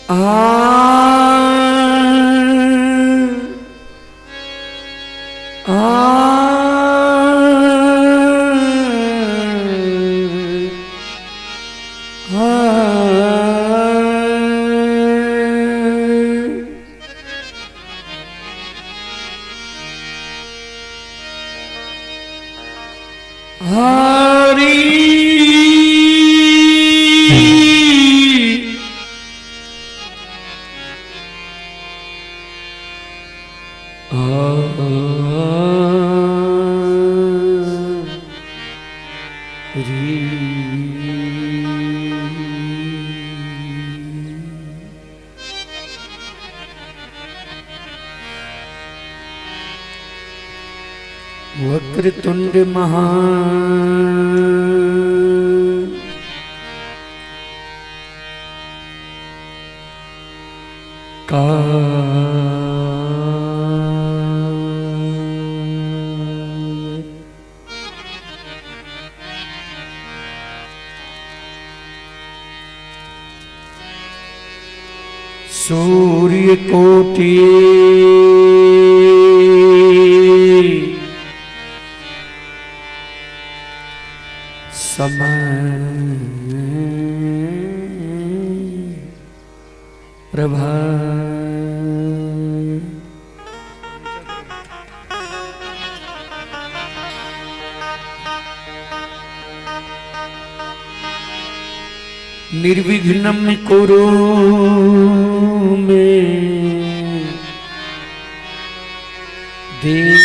आ आ Hari. Vakratunda महा का सूर्य कोटि समय प्रभा। निर्विघ्नं कुरु मे देव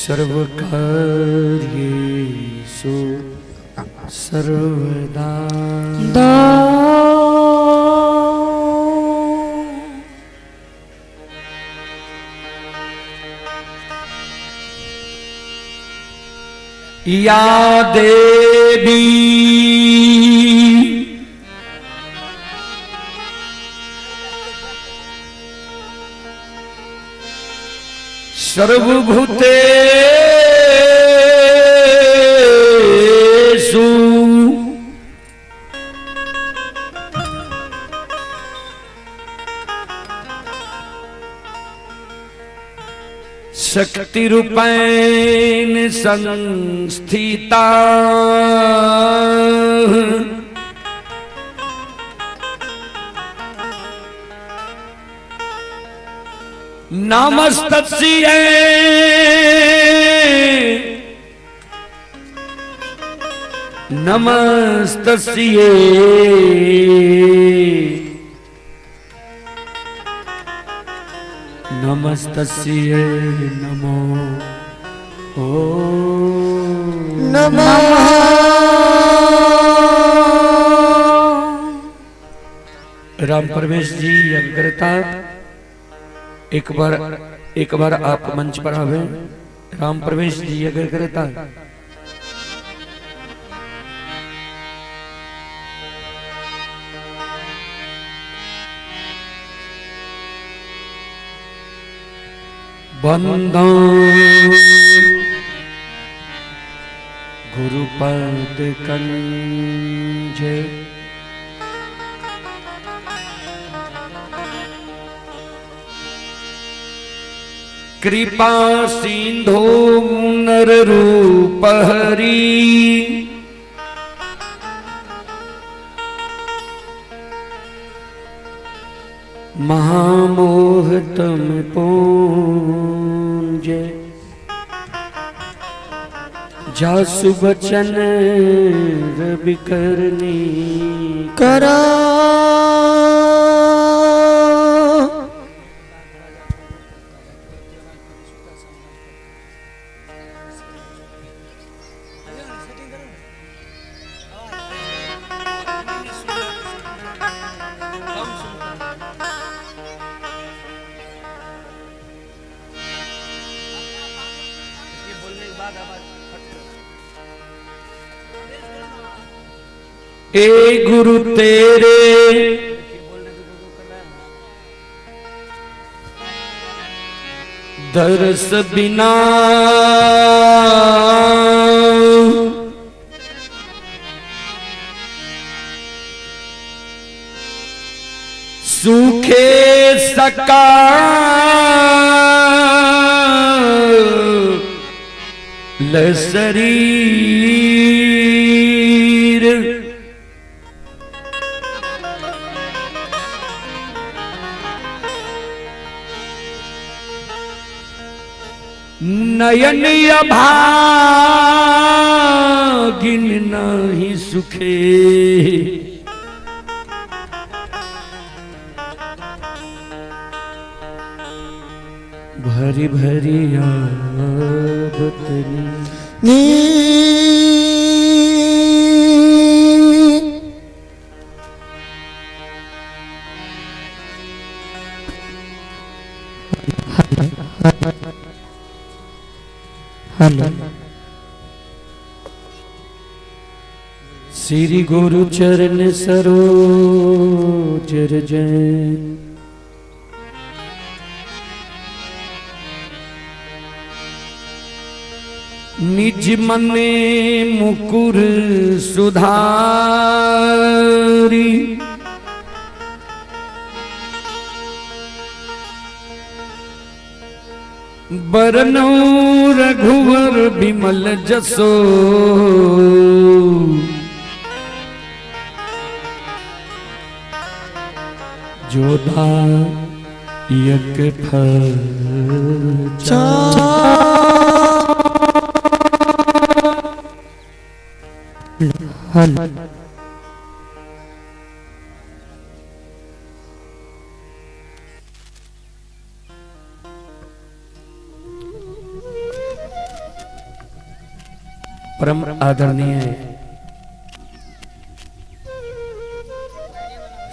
सर्वकार्येषु सर्वदा। या देवी सर्वभूतेषु शक्तिरूपेण संस्थिता नमस्तस्यै नमस्तस्यै नमस्तस्यै नमो ओ नमः। राम परमेश जी यज्ञता, एक बार आप मंच पर आवे। राम परमेश जी यज्ञता। बंदो गुरुपद कंज कृपा सिंधु नर रूप हरि महामोह तम पूंज जासु बचन रवि करनी करा। ए गुरु तेरे दरस बिना सूखे सका शरीर। नयन अभागिन नहीं सुखे, भरी भरी आबतनी नी। हेलो। श्री गुरु चरण सरोज रज निज मने मुकुर सुधारी, बरनौ रघुवर बिमल जसो, जोदायक फल। हेलो। परम आदरणीय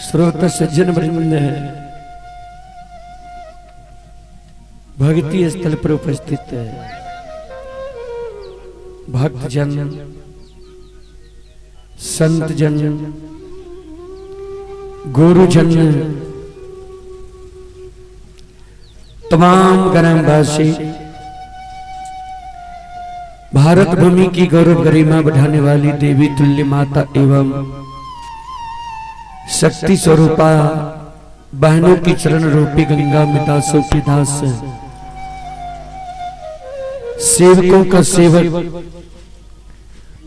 श्रोत सज्जन वृंद, भक्ति स्थल पर उपस्थित है भक्तजन, संत जन, गुरुजन, तमाम ग्रामवासी, भारत भूमि की गौरव गरिमा बढ़ाने वाली देवी तुल्य माता एवं शक्ति स्वरूपा बहनों की चरण रूपी गंगा में दासों की दास, सेवकों का सेवक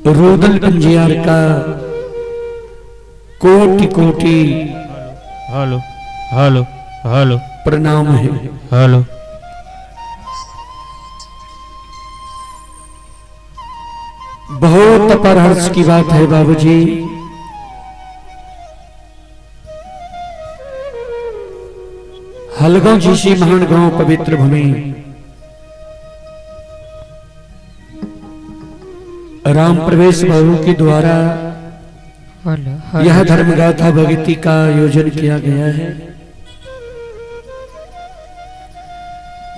रोदल पंजियार का कोटि कोटि हेलो हेलो हेलो प्रणाम है। हेलो। बहुत अपार हर्ष की बात है बाबूजी, हलगांव जैसी महान गांव पवित्र भूमि राम प्रवेश बाबू के द्वारा हेलो। यह धर्मगाथा भगती का आयोजन किया गया है,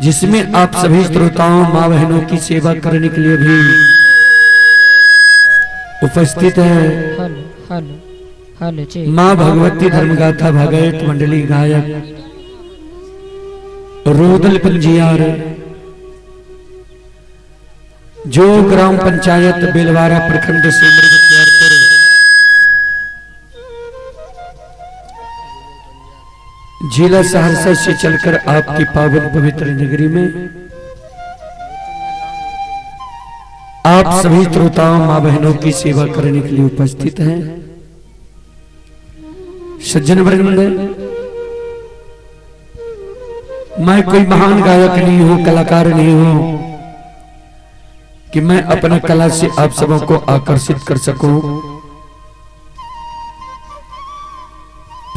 जिसमें आप सभी श्रोताओं माँ बहनों की सेवा करने के लिए भी उपस्थित है। हेलो हेलो हेलो जी। माँ भगवती धर्मगाथा भगवत मंडली गायक रोदल पंजियार, जो ग्राम पंचायत बेलवारा प्रखंड से जिला सहरसा से चलकर आपकी पावन पवित्र नगरी में आप सभी श्रोताओं माँ बहनों की सेवा करने के लिए उपस्थित हैं। सज्जन वृंद, मैं कोई महान गायक नहीं हूं, कलाकार नहीं हूं कि मैं अपना कला से आप सबों को आकर्षित कर सकूं।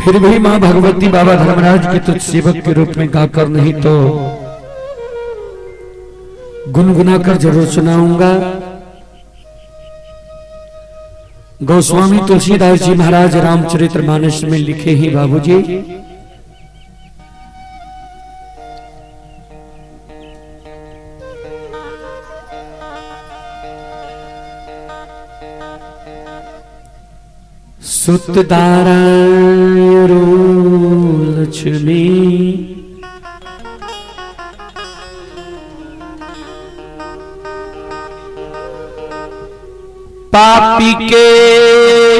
फिर भी मां भगवती बाबा धर्मराज के तुच्छ सेवक के रूप में गाकर नहीं तो गुनगुनाकर जरूर सुनाऊंगा। गोस्वामी तुलसीदास जी महाराज रामचरितमानस में लिखे ही बाबूजी, सुत दारा लक्ष्मी पापी के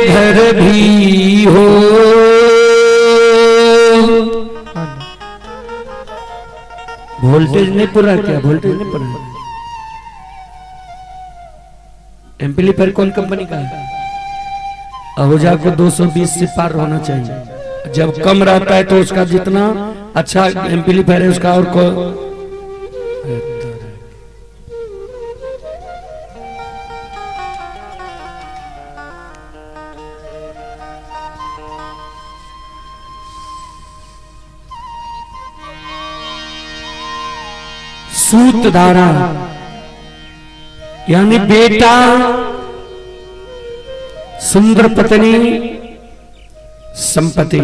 घर भी हो। वोल्टेज नहीं पूरा क्या? वोल्टेज नहीं पूरा। एम्पलीफायर कौन कंपनी का है? आहूजा को 220 से पार होना चाहिए। जब कम रहता है तो उसका जितना अच्छा एम्पलीफायर है उसका और को सूतधारा यानी बेटा, सुंदर पत्नी, संपत्ति,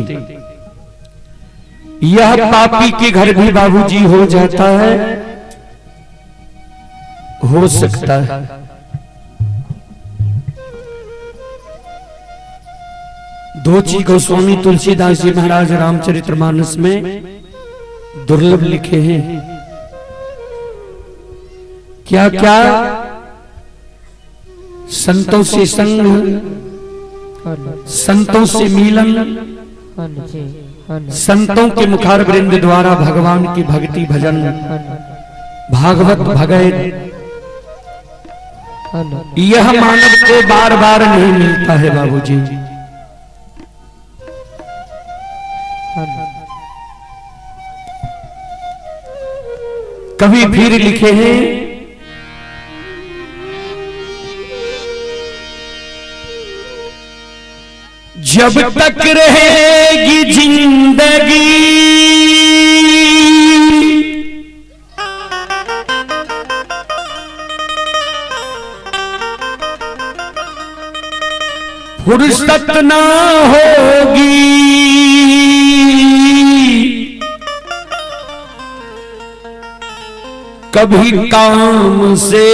यह पापी के घर भी बाबूजी हो जाता है, हो सकता है। दो चीज गोस्वामी तुलसीदास जी महाराज रामचरितमानस में दुर्लभ लिखे हैं। क्या क्या? संतों से संग, संतों से मिलन, संतों के मुखार वृंद द्वारा भगवान की भक्ति भजन, भागवत भगैत, यह मानव को बार बार नहीं मिलता है बाबूजी। कभी फिर लिखे हैं, जब तक रहेगी जिंदगी, फुर्सत ना होगी, कभी काम से,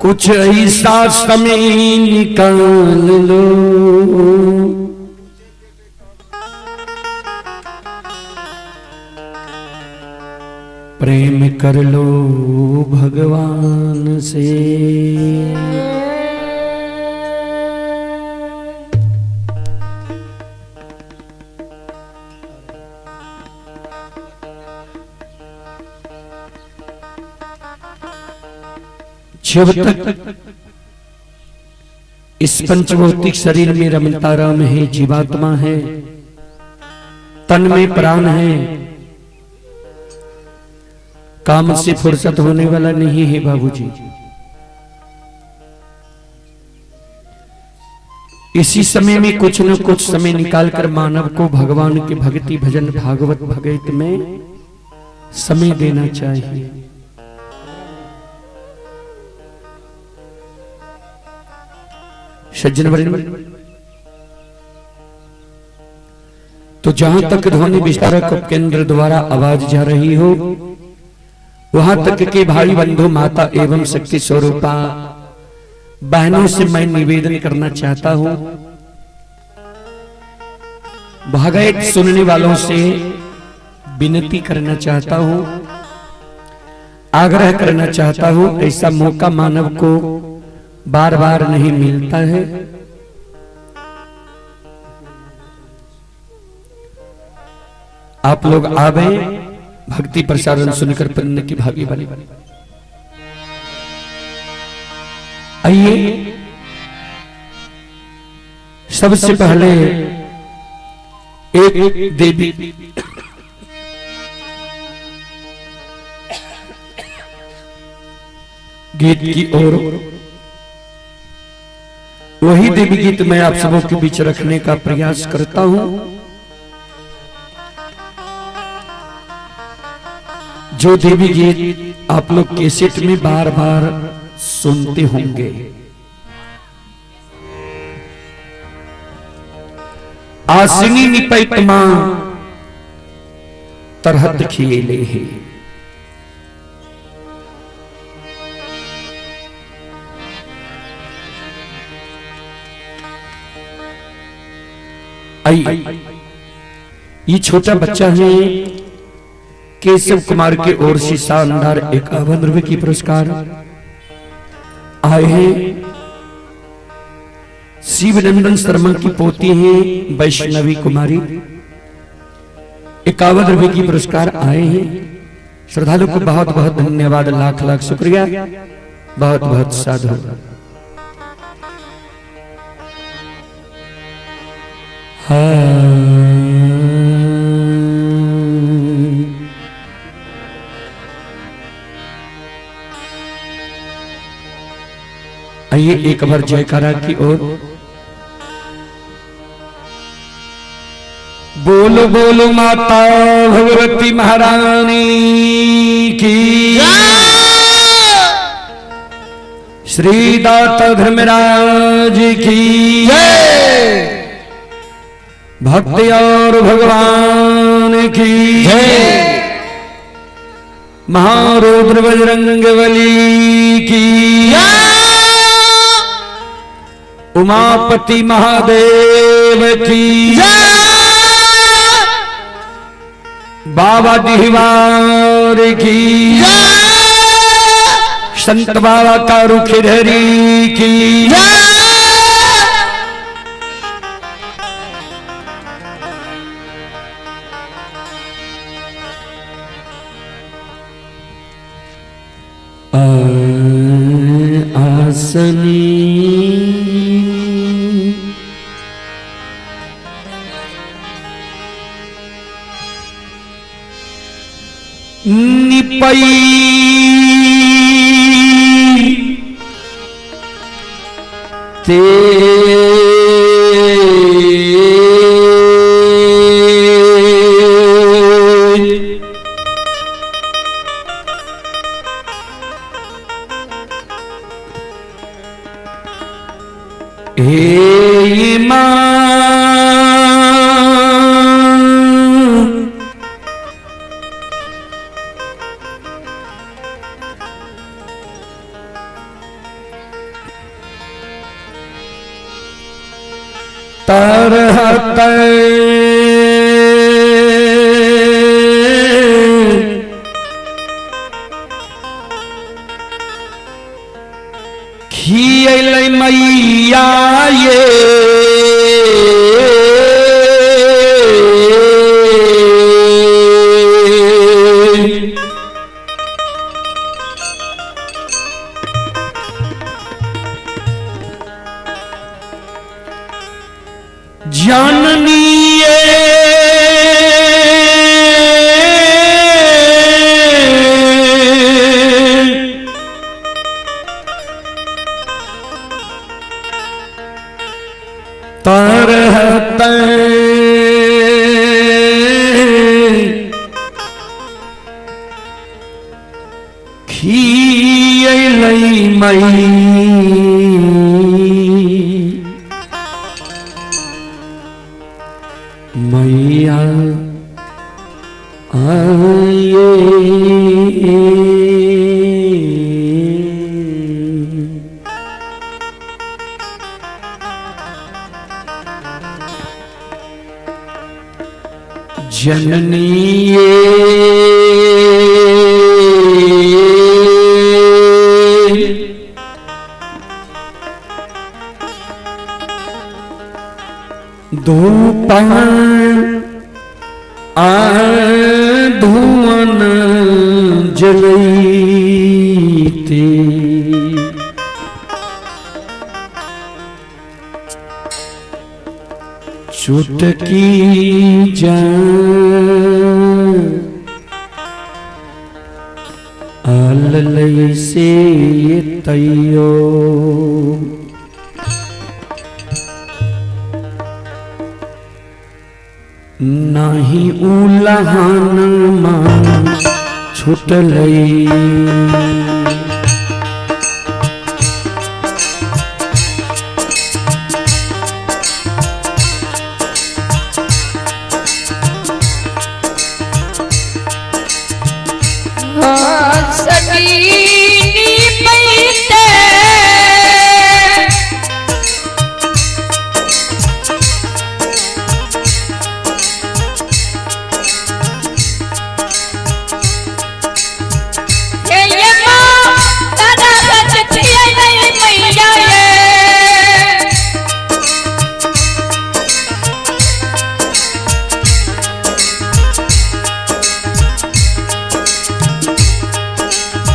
कुछ ऐसा समय निकाल लो, प्रेम कर लो भगवान से। जब तक इस पंचभौतिक शरीर में रमता राम है, जीवात्मा है, तन में प्राण है, काम से फुर्सत होने वाला नहीं है बाबूजी। इसी समय में कुछ न कुछ समय निकालकर मानव को भगवान की भक्ति भजन भागवत भगवत में समय देना चाहिए। सज्जन वृंद, तो जहां तक ध्वनि विस्तारक केंद्र द्वारा आवाज जा रही हो, वहां तक के भाई बंधु, माता एवं शक्ति स्वरूपा बहनों से मैं निवेदन करना चाहता हूं, भागवत सुनने वालों से विनती करना चाहता हूं, आग्रह करना चाहता हूं, ऐसा मौका मानव को बार बार नहीं मिलता है। आप लोग आवे, भक्ति प्रसारण सुनकर पुण्य की भागी बने। आइए, सबसे पहले एक देवी गीत की ओर, वही देवी गीत मैं आप सबों के बीच रखने का प्रयास करता हूं, जो देवी गीत आप लोग कैसेट में बार बार सुनते होंगे। आसिनी निपैत मां तरहत खिएले है। आई ये छोटा बच्चा है केशव कुमार के ओर से शानदार 51 रुपए की पुरस्कार आए हैं। शिवनंदन शर्मा की पोती है वैष्णवी कुमारी, 51 रुपए की पुरस्कार आए हैं। श्रद्धालु को बहुत बहुत धन्यवाद, लाख लाख शुक्रिया, बहुत बहुत साधु। आइए एक बार जयकारा की ओर बोलो बोलो माता भगवती महारानी की, श्री दाता धर्मराज की, भक्ति और भगवान की, महारुद्र बजरंग बली की, उमापति महादेव की, बाबा दिहवार की, संत बाबा कारू खिरहरी की। आसनी निपई ते हे मां तरहत खियल मैया ये जननी तरहत खियल मई मैया आए। जननी धूपन धुअन जलैते चुटकी जा से तैयो नाही उलहन मां छुटलई।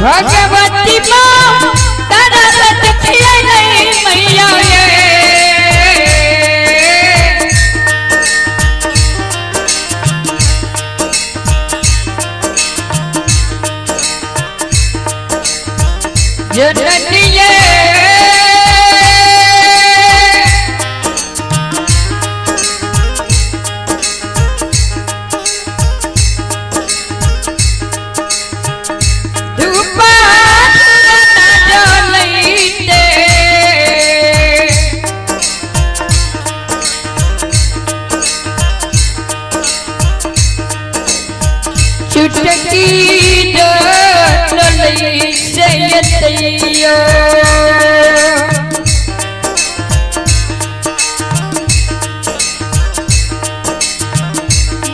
भगवती माँ तरस खियलै मैया ये। जननिये धूपा जलैते। चुटकी जलै से यतैयो।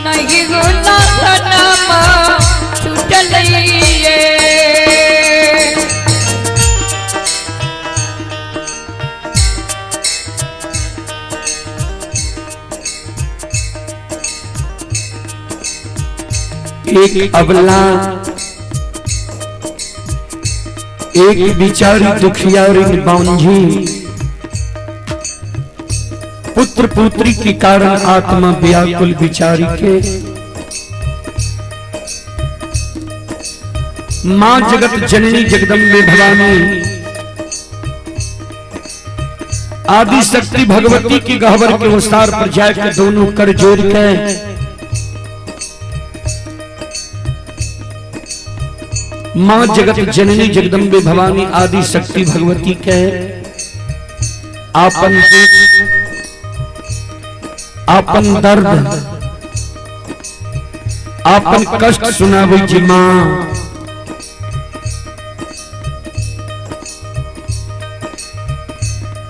नहीं गुना धनमा छूटलैये। एक अबला, एक बिचारी दुखियारी बांझी पुत्र पुत्री के कारण आत्मा व्याकुल बिचारी के मां जगत जननी जगदम्बे भवानी आदि शक्ति भगवती की गहवर के ओसार पर जाकर दोनों कर जोड़ के मां जगत जननी जगदम्बे भवानी आदि शक्ति भगवती के आपन दुख, आपन दर्द, आपन कष्ट सुनाबै छी मां।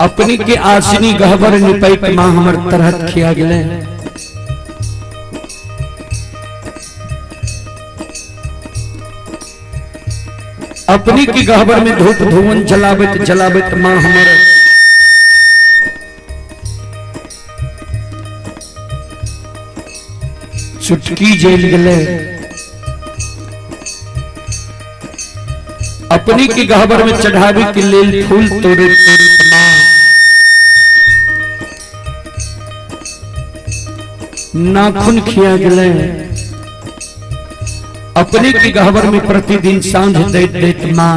अपनी के आसनी गहबर निपैत मां हमर तरहत खिया गेलै। अपनी के गहबर में धूप धुवन जलाबत जलाबत मां हमर चुटकी जेल गेलै। अपनी के गहबर में चढ़ावे के लेल फूल तोड़े मां नाखून खिया गेलै। अपने के गहबर में प्रतिदिन सांझ दैत दैत मां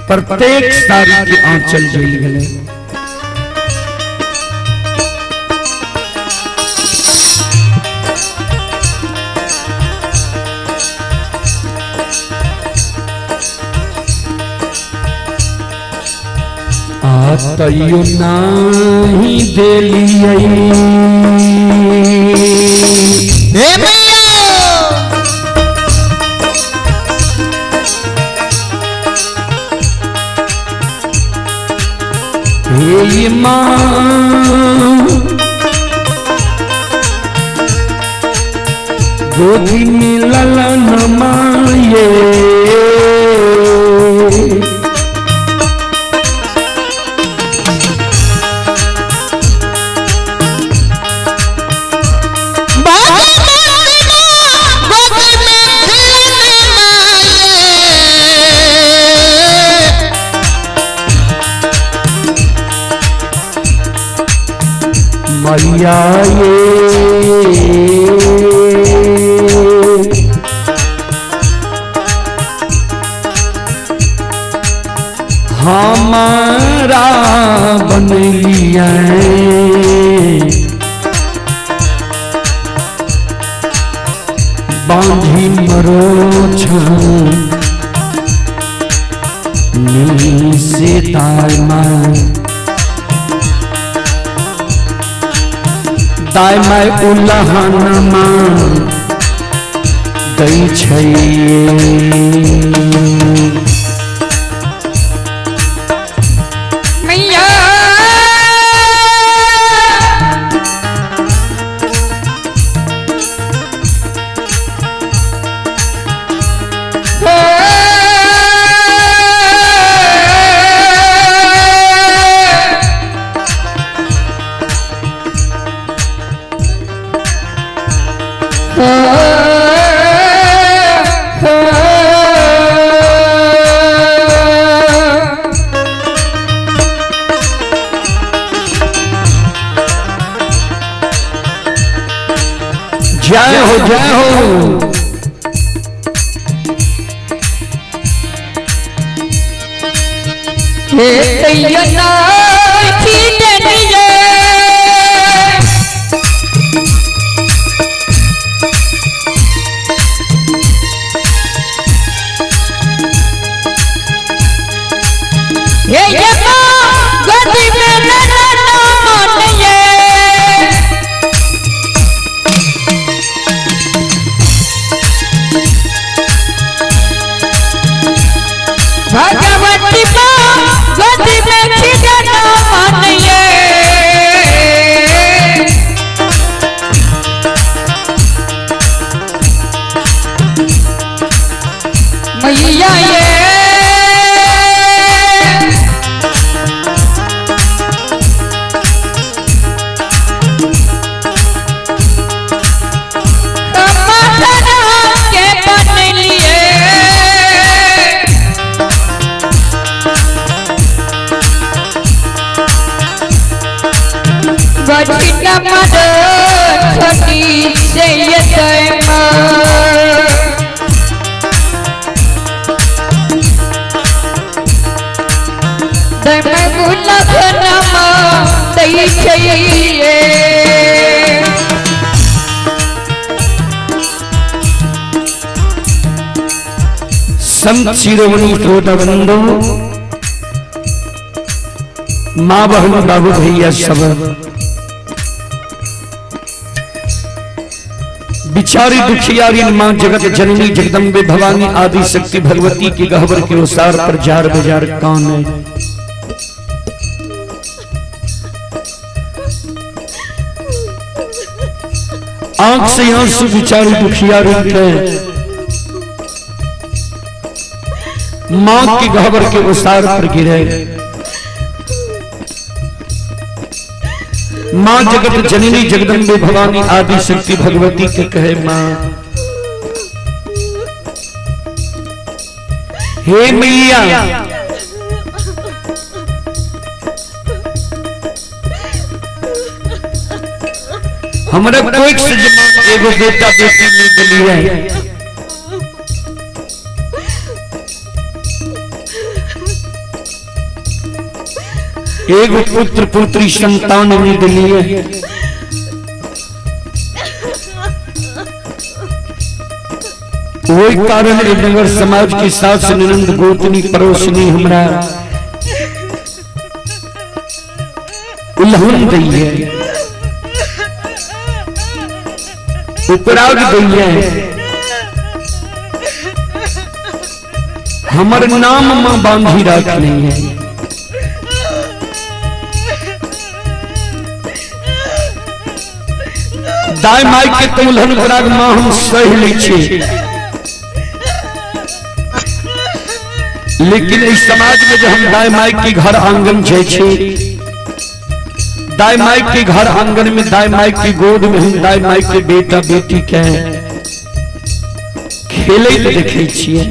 प्रत्येक साड़ी के आंचल जल गेलै। आ तैयो नाही देलियै हे मैया। हे मां गोदी में ललन माये भगवती माँ गोद में खिलने माये। मैया ये हमारा बनलिया बांधी मरो से दाय माय दाय माय उलहन मां दै छै। मैया हो हो। हे तैयो नहीं देनिये। हे ये माँ गोदी में ललना मानिए। भगवती माँ गोदी में खिलना मानिए। मैया ये के बन लिए। बचना मर छोटी से ये चाहिए। संत शिरोमणि श्रोता बंधु, माँ बहन बाबू भैया सब बिचारी दुखियारी माँ जगत जननी जगदम्बे भवानी आदि शक्ति भगवती की गहबर के ओसार पर जार बाजार कौन है। आंख से आंसू बिचारी दुखियारी के मां की गहबर के उसार पर गिरे। मां जगत जननी जगदम्बे भवानी आदि शक्ति भगवती के कहे, मां हे मैया, हमरा कोई से एगो बेटा बेटी नहीं दिली है। एगो पुत्र पुत्री संतान नहीं दिली है। वही कारण नगर समाज के सास ननंद गोतनी पड़ोसनी हमरा उल्हन दी है, उपराग दी है। हमर नाम मां बांधी राख नहीं है। दाई माई के तो उल्हन उपराग मां हम सह लै छी, लेकिन इस समाज में जब हम दाई माई के घर आंगन जाइ छी, दाई माई के घर आंगन में दाई माई की गोद में हम दाई माई के बेटा बेटी के खेलैत देखै छियै।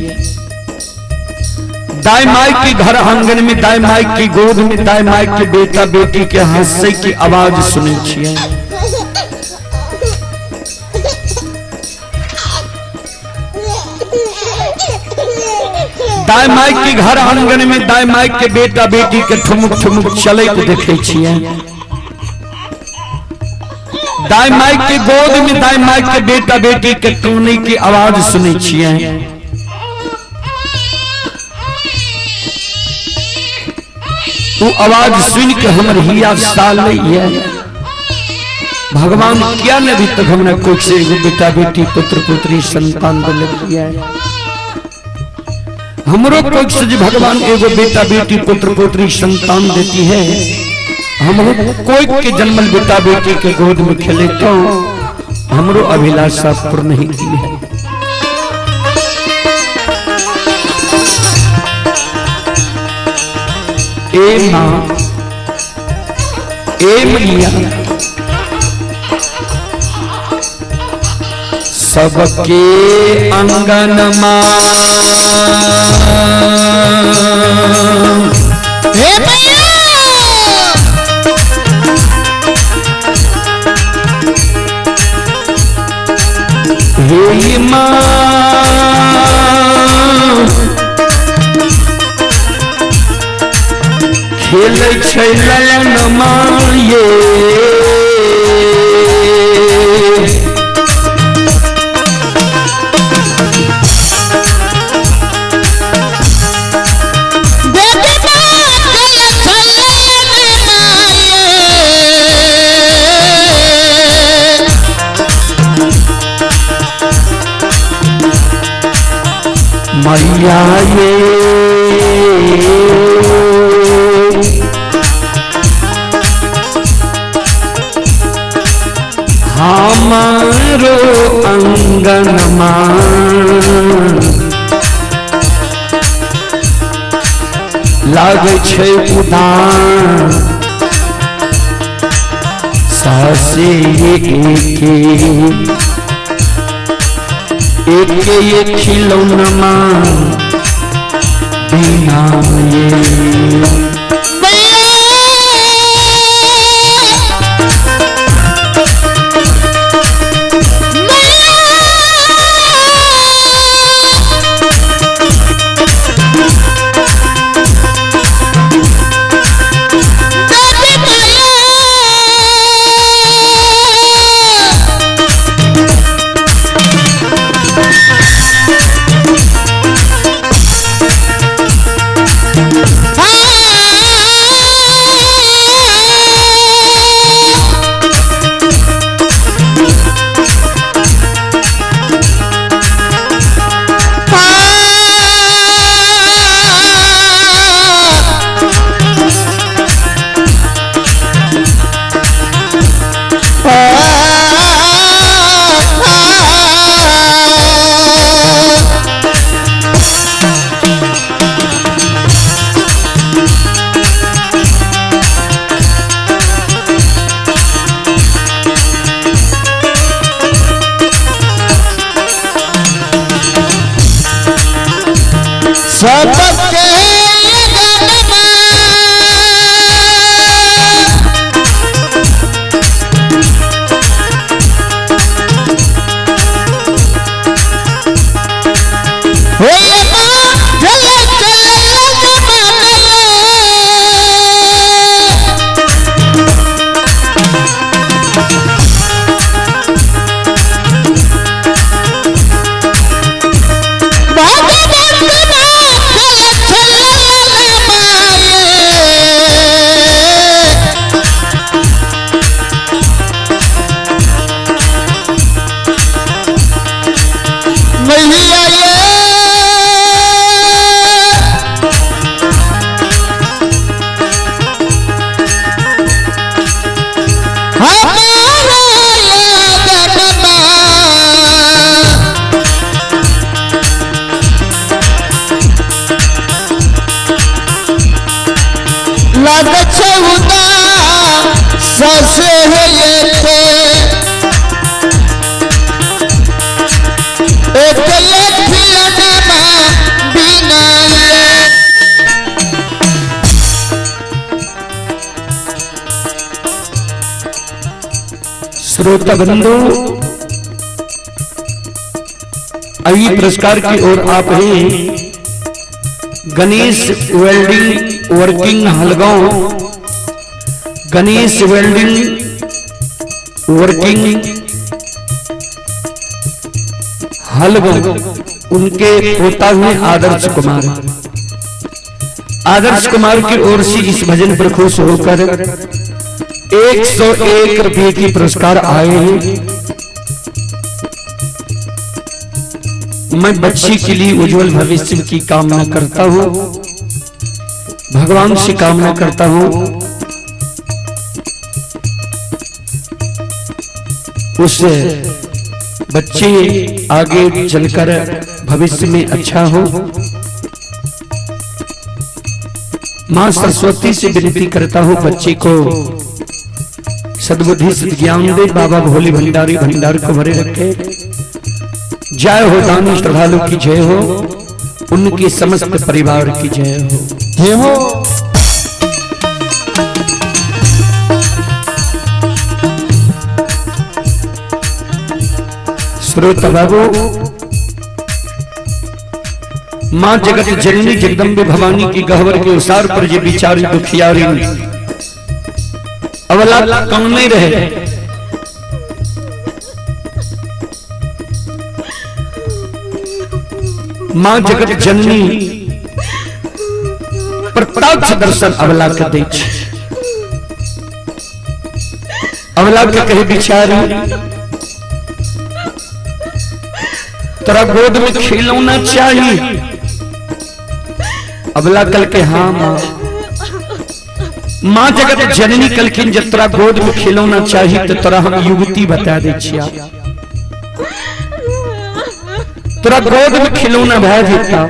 दाई माई के घर आंगन में दाई माई की गोद में दाई माई के बेटा बेटी के हंसै की आवाज सुनै छियै। दाई माई के घर आंगन में दाई माई के बेटा बेटी के ठुमुक ठुमुक चलैत देखै छियै। दाई माई के गोद में दाई माई के बेटा बेटी के कानै की आवाज सुनै छियै। वो आवाज सुन के हमर हिया सालैया, भगवान क्या ने अभी तक हमरा कोख से एगो बेटा बेटी पुत्र पुत्री संतान दिलक। हमरो कोख से जे भगवान एगो बेटा बेटी पुत्र पुत्री संतान देती है, हमरो कोई के जन्मल बेटा बेटी के गोद में खेले तो हमरो अभिलाषा पूर्ण नहीं की है। ए मां, ए मैया, सबके अंगन मां हे मैया, हे मां, खेलै छै ललन माये। गोदी में खेलै छै ललन माये। मैया ये हमारो अंगनमा लागै छै उदान सासे एके एके ये खिलौनमा बिना ये। सबके गनमा हो चल चल मैया ये हमारा गनमा लग छौदा ससे एके एक खिलनमा बिना ये। श्रोता बंधु, अभी पुरस्कार की ओर आप हैं Ganesh welding working Halgaon, Ganesh welding working Halgaon, उनके पोता हुए आदर्श कुमार। आदर्श कुमार की ओर से इस भजन पर खुश होकर 101 रुपये की पुरस्कार आए हैं। मैं बच्ची के लिए उज्जवल भविष्य की कामना करता हूं, भगवान से कामना करता हूं उस बच्चे आगे चलकर भविष्य में अच्छा हो। मां सरस्वती से विनती करता हूं बच्चे को सद्बुद्धि सद्ज्ञान दे, बाबा भोले भंडारी भंडार को भरे रखे। जय हो दानी श्रद्धालु की जय हो, उनके समस्त परिवार की जय हो। जय हो। श्रोता बाबू, माँ जगत जननी जगदम्बे भवानी की गहवर के उसार पर ये बिचारी दुखियारी अवला कम नहीं रहे। माँ जगत जननी प्रत्यक्ष दर्शन अवला के दै छै। अवला के कहे बिचारी तोरा गोद में खिलौना चाहिए। अबला कल के हाँ माँ। माँ जगत जननी कलखिन जब तोरा गोद में खिलौना चाहिए तो तोरा हम युवती बता दे छिया, तोरा गोद में खिलौना भय जेता,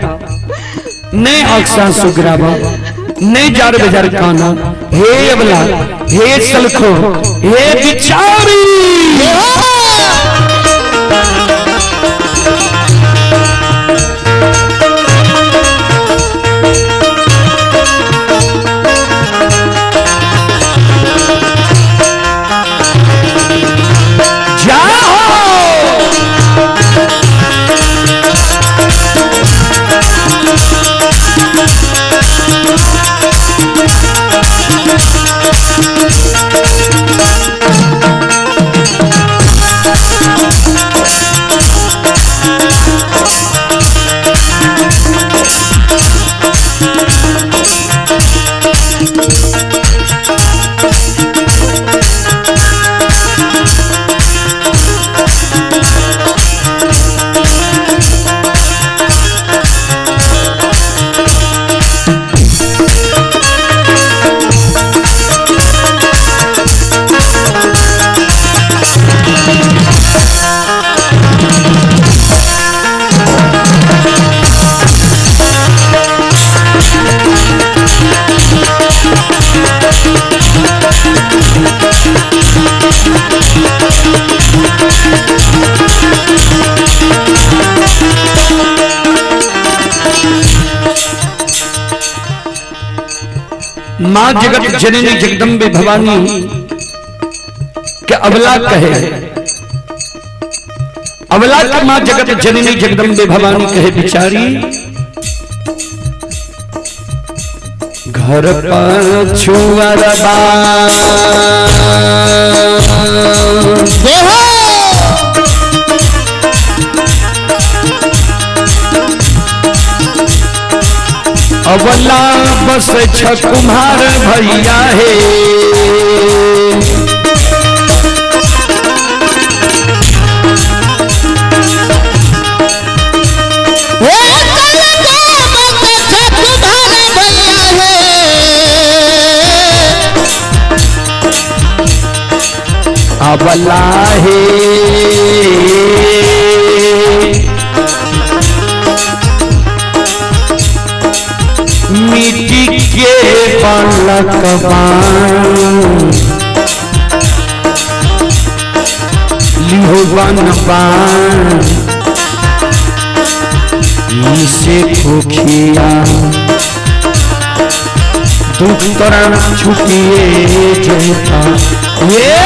नहीं आक्षा सुगराबा, नहीं जार बजार काना, हे अबला, हे सलखो, हे बिचारी। मां जगत जननी जगदम्बे भवानी के अबला कहे, अबला के मां जगत जननी जगदम्बे भवानी कहे बिचारी घर पछुअरबा अबला बस छ कुम्हार भैया हे, अबला हे मिट्टी के पलकवा लिहो बनबान इसे खोखिया दुख तोरा छुटिए जेता ये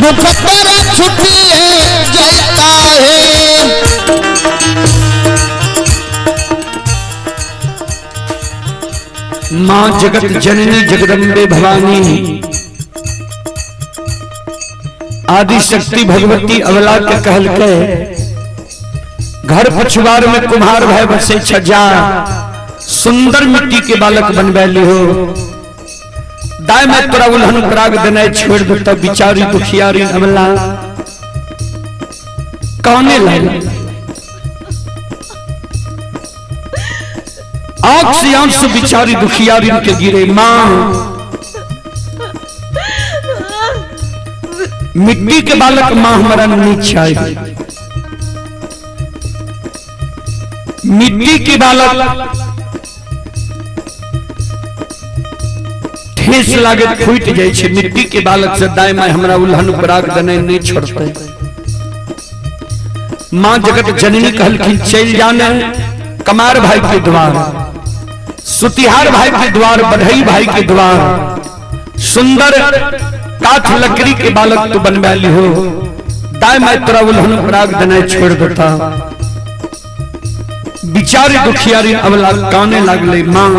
दुख तोरा छुटिए जाता है। माँ जगत जननी जगदम्बे भवानी आदि शक्ति भगवती अवला के कहल के घर पछुआर में कुम्हार भाई बसे छजा सुंदर मिट्टी के बालक बनबैली हो। दाय में तोरा उल्हन पराग देने छोड़ देता बिचारी दुखियारी अवला काने लागे। आंख से आंसू बिचारी दुखियारी के गिरे। मां मिट्टी के बालक मां हमारा नहीं चाहिए, मिट्टी के बालक ठेस लागे फूट जाए छे। मिट्टी के बालक से दाय मां हमरा उल्हन पराग देने नहीं छोड़ते। मां जगत जननी कहलखिन चल जाने कमार भाई के द्वार, सुतिहार भाई के द्वार, बढ़ई भाई के द्वार, सुंदर काठ लकड़ी के बालक तो बनवाली हो। दाय मैं तोरा उल्हन पराग देने छोड़ देता। बिचारी दुखियारी अवला काने लागले। मां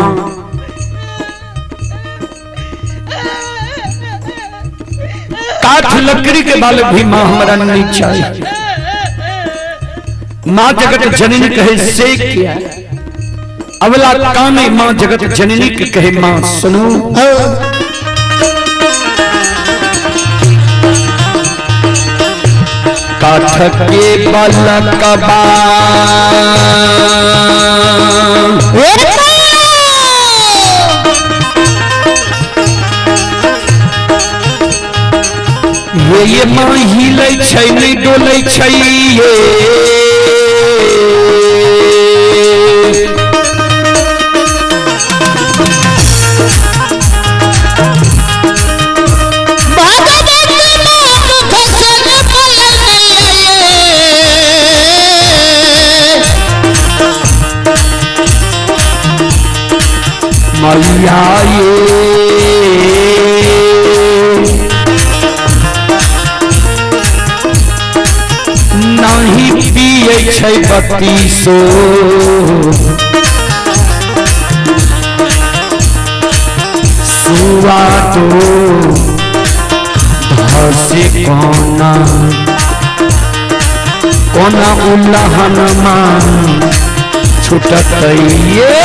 काठ लकड़ी के बालक भी मां हमारा नहीं चाहिए। मां जगत जननी कहे से क्या अवला काने। मां जगत जननी के कहे मां सुनो, काठ के बालक बा ये मां हिले छै नहीं डोलै छै ये मैया ये नहीं पिए छै बत्तीसो सुआ तो धसे कोना कोना उल्लहन मान छुटत ये।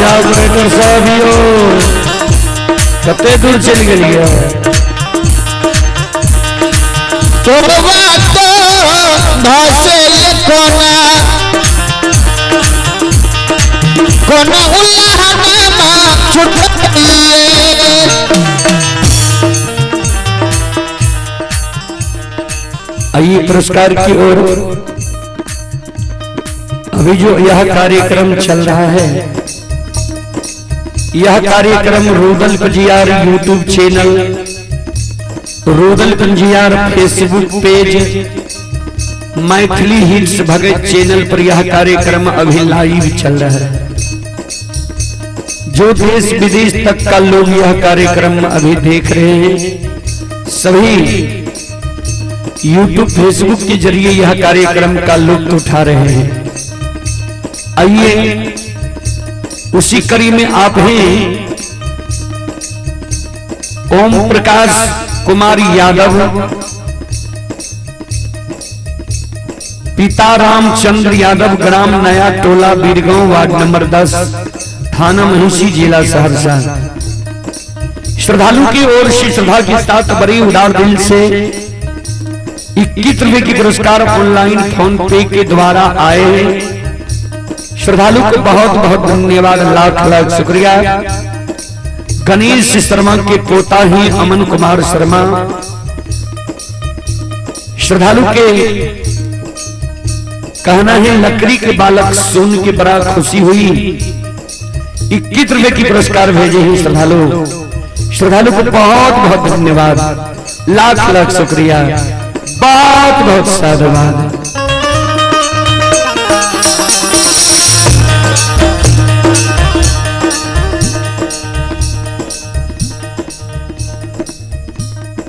ऑपरेटर साहब यो। कते दूर चलि गेलियै। तोरवा तो भाषे कोना कोना उल्लाहनामा छुटलिए। आइए पुरस्कार की ओर। अभी जो यह कार्यक्रम चल रहा है, यह कार्यक्रम Rudal Panjiyar YouTube channel, Rudal Panjiyar Facebook page, Maithili hits Bhagat channel पर यह कार्यक्रम अभी लाइव चल रहा है। जो देश विदेश तक का लोग यह कार्यक्रम अभी देख रहे हैं, सभी यूट्यूब फेसबुक के जरिए यह कार्यक्रम का लुत्फ उठा रहे हैं। आइए उसी कड़ी में आप हैं ओम प्रकाश कुमार यादव, पिता रामचंद्र यादव, ग्राम नया टोला, बीरगांव, वार्ड नंबर 10, थाना महिषी, जिला सहरसा। श्रद्धालु की ओर से श्रद्धा के साथ बड़ी उदार दिल से 21 रुपए की पुरस्कार ऑनलाइन फोन पे के द्वारा आए हैं। श्रद्धालु को बहुत बहुत धन्यवाद, लाख लाख शुक्रिया। गणेश शर्मा के पोता ही अमन कुमार शर्मा, श्रद्धालु के कहना है लकड़ी के बालक सुन के बड़ा खुशी हुई। 21 रुपए की पुरस्कार भेजे हैं श्रद्धालु। श्रद्धालु को बहुत बहुत धन्यवाद, लाख लाख शुक्रिया, बहुत बहुत साधुवाद।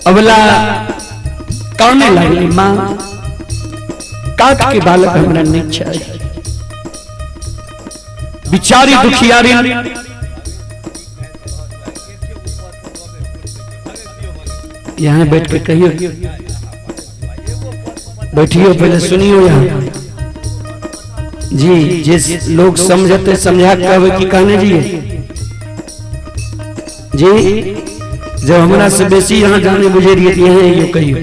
अबला काने लगली, मां काट के बालक हमरा नहीं चाहिए। बिचारी दुखियारी यहां बैठ के कहियो, बैठियो पहले सुनियो यहाँ जी। जिस लोग समझते समझा कहबे की कहने जी जी, जब हमरा से बेसी यहाँ जाने बुझे रही है ये कहियो।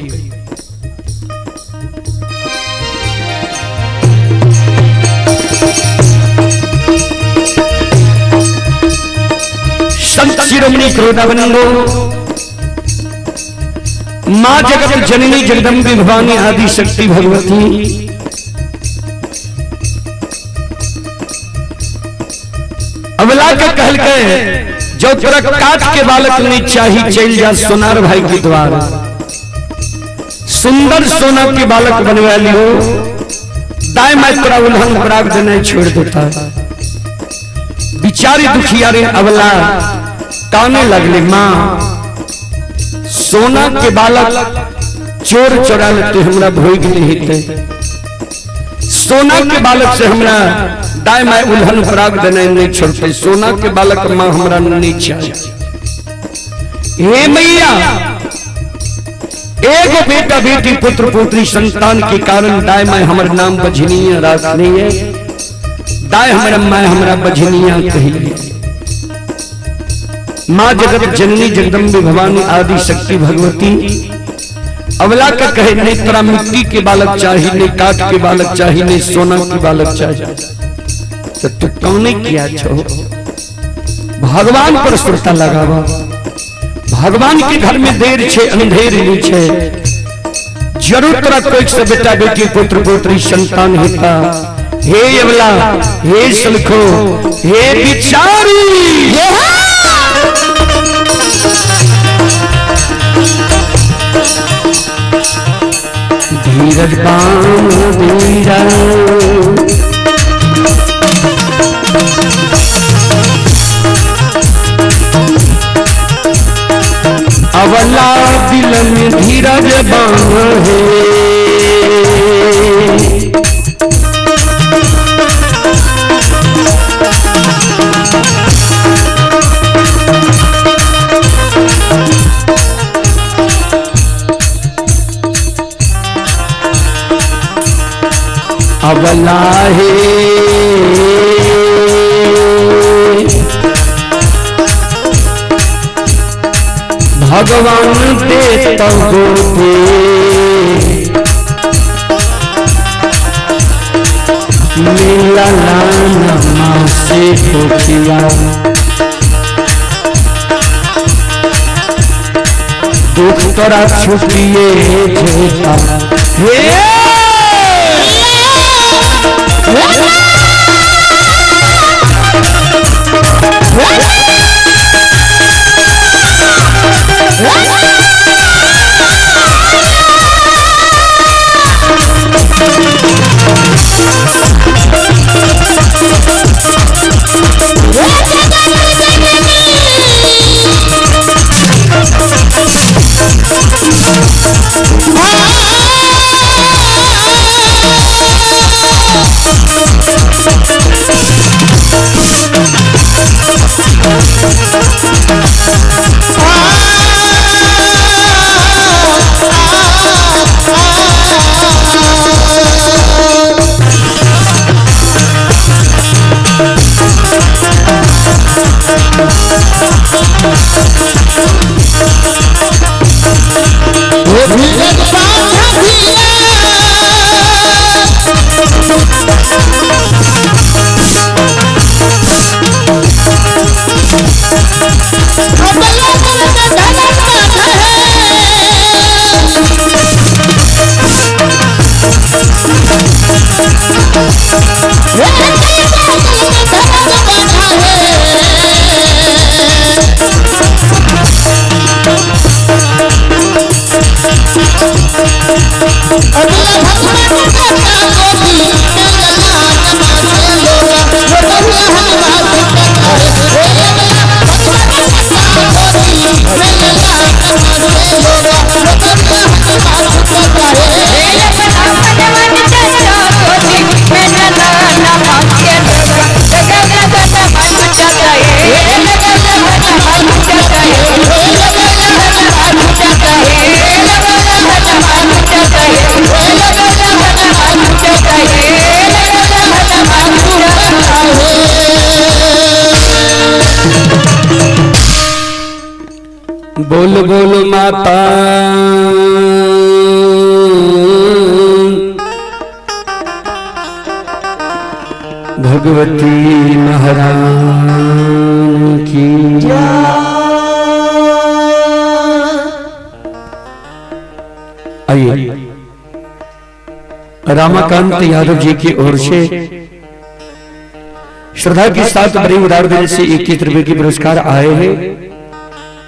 संत शिरोमणि क्रोधाबंधु मां जगत जननी जगदम्बे भवानी आदि शक्ति भगवती, अबला के कहल के जो तोरा काट के बालक नहीं चाही चल जा सोनार भाई के द्वार, सुंदर सोना के बालक बनवा लियो, दाएं मैं तोरा उल्हन पराग देने छोड़ देता। बिचारी दुखियारे अबला काने लगले, मां सोना के बालक चोर चोरा लेते हमरा भोग नहीं हेते, सोना के बालक से हमरा दाएं my उल्हन पराग देने नहीं छोड़ते, सोना के बालक मां हमरा नहीं चाहिए। हे मैया, एगो बेटा बेटी पुत्र पुत्री संतान के कारण दाएं my हमर नाम बझनिया राखनी है, दाएं हमरा my हमरा बझनिया कही। मां जगत जननी जगदम्बे भवानी आदि शक्ति भगवती अवला का कहे नहीं तोरा मिट्टी के बालक चाहिए, नहीं काट के बालक चाहिए, नहीं सोना के बालक चाहिए, तो तू कौन किया छो? भगवान पर श्रद्धा लगावा, भगवान के घर में देर छे अंधेर नहीं छे, जरूर तोरा कोई से बेटा बेटी पुत्र पुत्री संतान होता। हे अवला, हे सलखो, हे बिचारी, धीरज बांध धीरज अवला दिल में धीरज बांध है। अवला है भगवान देता गोदी। मिला लाना माँ से दुखिया, दुख तोरा छुटिए जेता। हे बोल बोल माता भगवती महारानी की। आइए रामाकांत यादव जी की ओर से श्रद्धा के साथ बड़े उदार दिल से 21 रुपए के पुरस्कार आए हैं।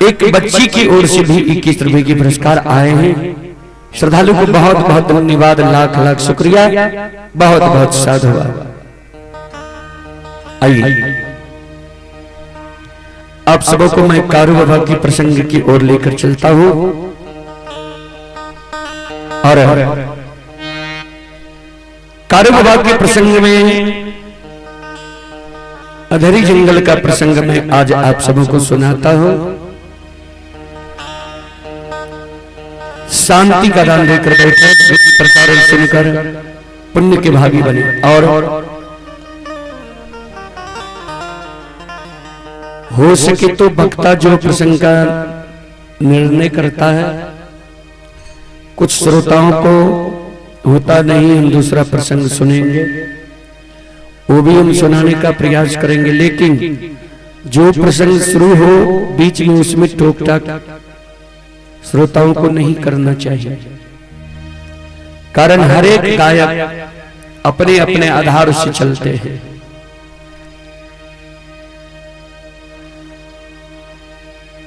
एक बच्ची की ओर से भी 21 रुपए के पुरस्कार आए हैं। श्रद्धालु को बहुत बहुत धन्यवाद, लाख लाख शुक्रिया, बहुत बहुत साधुवाद। आइए आप सबों को मैं कारू बाबा के प्रसंग की ओर लेकर चलता हूं और कारू बाबा के प्रसंग में अधरी जंगल का प्रसंग मैं आज आप सबों को सुनाता हूं। शांति का दान देकर बैठे, प्रसारण सुनकर पुण्य के भागी बने और हो सके तो वक्ता जो प्रसंग का निर्णय करता है, कुछ श्रोताओं को होता नहीं, हम दूसरा प्रसंग सुनेंगे, वो भी हम सुनाने का प्रयास करेंगे, लेकिन जो प्रसंग शुरू हो बीच में उसमें टोक टाक श्रोताओं को नहीं करना चाहिए। कारण हर एक गायक अपने अपने आधार से चलते हैं।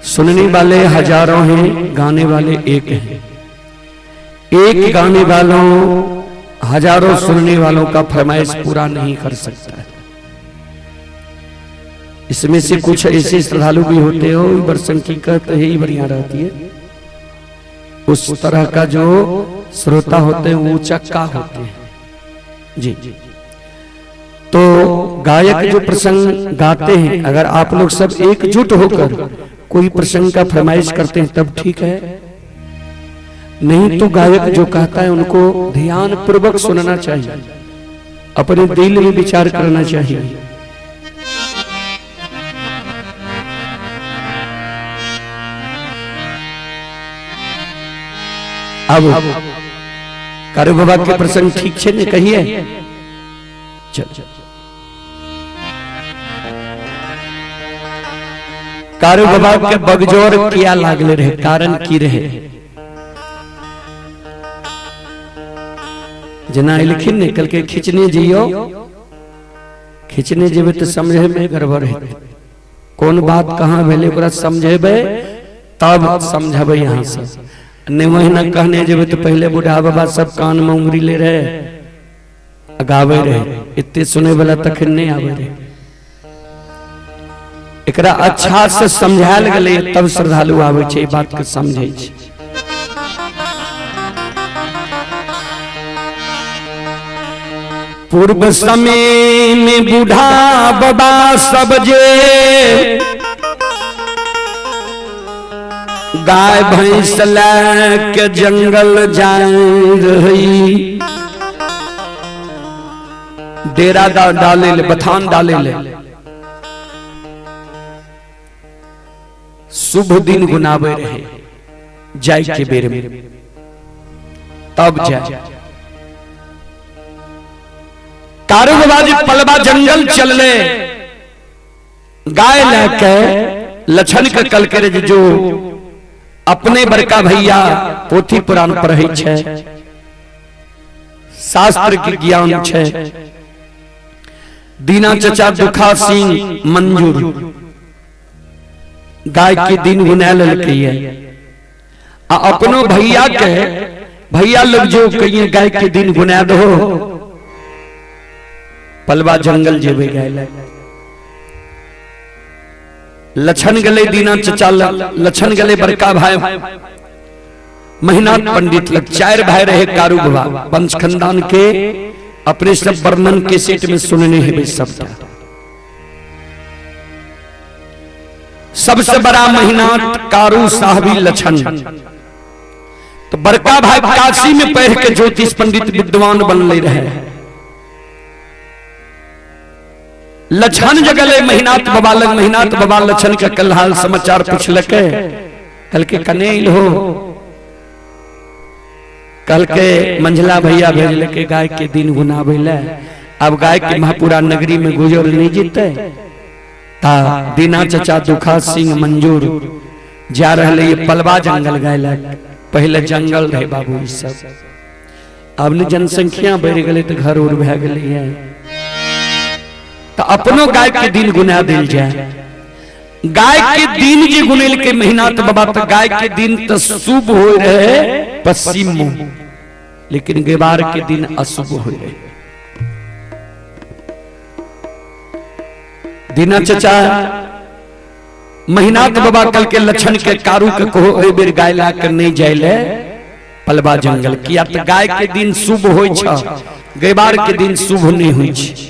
सुनने वाले हजारों हैं, गाने वाले एक हैं। एक गाने वालों हजारों सुनने वालों का फरमाइश पूरा नहीं कर सकता है। इसमें से कुछ ऐसे श्रद्धालु भी होते हो, बरसन की कहते ही बढ़िया रहती है, उस तरह का जो श्रोता होते हैं वो चक्का होते हैं जी। तो गायक जो प्रसंग गाते हैं, अगर आप लोग सब एकजुट होकर कोई प्रसंग का फरमाइश करते हैं तब ठीक है, नहीं तो गायक जो कहता है उनको ध्यान पूर्वक सुनना चाहिए, अपने दिल में विचार करना चाहिए। आबू कारू बाबा के प्रसंग ठीक छै ने कहिए चल कारू बाबा के बगजोर किया लागले रहे कारण की रहे जेना एलखिन ने कल के खींचने जइयो खींचने जेबै तऽ समझे में गड़बड़ हेतै कोन बात कहाँ भेलै ओकरा समझेबै तब समझेबै यहाँ से नहि ओहिना कहने जेबै तऽ पहिले बूढ़ा बाबा सब कान में उंगरी ले रहे आ गाबै रहे एते सुनै वाला तखन नहि आबै रहे एकरा अच्छा से समझायल गेलै तब श्रद्धालु आबै छै ई बात के समझै छै पूर्व समय में बूढ़ा बाबा सब जे गाय भैंस लए के जंगल जाय रही डेरा डाले ले बथान डाले ले शुभ दिन गुनावे रहे जाय के बेर में तब जाय कारू बाबा जी पलवा जंगल चलले गाय लेके लछन के कल करे जो अपने बड़का भैया पोथी पुराण पढ़ै छै शास्त्र के ज्ञान छै दीना चचा दुखा सिंह मंजूर गाय के दिन गुना लेलकै आ अपनो भैया के भैया लोग जो कहिए गाय के दिन गुना दो पलवा जंगल जेबे गाय लए लछन गेलै दीना चचा लछन गेलै बड़का भाई महिनाथ पंडित लग चार भाई रहे कारू बाबा वंश खानदान के अपने सब वर्णन के सेट में सुनने हेबै सबटा सबसे बड़ा महिनाथ कारू साहबी लछन तो बड़का भाई काशी में पढ़ के ज्योतिष पंडित विद्वान बनले रहे लछन जगले महिनाथ बाबा लग महिनाथ बाबा लछन के कल हाल समाचार पूछलके कल के कने हो कल के मंझला भैया भेजलके गाय के दिन गुनाबे ले अब गाय के महापुरा नगरी में गुजर नहीं जीते ता दीना चचा दुखा सिंह मंजूर जा रहे ये पलवा जंगल गाय लग पहले जंगल रहे बाबू ई सब अब ने जनसंख्या बढ़ गए तो घर उर भए गेलै है तो अपनो गाय के दिन गुना दिल जाए गाय के दिन जे गुनेल के महीना तो बाबा तो गाय के दिन तो शुभ हो रहे पश्चिम मुंह लेकिन गेबार के दिन अशुभ हो रहे दीना चचा महिनाथ बाबा कल के लक्षण के कारू के कहो एहि बेर गाय ला के नहीं जाय ले पलवा जंगल किया तो गाय के दिन शुभ होइ छ गैबार के दिन शुभ नहीं होइ छ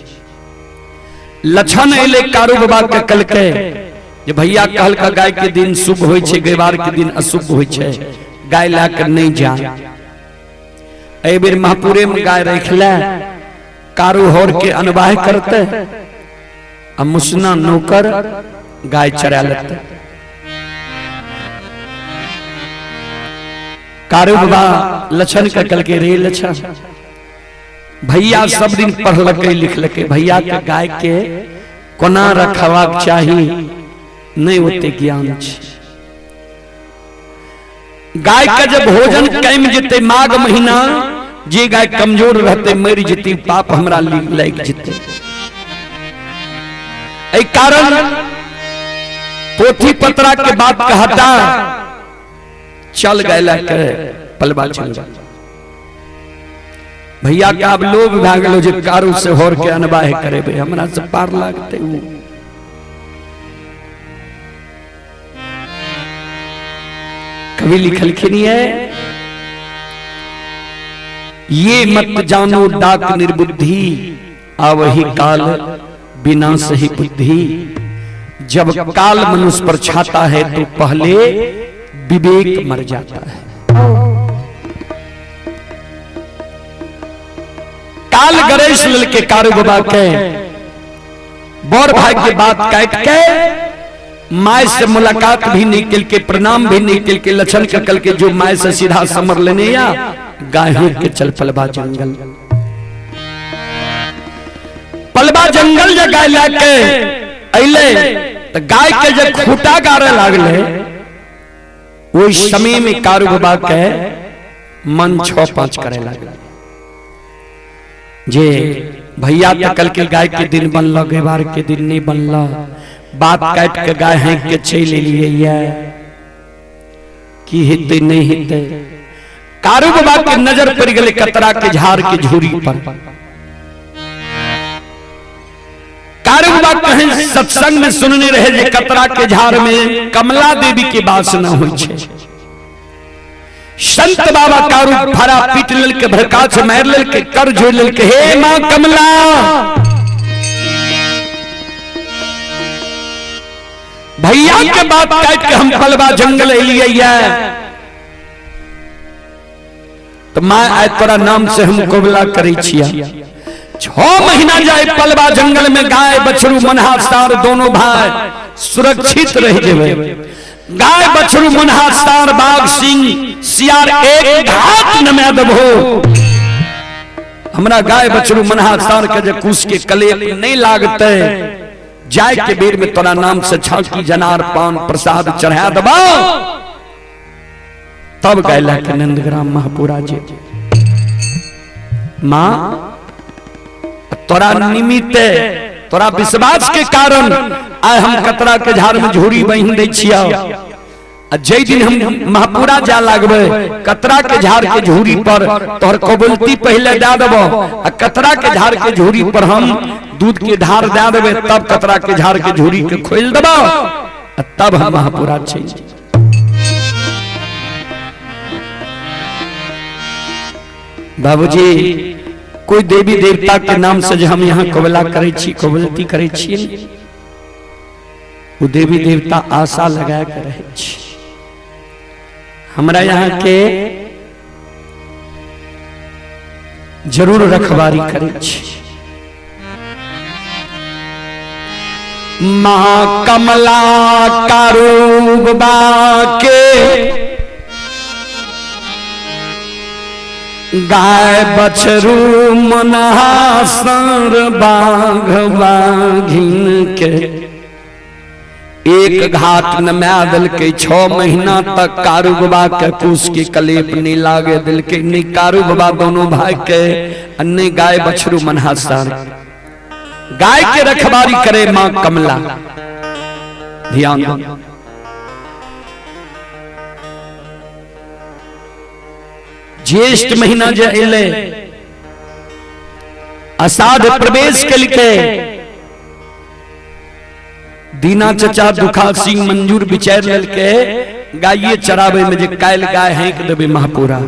लक्षण एले कारू बाबा के कल के जे भैया कहल का गाय के दिन शुभ होइ छै गैबार के दिन अशुभ होइ छै गाय ला के नहीं जा एहि बेर महापुरे में गाय रख ले कारू होर के अनवाह करते आ मुसना नौकर गाय चरा लेते कारू बाबा लछन के कल के रे लछन भैया सब दिन पढ़लकै लिखलकै भैया के गाय के कोना रखबाक चाही नहीं ओते ज्ञान छै गाय के जब भोजन कम जेते माघ महीना जे गाय कमजोर रहते मरि जेते पाप हमरा लागि जेते एहि कारण पोथी पतरा के बात कहता चल गए के पलवा चल भैया के आब लोभ भए गेलो जे कारू से होर के अनबाह करेबे हमरा से पार लागते उ कवि लिखलखिन है ये मत जानो डाक निर्बुद्धि आवही काल बिना सही बुद्धि जब काल मनुष्य पर छाता है तो पहले विवेक मर जाता है काल गणेश ललके कारू बाबा के बड़ भाई के बात काट के My से मुलाकात भी नहीं कल के, प्रणाम भी नहीं कल के, लक्षण के कल के जो my से सीधा समर लेने या गाय के चल पलबा जंगल। पलबा जंगल जे गाय लाके अइले त गाय के जे खूटा गारे लागले, ओहि समय में कारू बाबा के मन 6-5 करे लागले। जे भैया त कल के गाय के दिन बनल, गेवार के दिन नहीं बनल, बात काट के गाय हैंक के चलि एलियै ये की हेतै नहीं हेतै। कारू बाबा के नजर पड़ गेलै कतरा के झाड़ के झूरी पर। कारू बाबा कहीं सत्संग में सुनने रहे जे कतरा के झाड़ में कमला देवी के वास न होइ छै। संत बाबा कारू फरा पीट लेलकै, भरकाछ मारि लेलकै, कर जोड़ि लेलकै, हे माँ कमला, भैया के बात काट के हम पलवा जंगल एलियै ये, तो माँ आय तोरा नाम से हम कबूला करै छिया। 6 महीना जाए पलवा जंगल में गाय बछरू मनहा सार दोनों भाई सुरक्षित रह जेबै। गाय बछरू मनहा सार बाघ सिंह सियार एक घात न मैं देबहो। हमरा गाय बछरू मनहा सार के जे कुश के कलेप नहीं लागते, जाय के बेर में तोरा नाम से छाकी जनार पान प्रसाद चढ़ा देबो, तब गाय के नंदग्राम महापुरा जे। माँ तोरा निमित्त तोरा विश्वास के कारण आय हम कतरा के झाड़ में झूरी बहिन दै छिया। आ जै दिन हम महापुरा जा लागबे कतरा के झाड़ के झूरी पर तोहर कबूलती पहले दे देबो, आ कतरा के झाड़ के झूरी पर हम दूध के धार दे देबे, तब कतरा के झाड़ के झूरी के खोल देबो, आ तब हम महापुरा चलि जेबै। बाबूजी कोई देवी देवता के नाम से जे हम यहाँ कबूला करै छी, कबूलती करै छी, वो देवी देवता आशा लगा के रहै छी। हमरा यहाँ के जरूर रखवारी करै छी। माँ कमला कारूबा के गाय बछरू मनहा सर बाघ बाघिन के एक घाट न मैं दिलके। 6 महीना तक कारू बाबा के कुश के कलेप नहीं लागे दिलके, नहीं कारू बाबा दोनों भाई के, अन्य गाय बछरू मनहा सर। गाय के रखवारी करे मां कमला। ध्यान दो। ज्येष्ठ महीना जे एले अषाढ़ प्रवेश के लिए दीना चचा दुखा सिंह मंजूर विचार लेलके गाये चरावे में जे कायल गाय हैंक देबे महापुरा।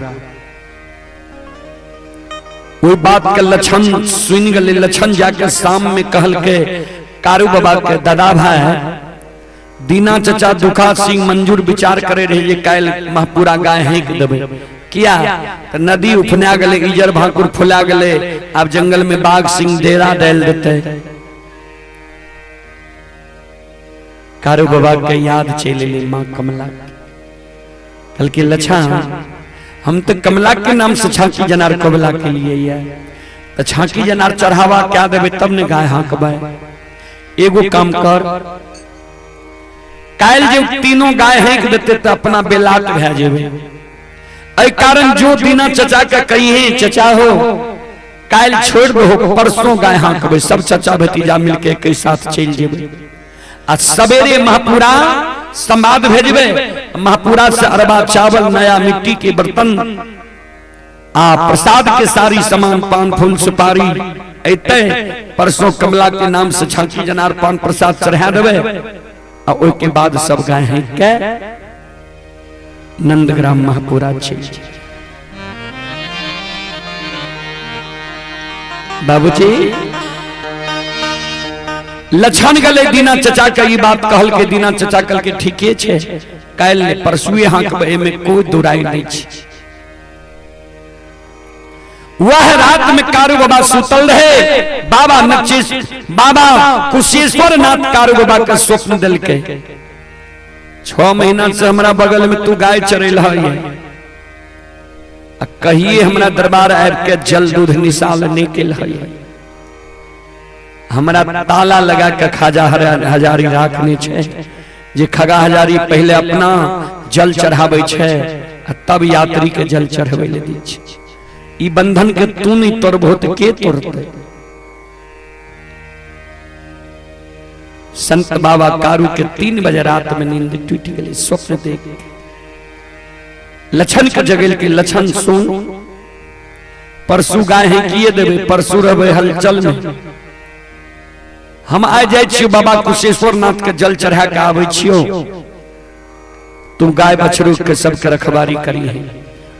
वही बात के लक्षण सुन गले। लक्षण जाके शाम में कहल के कारू बाबा के दादा भाई दीना चचा दुखा सिंह मंजूर विचार करे रहे जे कायल महापुरा गाय हैंक देबे। किया तो नदी उफना गले, इजर भाकुर फुला गले, अब जंगल में बाघ सिंह डेरा डाल देते। कारू बाबा के याद चल एलै माँ कमला। कल के लछा हम तो कमला के नाम से छाकी जनार कबला के लिए ये तो छाकी जनार चढ़ावा क्या देबे तब ने गाय हाँकबे। एगो काम कर, काल्हि जे तीनों गाय हाँक देते तो अपना बेलाट भए जेबे। एहि कारण जो दीना चचा के कही चचा हो काल्हि छोड़ दो, परसों गाय हाँकबे, सब चचा भतीजा मिलके एक साथ चलि जेबे। आ सवेरे महापुरा संवाद भेजबे, महापुरा से अरबा चावल नया मिट्टी के बर्तन आ प्रसाद के सारी सामान पान फूल सुपारी एते परसों कमला के नाम से छाकी जनार पान प्रसाद चढ़ा देबे। आ ओहि के बाद सब गाय हैं के नंदग्राम महापुरा चलि। बाबूजी लक्षण गले दीना चचा के ई बात कहल के दीना चचा कहल के ठीके छे, काल्हि ने परसुए हाँकबे, एमे कोई दुराई नहीं छे। वह रात में कारू बाबा सुतल रहे, बाबा नचेश बाबा कुशेश्वर नाथ कारू बाबा के स्वप्न दिल के 6 महीना से हमरा बगल में तू गाय चरेल है आ कहिए हमरा दरबार आबि के जल दूध निशाल नहीं केल है। हमरा ताला लगा के खाजा हजारी राखने छे जे खगा हजारी पहले अपना जल चढ़ाबै छे आ तब यात्री के जल चढ़बै ले दै छे। ई बंधन के तू नहीं तोड़बहो त के तोड़तै? संत बाबा कारू के 3 बजे रात में नींद टूट गई। स्वप्न देख लछन के जगेल के लछन सुन, परसू गाय है किए देबे, परसू रहबे हलचल में। हम आइ जाइ छियो बाबा कुशेश्वर नाथ के जल चढ़ा के आबै छियो, तू गाय बछरू के सबके रखवारी करी है।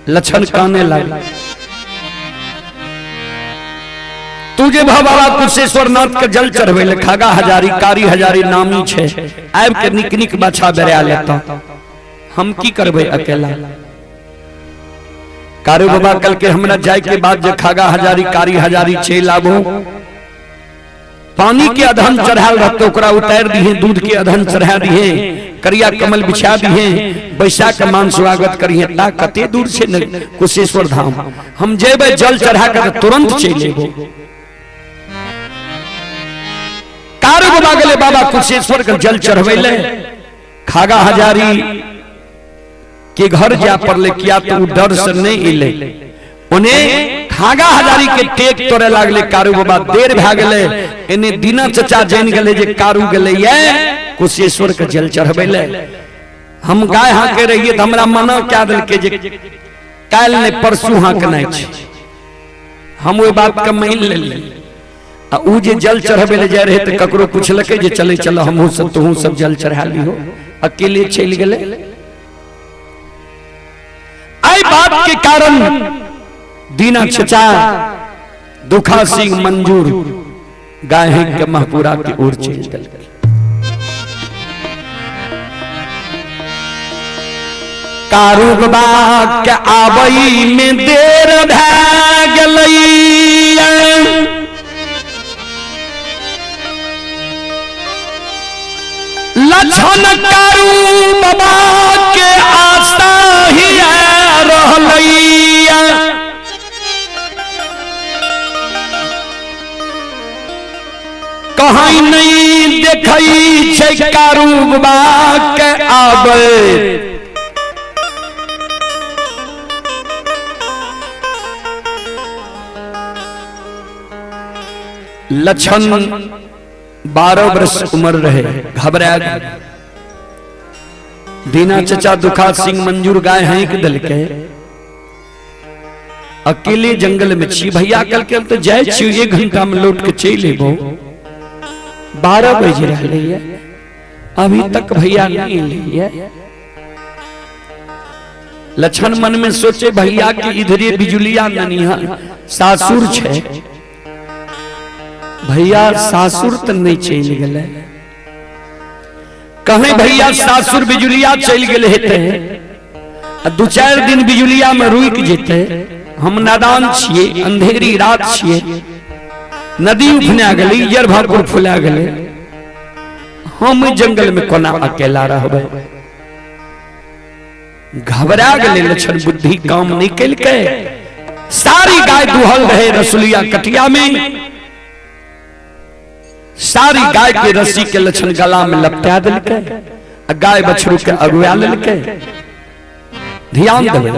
लछन काने लागे, तू जे बाबा कुशेश्वर नाथ के जल चढ़बै ले खागा हजारी कारी हजारी नामी छे, आबि के निक निक बाछा बेरा लेता, हम की करबै अकेला? कारू बाबा कल के हमरा जाय के बाद जे खागा हजारी कारी हजारी चलि आबो, पानी के अधन चढ़ाल रहते ओकरा उतार दिहे, दूध के अधन चढ़ा दिहे, करिया कमल बिछा दिहे, बैसा के मान स्वागत करिहे। ता कते दूर से कुशेश्वर धाम, हम जेबै जल चढ़ा के तुरंत चलि एबो। कारू बाबा गेले बाबा कुशेश्वर के जल चढ़बै ले, खागा हजारी के घर जा पड़ले, किया तो उ डर से नहीं एले। उन्हें खागा हजारी के टेक तोड़े लागले कारू बाबा, देर भए गेले। एने दीना चचा जान गेले जे कारू गेले ये कुशेश्वर के जल चढ़बै ले। हम गाय हाँके रहिए त हमरा मना क्या देलके जे काल्हि नहि परसू हाँकनाइ छै, हम ओहि बात के मान लेलियै। आ उ जे जल चढ़बै ले जाय रहे त ककरो पुछलकै जे चले चल हमहूँ सब तोहूँ सब जल चढ़ा लिहो, अकेले चलि गेलै। एहि बात के कारण दीना चचा दुखा सिंह मंजूर गाय के महपुरा के ओर चलि देलकै। कारू बाबा के आबई में देर भए गेलै, लछन कारू बाबा के आशा ही रहलैया। कहीं नहीं देखै छै कारू बाबा के आबै, लछन 12 वर्ष उम्र रहे, घबरा गए। दीना चचा दुखा सिंह मंजूर गाय हाँक देलकै, अकेले जंगल में छी भैया, कल के हम तो जाय छी 1 घंटा में लौट के चलि एबो। 12 बज रहलै ये, अभी तक भैया नहीं एलै ये। लछन मन में सोचे भैया के इधरे बिजुलिया ननिहा सासुर छे, भैया सासुर त नहीं चलि गेलै, कहीं भैया सासुर बिजुलिया चलि गेल हेतै, आ 2-4 दिन बिजुलिया में रुकि जेतै। हम नादान छियै, अंधेरी रात छियै, नदी उफना गेलै, इजर भाकुर फुला गेलै, हम जंगल में कोना अकेला रहबै? घबरा गेलै लछन, बुद्धि काम नहीं केलकै। सारी गाय दुहल रहे रसुलिया कटिया में, सारी गाय के रस्सी के लछन गला में लपटा देलकै, आ गाय बछरू के अगुआ लेलकै। ध्यान देबै,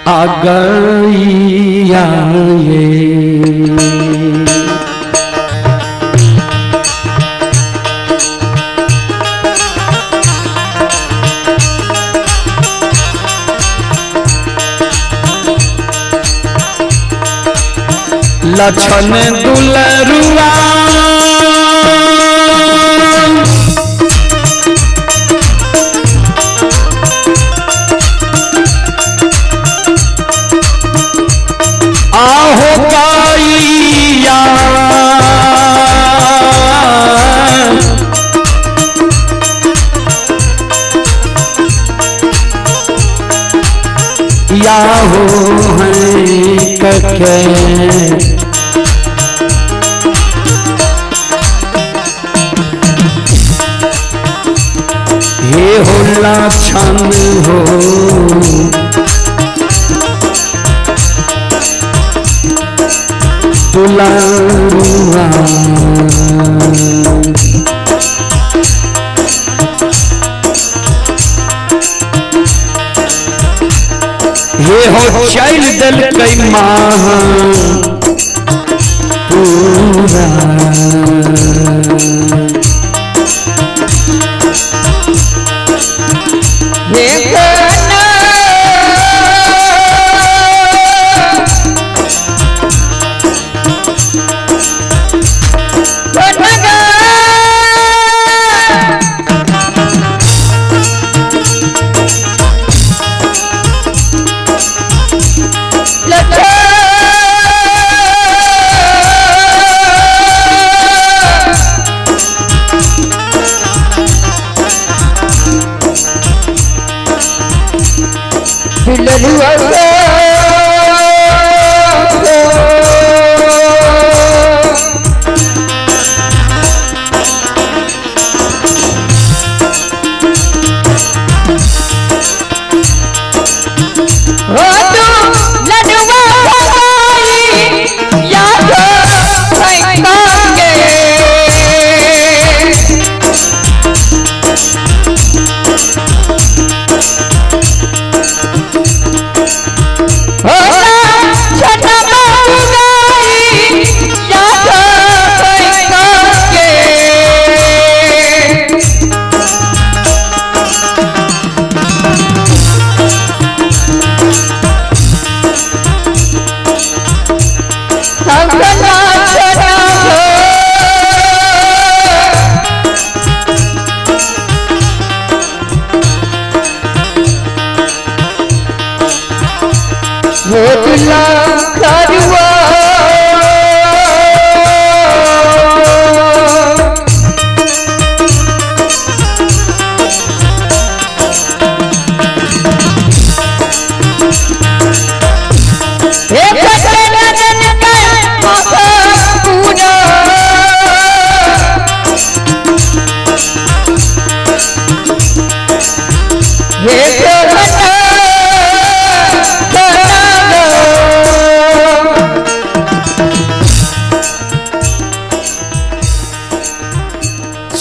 आ गैया ये लछन दुलरुआ आहो गैया या हो हैं कके। हे होला छन हो दुलारुआ। हे हो चल दल कई माह पूरा।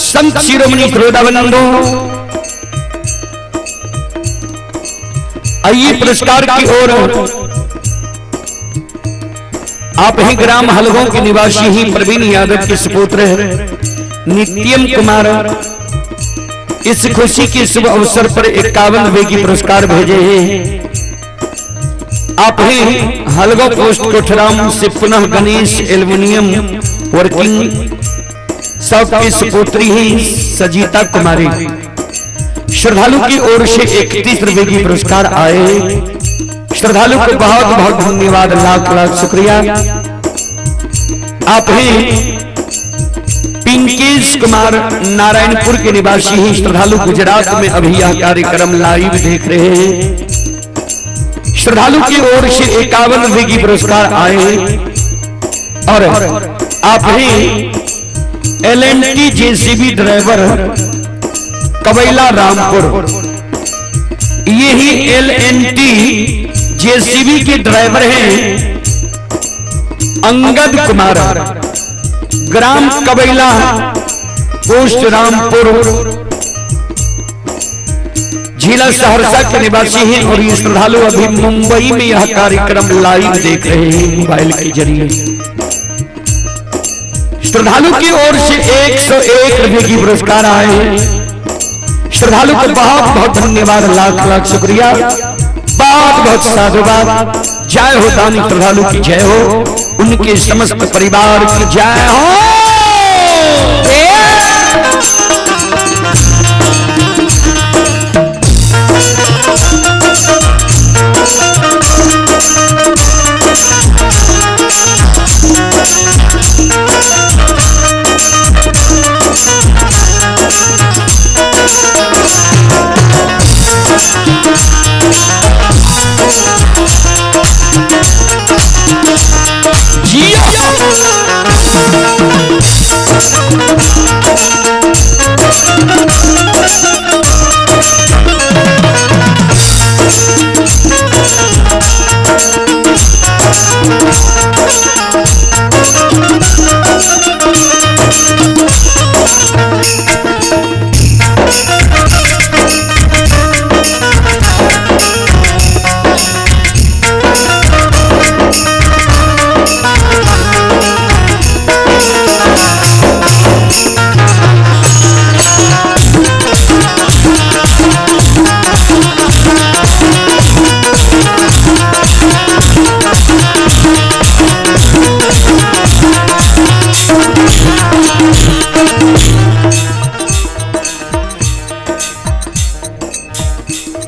संत शिरोमणि श्रोताबंधु, आइए पुरस्कार की ओर। आप ही ग्राम हलगों के निवासी ही प्रवीण यादव के सुपुत्र हैं नित्यम कुमार, इस खुशी के शुभ अवसर पर 51 रुपए की पुरस्कार भेजे हैं। आप ही हलगो पोस्ट कोठराम से पुनः गणेश एल्युमिनियम वर्किंग सब की सुपुत्री ही सजीता कुमारी, श्रद्धालु की ओर से 31 रुपए की पुरस्कार आए। श्रद्धालु को बहुत बहुत धन्यवाद, लाख लाख शुक्रिया। आप ही पिंकेश कुमार नारायणपुर के निवासी ही श्रद्धालु गुजरात में अभी यह कार्यक्रम लाइव देख रहे हैं। श्रद्धालु की ओर से 51 रुपए की पुरस्कार आए। और आप ही LNT JCB driver Kabaila Rampur, ये ही LNT JCB के ड्राइवर हैं अंगद कुमार, ग्राम कबैला पोस्ट रामपुर, जिला सहरसा के निवासी हैं। और ये श्रद्धालु अभी मुंबई में यह कार्यक्रम लाइव देख रहे हैं मोबाइल के जरिए। श्रद्धालु की ओर से 101 रुपए की पुरस्कार आए हैं। श्रद्धालु को बहुत बहुत धन्यवाद, लाख लाख शुक्रिया, बहुत बहुत साधुवाद। जय हो दानी श्रद्धालु की जय हो, उनके समस्त परिवार की जय हो। जिया।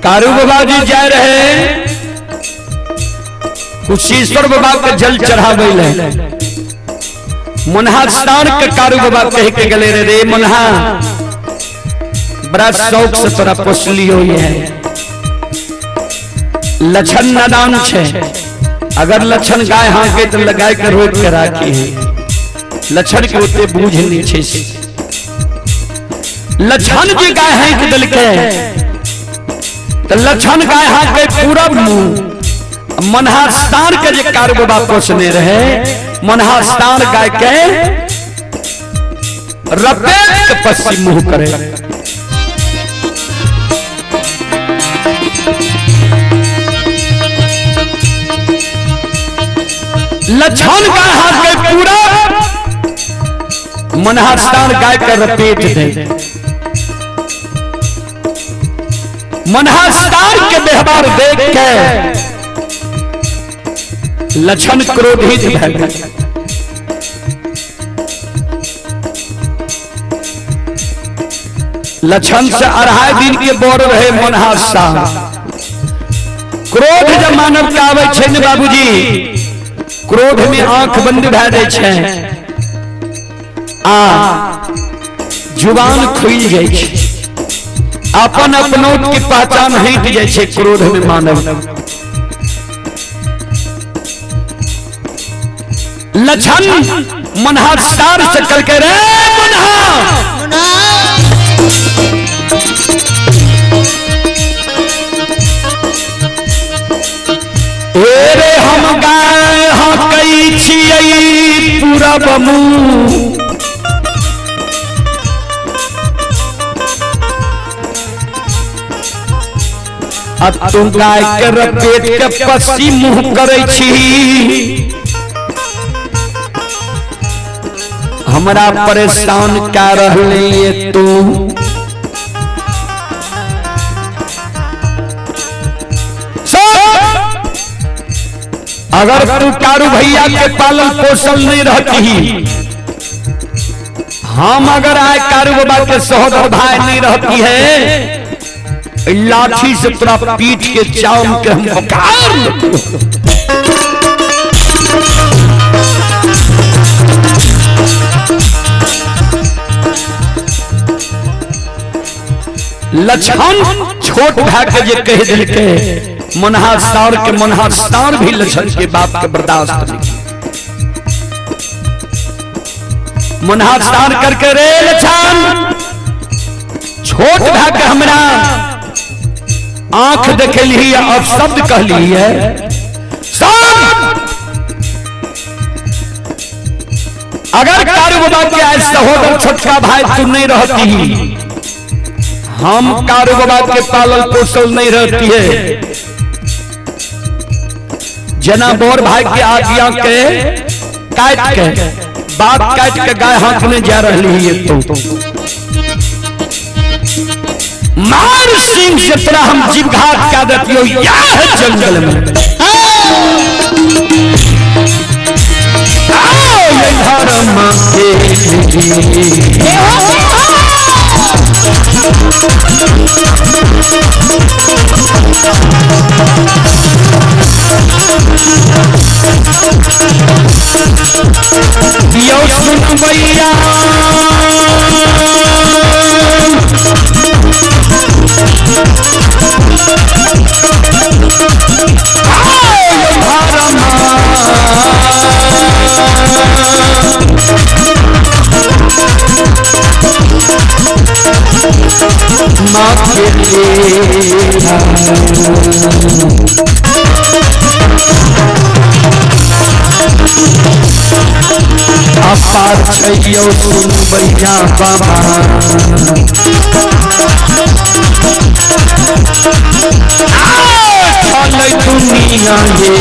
कारू बाबा जी जा रहे कुशीश्वर बाबा के जल चढ़ावे ले। मुन्हा सार के कारू बाबा कह के गले रे रे मुन्हा, बड़ा शौक से तोरा पोसलियो है। लक्षण नादान छे, अगर लक्षण गाय हाँके तो लगाए के रोक के राखी है। लक्षण के ओते बूझ नहीं छे से। लक्षण जे गाय हाँक देलकै तो लक्षण गाय हाँके पूरब मुंह, मनहा सार के जे कारू बाबा पोसने रहे, मनहा सार गाय के रपेट के पश्चिम मुंह करे। लक्षण गाय हाथ के पूरा मनहा सार गाय के रपेट दे। मनहा सार के व्यवहार देख के लक्षण क्रोधित भए गेल। लक्षण से 2.5 दिन के बोर रहे मनहा सार। क्रोध जब मानव के आवे छै ने बाबूजी, क्रोध में आंख बंद भए जाइ छै आ जुबान खुलि जाइ छै, अपन अपनौत के पहचान हटि जाइ छै क्रोध में मानव। लक्षण मनहा सार से करके रे मनहा, रे हम गाय हकै छियै पूरब मुँह, आ तू गाय के रपेट के पश्चिम मुँह करै छी। हमरा परेशान कै रहले तू, अगर तू कारू भैया के पालन पोषण नहीं रहती, हम अगर आए कारू बाबा के सहोदर भाई नहीं रहती है, लाठी से तोरा पीट के चाम के हम पुकार। लक्षण छोट भाई के जे कह दिलके मनहा सार के, मनहा सार भी लक्षण के बाप के बर्दाश्त नहीं। मनहा सार करके रे लक्षण छोट भाई के हमरा आंख देखली है अब शब्द कहली है। अगर कारू बाबा के आज सहोदर छोटका भाई तू नहीं रहती, हम कारू बाबा के पालन पोषण नहीं रहती है, जना बोर भाई के आज्ञा के काट के बात काट के गाय हाथ में जा रही है तो मार सिंह से तोरा हम जीवघात क्या देती हो यह जंगल में। आओ ये धर्म के यो सुन भैया अपार छैयो सुन भैया बाबा चल दुनिया ये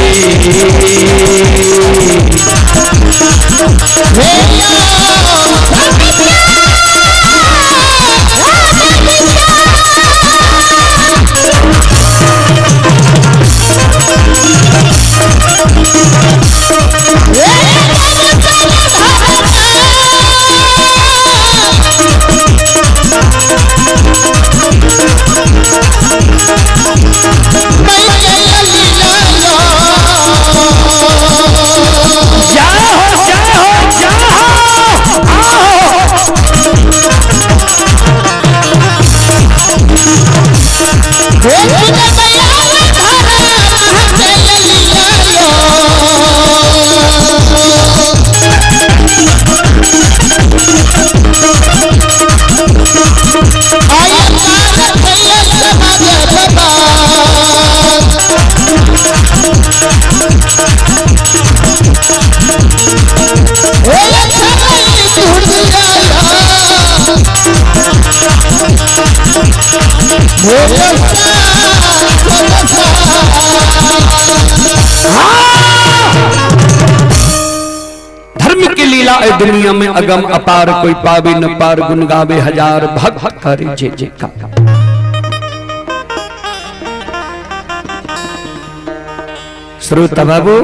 धर्म की लीला है दुनिया में अगम अपार, कोई पावे न पार, गुण गावे हजार, भक्त करे जे जे का। श्रोता बाबू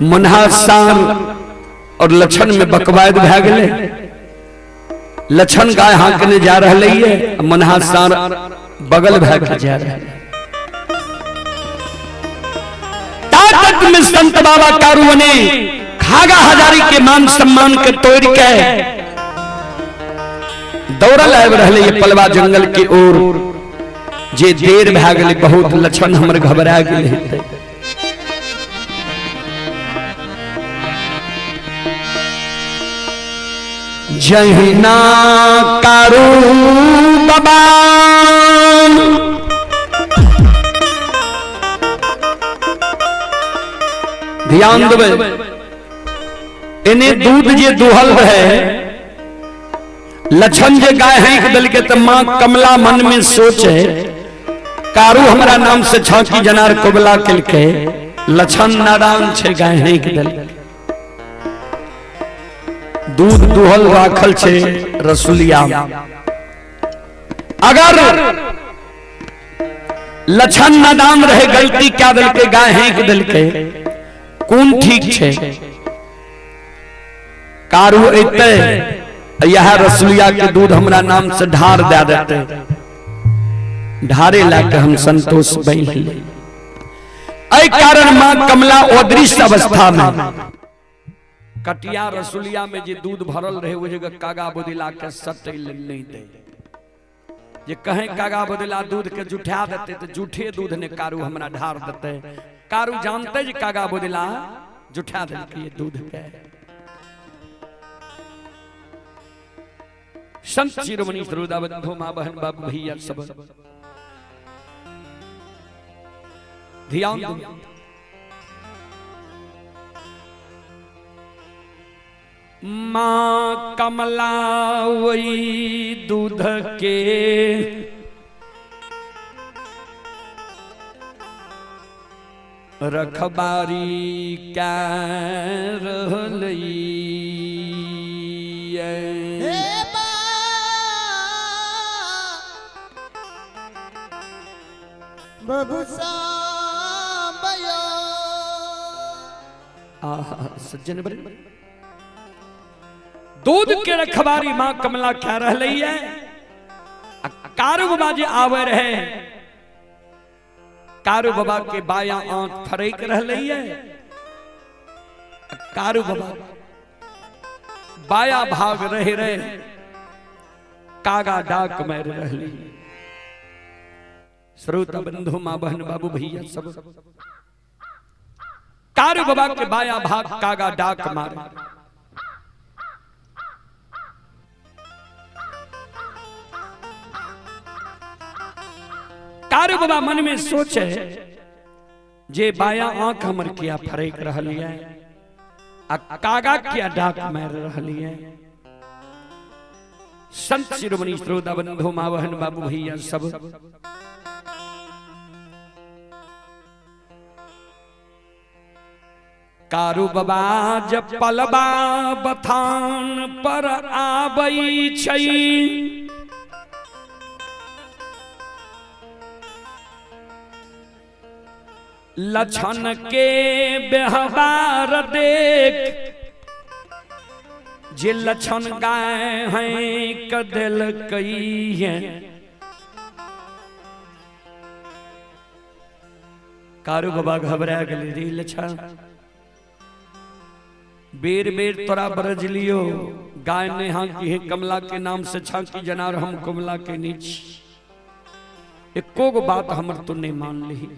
मुन्हा सार और लक्षण में बकवाद भै गेले। लक्षण गाय हाँकने जा रहा है, मुन्हा सार बगल भै के जा रहा है। ताकत में संत बाबा कारू ने खागा हजारी के मान सम्मान के तोड़ के दौड़ल आबि रहले ये पलवा जंगल के ओर। जे देर भै गेले बहुत, लक्षण हमर घबरा गेले। जहिना कारू बाबा ध्यान देबै, एने दूध जे दुहल रहे, लक्षण जे गाय हैंक देलकै त मां कमला मन में सोचे, कारू हमरा नाम से छाकी जनार कोबला केलकै, लक्षण नादान छे गाय हैंक देलकै। दूध दुहल राखल छे रसुलिया। अगर लक्षण नादान रहे, गलती क्या देलकै, गाय हैंक देलकै, कोन ठीक छे? कारू एते यह रसुलिया के दूध हमरा नाम से ढार दे देते, ढारे लाके हम संतोष बन ले। एहि कारण मां कमला अदृश्य अवस्था में कटिया रसुलिया में जे दूध भरल रहे वो जगह कागा बदिला के सटै ले नहीं दे। जे कहें कागा बदिला दूध के जुठा देते तो जूठे दूध ने कारू हमरा ढार देते। कारू जानते जे कागा बदिला जुठा देलकै दूध के। संत शिरोमणि श्रोता बंधु मां बहन बाबू भैया सब ध्यान दो। मां कमला वही दूध के रखबारी क्या रहलई। सज्जन बड़े दूध के रखबारी मां कमला क्या रहलई है। कारू बाबा जे आवे रहे, कारू बाबा के बाया आंख फरक रहलई है। कारू बाबा बाया भाग रहे रहे कागा डाक मार रहली। श्रोता बंधु मां बहन बाबू भैया सब कारू बाबा के बाया भाग कागा डाक मारे। कारू बाबा मन में सोचे जे बाया आंख हमर किया फरक रहल है, आ कागा किया डाक मार रहल है। संत शिरोमणि श्रोता बंधु मां बहन बाबू भैया सब कारू बाबा जब पलबा बथान पर आबई छै, लक्षण के व्यवहार देख जे लक्षण गाय हैं कदल कई है। कारू बाबा घबरा गेले, रे लक्षण बेर बेर तोरा बरज लियो, गाय ने हाँ की है कमला के नाम से छाकी जनार हम कमला के नीच, एको गो बात हमर तो नहीं मान ली।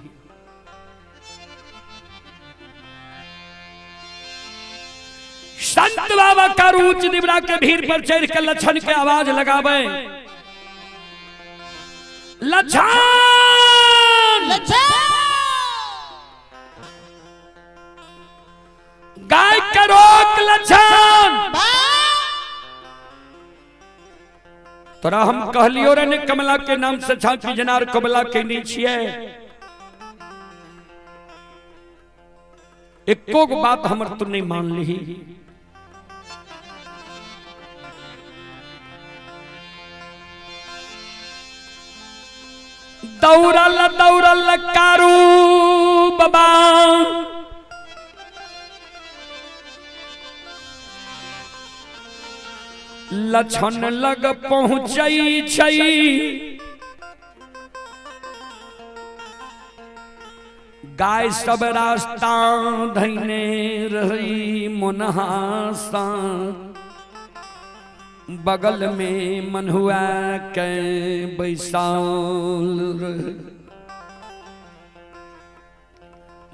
संत बाबा का ऊंच निबरा के भीड़ पर चढ़ के लक्षण के आवाज लगावे, लक्षण गाय तोरा हम कहलियो रे ने कमला के नाम से झांकी जनार कमला के नहीं छिए। एको गो बात हमर तू नहीं मान ली। दौड़ल दौड़ल कारू बाबा लछन लग पहुंचई छई, गाय सब रास्ता धैने रही मुनहासा, बगल में मनुआ के बैसाल रहे।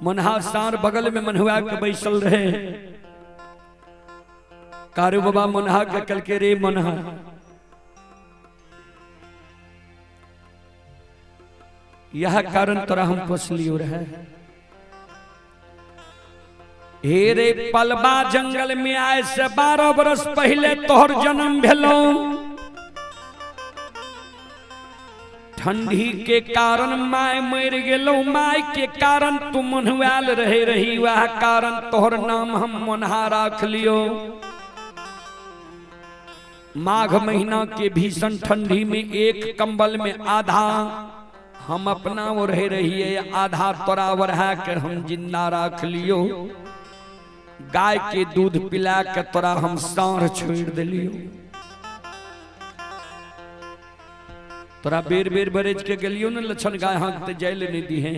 मनहा सार बगल में मनुआ के बैसल रहे। कारू बाबा मनहा के कल के रे मनहा, यह कारण तोरा हम पोसलियो रहे। हे रे पलबा जंगल में आए से 12 बरस पहले तोहर जन्म भेलो। ठंडी के कारण my मर गेलो, my के कारण तू मनुआल रहे रही, वह कारण तोहर नाम हम मनहा राख लियो। माघ महीना के भीषण ठंडी में एक कंबल में आधा हम अपना ओढ़े रहिए, आधा तोरा ओढ़ा के हम जिंदा राख लियो। गाय के दूध पिला के तोरा हम साँढ़ छोड़ दिलियो। तोरा बेर बेर बरेज के गेलियो न लक्षण गाय हाँकते जाय ले नहीं दी है।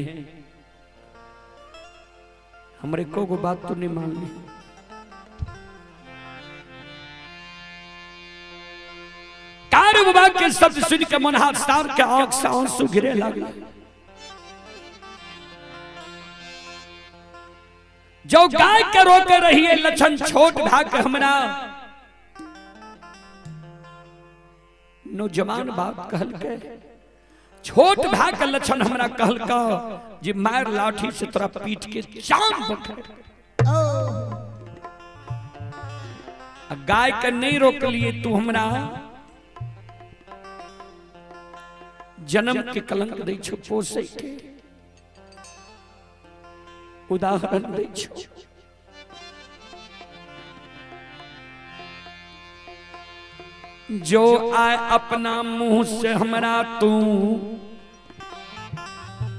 हमरे को गो बात तो नहीं मान ली। कारू बाबा के शब्द सुन के मन हाथ सार के आंख से आंसू गिरे लागल। जो गाय के रोके रही है लक्षण छोट भाग के हमरा नौजवान बाप कहल के, छोट भाग के लक्षण हमरा कहल का जे मार लाठी से तोरा पीट के चाम बखर। गाय के नहीं रोक लिए तू हमरा जन्म के कलंक दै छो, पोसे के उदाहरण दै छो। जो आए अपना मुंह से हमरा तू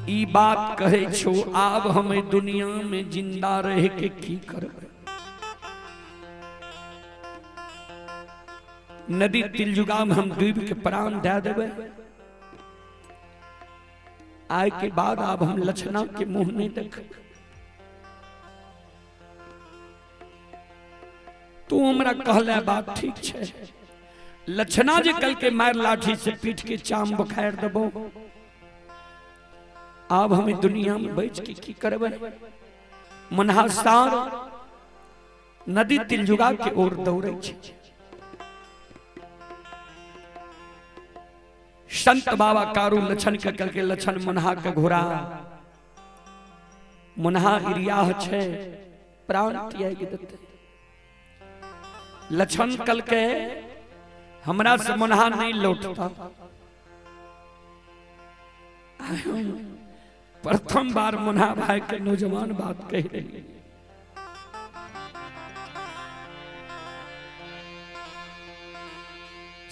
ई बात कहे छो, आब हमें दुनिया में जिंदा रह के की करबै। नदी तिलजुगा में हम डूब के प्राण दे देबै। आय के बाद अब हम लक्षणा के मुंह नहीं देख। तू हमरा कहले बात ठीक छे, लक्षणा जे कल के मार लाठी से पीट के चाम बखार देबो, अब हमें दुनिया में बच के की करबै। मनहा सार नदी तिलजुगा के ओर दौड़े छे। संत बाबा कारू लक्षण के कल के लक्षण मनहा के घोड़ा मनहा इरियाह छे प्राण त्याग देते। लक्षण कल के हमरा से मनहा नहीं लौटता। प्रथम बार मनहा भाई के नौजवान बात कह रही।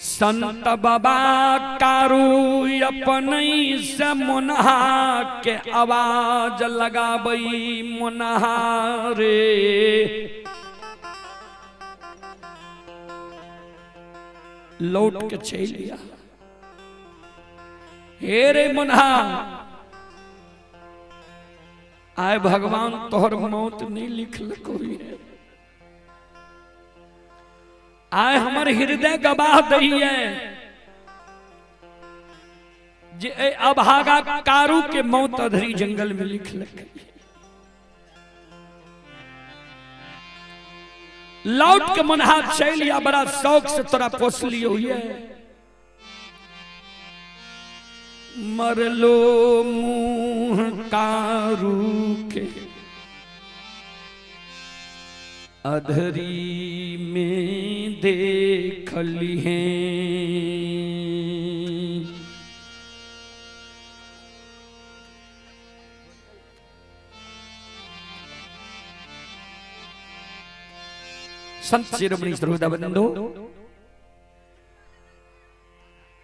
संत बाबा कारू अपने से मनहा के आवाज लगाबई मनहा रे। लौट के चल लिया। हे रे मनहा, आए भगवान तोहर मौत नहीं लिखल कोई है। आए हमर हृदय गवाह दही है जे अभागा कारू के मौत अधरी जंगल में लिखल। लौट के मनहा चल या बड़ा शौक से तोरा पोस लियो है। मरलो मुंह कारू के अधरी में देख ली है। संत शिरोमणि श्रोता बंधु,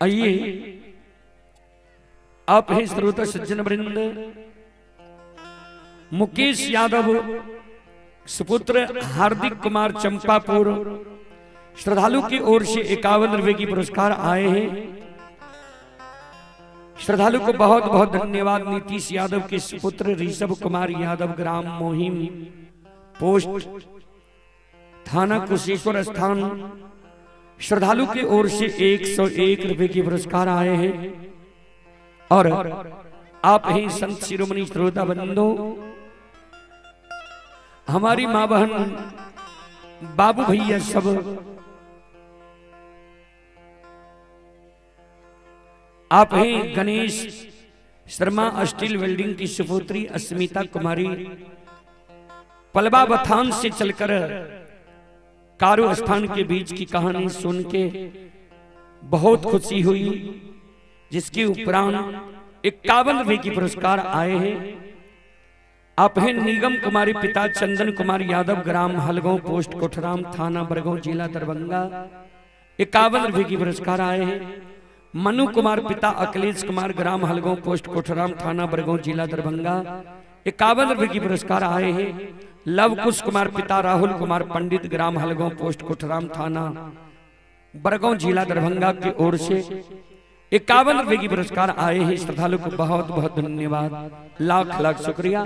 आइए आप ही श्रोता सज्जन वृंद, मुकेश यादव सुपुत्र हार्दिक कुमार चंपापुर श्रद्धालु की ओर से 51 रुपए की पुरस्कार आए हैं। श्रद्धालु को बहुत बहुत धन्यवाद। नीतीश यादव के सुपुत्र ऋषभ कुमार यादव, ग्राम मोहिम, पोस्ट थाना कुशेश्वर स्थान, श्रद्धालु की ओर से 101 रुपए की पुरस्कार आए हैं। और आप ही संत शिरोमणि श्रोता बंधु, हमारी माँ बहन बाबू भैया सब आप हैं गणेश शर्मा स्टील वेल्डिंग की सुपुत्री अस्मिता कुमारी पलवा बथान से चलकर कारू स्थान के बीच की कहानी सुन के बहुत खुशी हुई, जिसके उपरांत 51 रुपए की पुरस्कार आए हैं। आप हैं निगम कुमारी पिता चंदन कुमार यादव, ग्राम हलगांव, पोस्ट कोठराम, थाना बरगांव, जिला दरभंगा, 51 रुपए की पुरस्कार आए हैं। मनु कुमार पिता अखिलेश कुमार, ग्राम हलगांव, पोस्ट कोठराम, थाना बरगांव, जिला दरभंगा, 51 रुपए की पुरस्कार आए हैं। लव कुश कुमार पिता राहुल कुमार पंडित, ग्राम हलगांव, पोस्ट कोठराम, थाना बरगांव, जिला दरभंगा की ओर से 51 रुपए की पुरस्कार आए हैं। श्रद्धालु को बहुत बहुत धन्यवाद, लाख लाख शुक्रिया,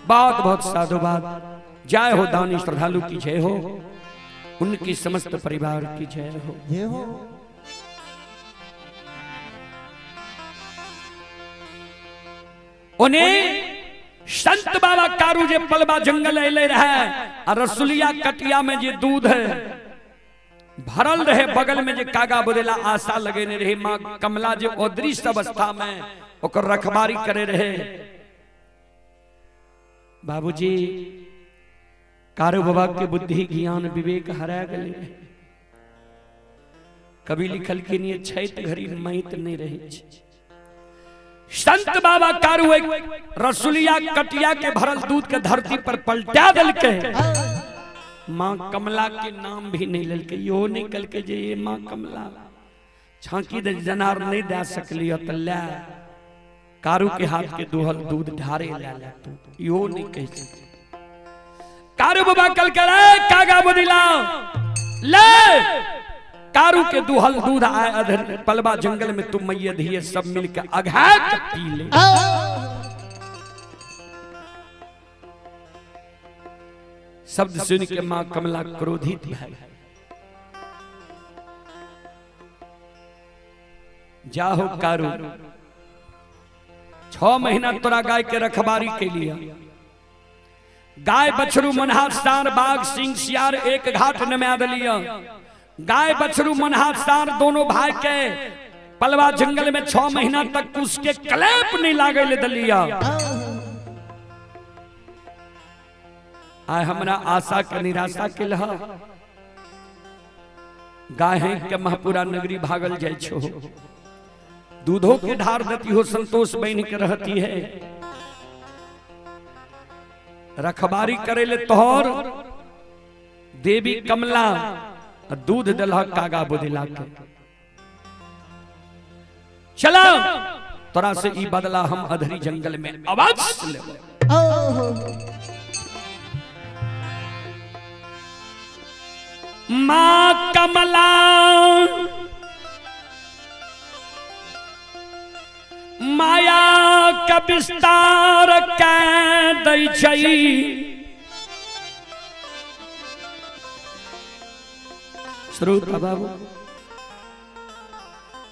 बहुत बहुत साधुवाद। जय हो दानी श्रद्धालु की जय हो, उनकी समस्त परिवार की जय हो। जय हो। उन्हें संत बाबा कारू जे पलवा जंगल अले रहे आ रसुलिया कटिया में जे दूध है भरल रहे, बगल में जे कागा बदेला आशा लगेने रहे, मां कमला जे अदृश्य अवस्था में ओकर रखबारी करे रहे। बाबूजी कारू बाबा के बुद्धि ज्ञान विवेक हरा गए। कभी लिखल के नहीं छैत घड़ी मैत नहीं रहे। संत बाबा कारू एक रसुलिया कटिया के भरल दूध के धरती पर पलटा दिलके, मां कमला के नाम भी नहीं ललके, यो नहीं कलके जे ये मां कमला छांकी दे जनार नहीं दे सकली त ले कारू के हाथ के दुहल दूध ढारे ले ले तू, यो नहीं कह सकली। कारू बाबा कल करे कागा बदिला ले कारू के दुहल दूध आए अधर पलवा जंगल में तुम मैया धीए सब मिलके अघा के पी ले। शब्द सुन के मां कमला क्रोधित भय, जाहो कारू 6 महीना तोरा गाय के रखबारी के लिए, गाय बछरू मनहार सार बाघ सिंह सियार एक घाट नमा दिलिया, गाय बछरू मनहार सार दोनों भाई के पलवा जंगल में 6 महीना तक उसके कलेप नहीं लागे ले दलिया। आय हमरा आशा के निराशा के लहा गाय है के महपुरा नगरी भागल जाय छो, दूधों के ढार देती हो संतोष बन के रहती है, रखबारी करे ले तोहर देवी कमला दूध दिलह कागा बुदिला के। चला तोरा से ई बदला हम अधरी जंगल में आवाज लेबो। मां कमला माया का विस्तार कै दै छै, श्रोता बाबू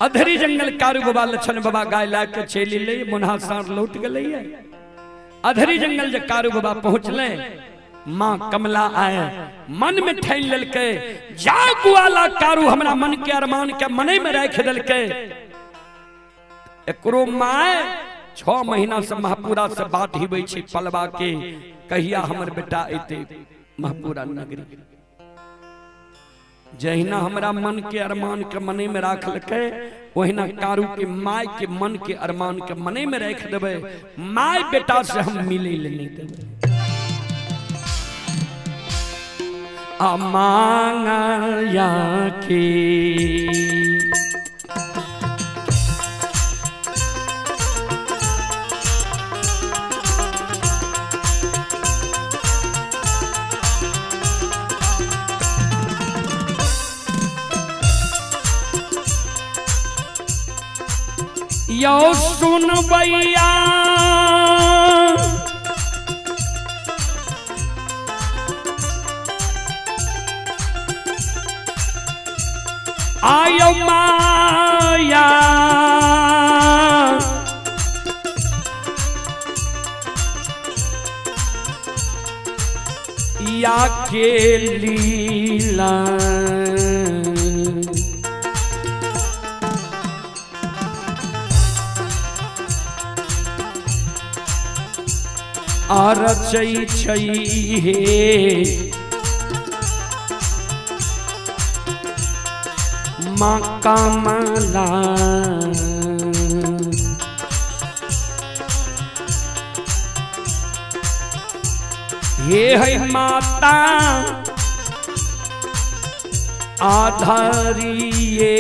अधरी जंगल कारू बाबा लक्षण बाबा गाय ला के चली ले मुन्हा सार लौट गए। अधरी जंगल जे कारू बाबा पहुंचले मां कमला आए मन में ठान ललके, जा गुआला कारू हमरा मन के अरमान के मने में राख दलके। एकरो my 6 महीना से महपुरा से बात हिबै छै पलवा के, कहिया हमर बेटा एते महपुरा नगरी। जहिना हमरा मन के अरमान के मने में राखलकै ओहिना कारू के my के मन के अरमान के मने में राख देबै, my बेटा से हम मिले ले नहीं देबै। आ मांगा के। यो सुन भैया आयो माया या के लीला। रचै छै हे माँ कमला। हे है माता आधारिये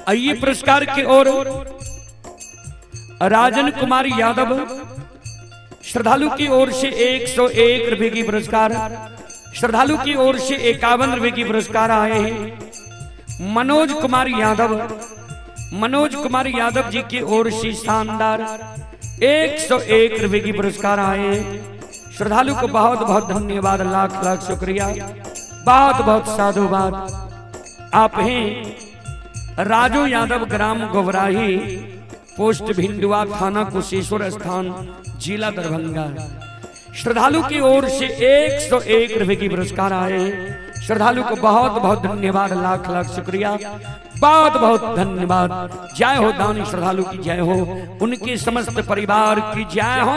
आइए पुरस्कार की ओर राजन कुमार यादव श्रद्धालु की ओर से 101 रुपए की पुरस्कार, श्रद्धालु की ओर से 51 रुपए की पुरस्कार आए हैं। मनोज कुमार यादव, मनोज कुमार यादव जी की ओर से शानदार 101 रुपए की पुरस्कार आए हैं। श्रद्धालु को बहुत बहुत धन्यवाद, लाख लाख शुक्रिया, बहुत बहुत साधुवाद। आप हैं राजू यादव, ग्राम गोबराही, पोस्ट भिंडुआ, थाना कुशेश्वर स्थान, जिला दरभंगा। श्रद्धालु की ओर से 101 रुपए की पुरस्कार आए हैं। श्रद्धालु को बहुत बहुत धन्यवाद, लाख लाख शुक्रिया, बहुत बहुत धन्यवाद। जय हो दानी श्रद्धालु की जय हो, उनके समस्त परिवार की जय हो।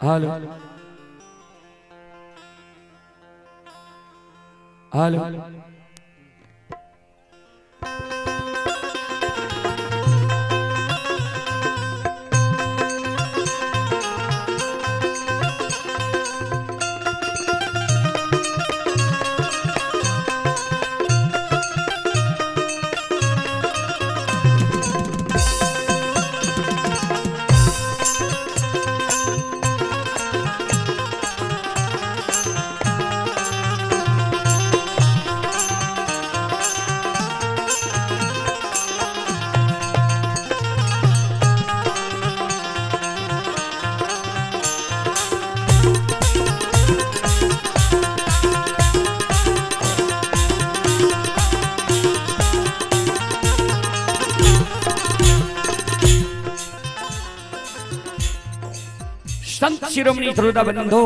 हेलो हेलो संत शिरोमणि श्रोता बंधु,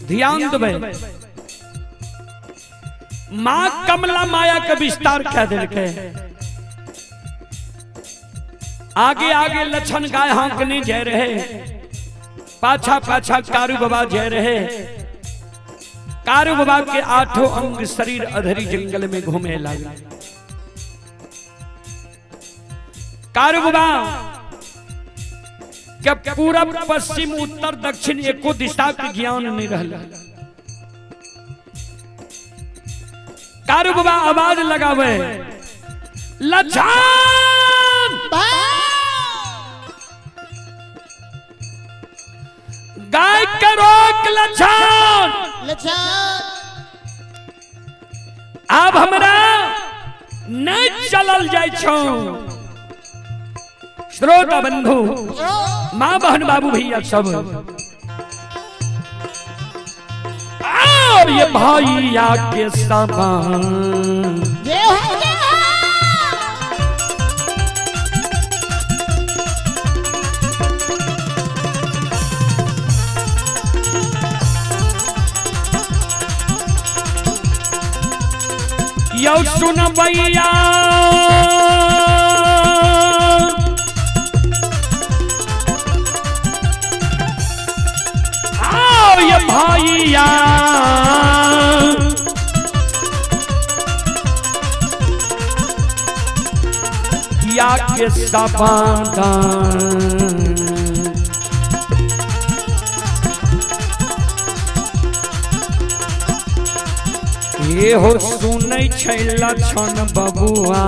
ध्यान देबै। मां कमला माया के विस्तार कह देलकै। आगे आगे लक्षण गाय हाँकने जा रहे, पाछा पाछा कारू बाबा जा रहे। कारू बाबा के आठों अंग शरीर अधरी जंगल में घूमे लगे। कारू बाबा के पूरब पश्चिम उत्तर दक्षिण एको दिशा के ज्ञान नहीं रहल। कारू बाबा आवाज लगावे, लक्षण गाय के रोक, लक्षण अब हमरा नहीं चलल जाय छौ। श्रोता बंधु, माँ बहन बाबू भैया सब, और ये भैया के समान यौ सुन भैया, आओ ये भैया या के सबादान। ये हो सुनै छै लक्षण बबुआ,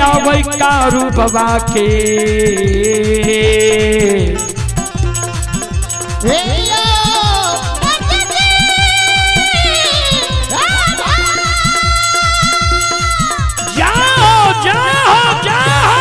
आबै कारू बाबा के। जाओ जाओ जाओ।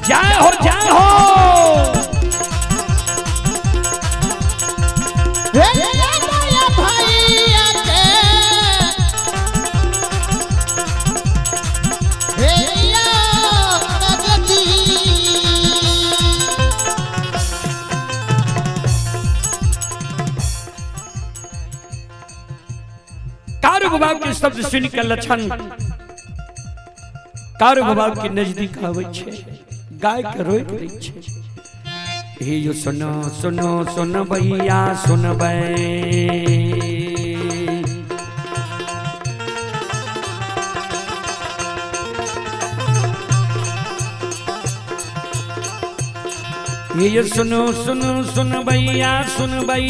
जय हो जय हो। कारू बाबा के शब्द सुन के लक्षण कारू बाबा के नजदीक आबै छै, गाय के रोक दै छै। हे यो सुनो सुनो सुन भैया सुनबै, हे यो सुनो सुनो सुन भैया सुनबै।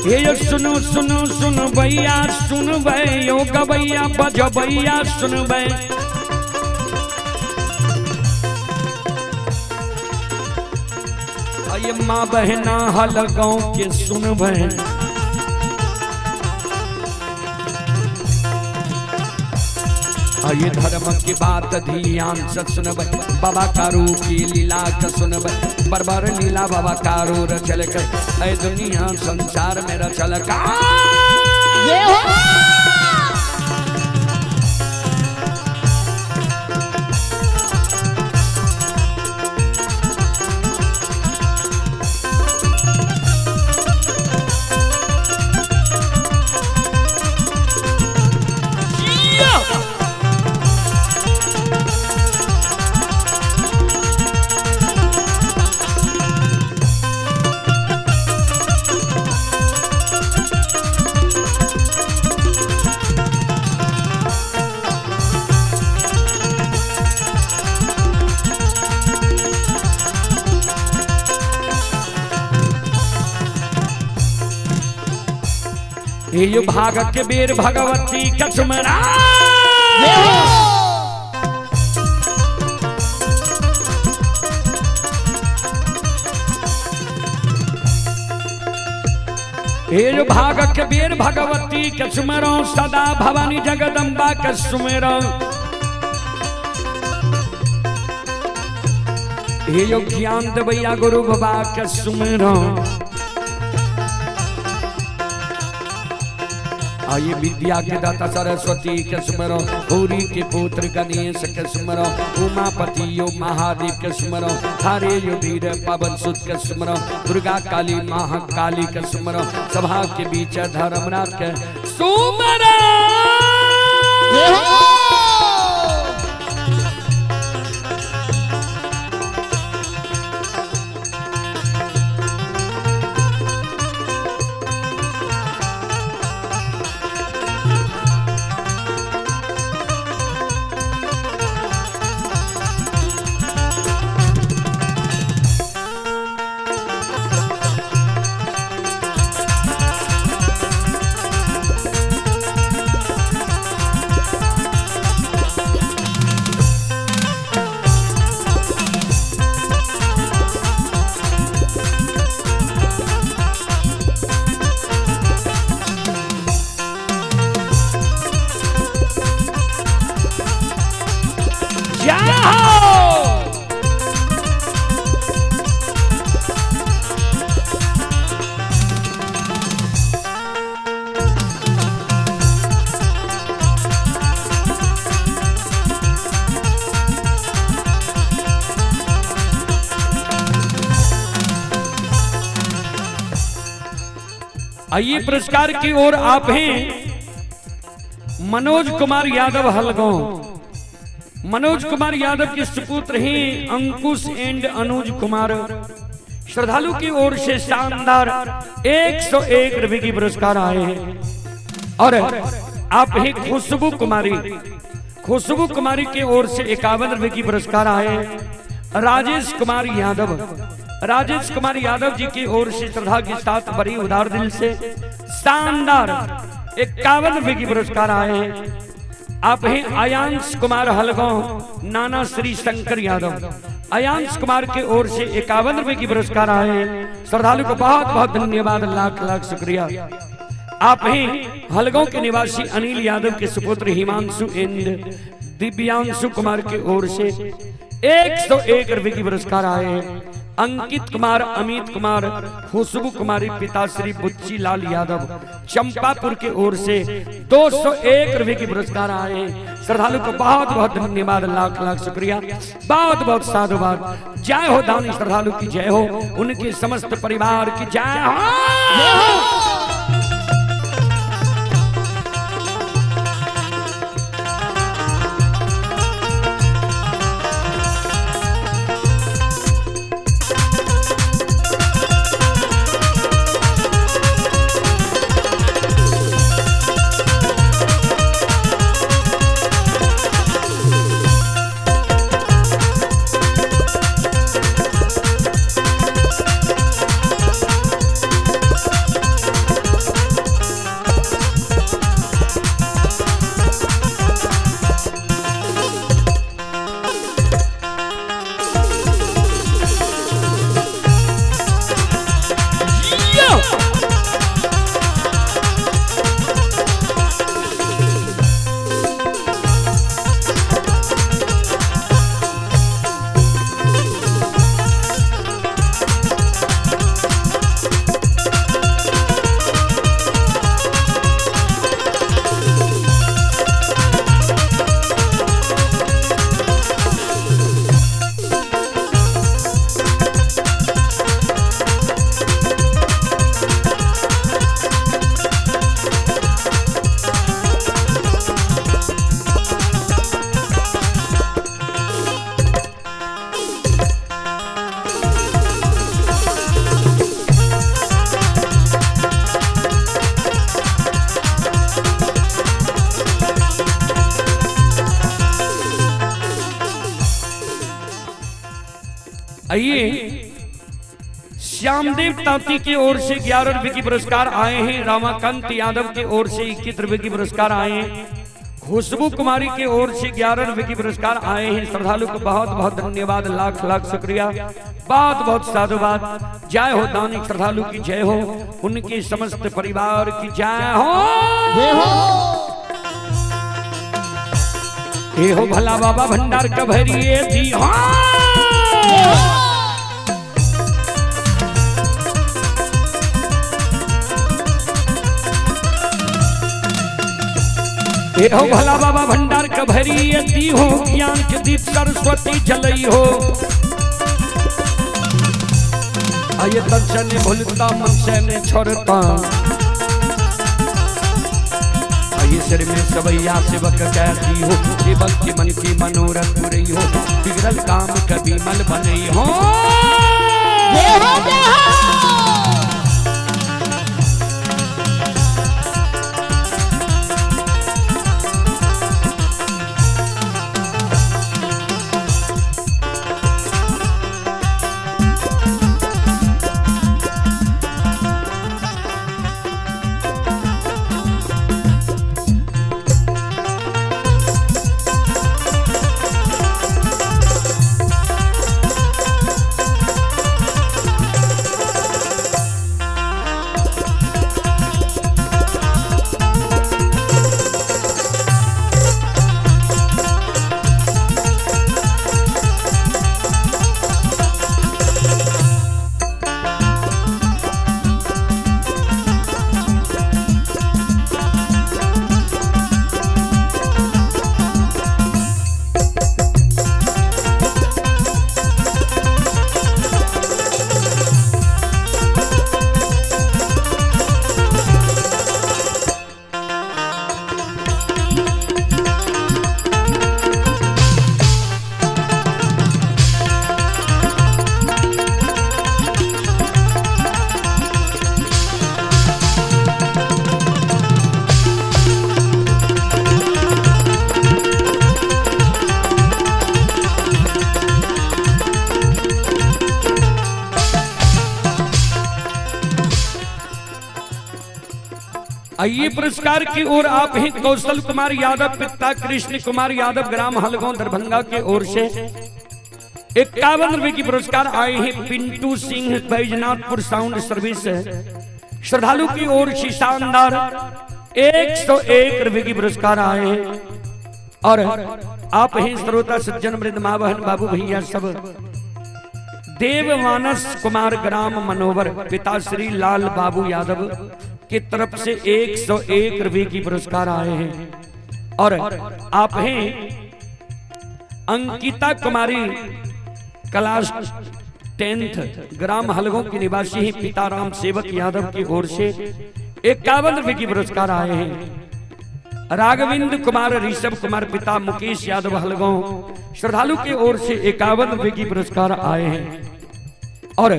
हे सुनो सुनो सुन भैया सुनबै यो गबैया बजबैया सुनबै। ये माँ बहना हल गाँव के सुनबै। ये धर्म की बात ध्यान से सुनबै, बाबा कारू की लीला के सुनबै, बरबर लीला बाबा कारू रचल के ऐ दुनिया संसार में रचल का। ये भाग के बेर भगवती कचमरा हे भाग के बेर भगवती कचमरो सदा भवानी जगदम्बा कचमरो। हे यो ज्ञान देवैया गुरु बाबा कचमरो। आइए विद्या के दाता सरस्वती के स्मरो, गौरी के पुत्र गणेश के स्मरो, उमापति यो महादेव के स्मरो, हरे यो वीर पवन सुत के स्मरो, दुर्गा काली महाकाली के स्मरो, सभा के बीच धर्मनाथ के सुमरो। आइए पुरस्कार की ओर आप हैं मनोज कुमार यादव हलगांव। मनोज कुमार यादव के सुपुत्र हैं अंकुश एंड अनुज कुमार। श्रद्धालु की ओर से शानदार 101 रुपए की पुरस्कार आए हैं। और आप ही खुशबू कुमारी, खुशबू कुमारी की ओर से 51 रुपए की पुरस्कार आए हैं। राजेश कुमार यादव, राजेश कुमार यादव जी की ओर से श्रद्धा के साथ बड़ी उदार दिल से शानदार 51 रुपए की पुरस्कार आए हैं। आप हैं आयांश कुमार हलगांव, नाना श्री शंकर यादव। आयांश कुमार की ओर से 51 रुपए की पुरस्कार आए हैं। श्रद्धालु को बहुत बहुत धन्यवाद, लाख लाख शुक्रिया। आप हैं हलगांव के निवासी अनिल यादव के सुपुत्र हिमांशु एंड दिव्यांशु कुमार की ओर से 101 रुपए की पुरस्कार आए हैं। अंकित कुमार, अमित कुमार, खुशबू कुमारी, पिता श्री बुच्ची लाल यादव चंपापुर के ओर से 201 रुपए की पुरस्कार आए हैं। श्रद्धालु को बहुत बहुत धन्यवाद, लाख लाख शुक्रिया, बहुत बहुत साधुवाद। जय हो दानी श्रद्धालु की जय हो, उनके समस्त परिवार की जय हो। आइए, श्यामदेव तांती की ओर से 11 रुपए की पुरस्कार आए हैं। रामाकांत यादव की ओर से 21 रुपए की पुरस्कार आए हैं। खुशबू कुमारी की ओर से 11 रुपए की पुरस्कार आए हैं। श्रद्धालु को बहुत बहुत धन्यवाद, लाख लाख शुक्रिया, बहुत बहुत साधुवाद। जय हो दानी श्रद्धालु की जय हो, उनके समस्त परिवार की जय हो। जय हो। हे हो भला बाबा भंडार कभरिए दी। हाँ हे हो भला बाबा भंडार कभरिए दी हो, ज्ञान के दीप सरस्वती जलई हो। आये दर्शन भूलता मन से ने छोड़ता, आये सिर में सवैया सेवक कहती हो, सेवक के मन की मनोरथ पुरई हो, बिगड़ल काम कभी मल बनई हो। जय हो जय हो। आइए पुरस्कार की ओर आप हैं कौशल कुमार यादव पिता कृष्ण कुमार यादव ग्राम हलगांव दरभंगा के ओर से 51 रुपए की पुरस्कार आए हैं। पिंटू सिंह बैजनाथपुर साउंड सर्विस श्रद्धालु की ओर से शानदार 101 रुपए की पुरस्कार आए हैं। और आप हैं श्रोता सज्जन वृंद माँ बहन बाबू भैया सब, देवमानस कुमार ग्राम मनोवर पिता श्री लाल बाबू यादव की तरफ से 101 रुपए की पुरस्कार आए हैं। और आप हैं अंकिता कुमारी क्लास 10th ग्राम हलगों की निवासी हैं, पिता राम सेवक यादव की ओर से 51 रुपए की पुरस्कार आए हैं। राघविंद्र कुमार ऋषभ कुमार पिता मुकेश यादव हलगांव श्रद्धालु की ओर से 51 रुपए की पुरस्कार आए हैं। और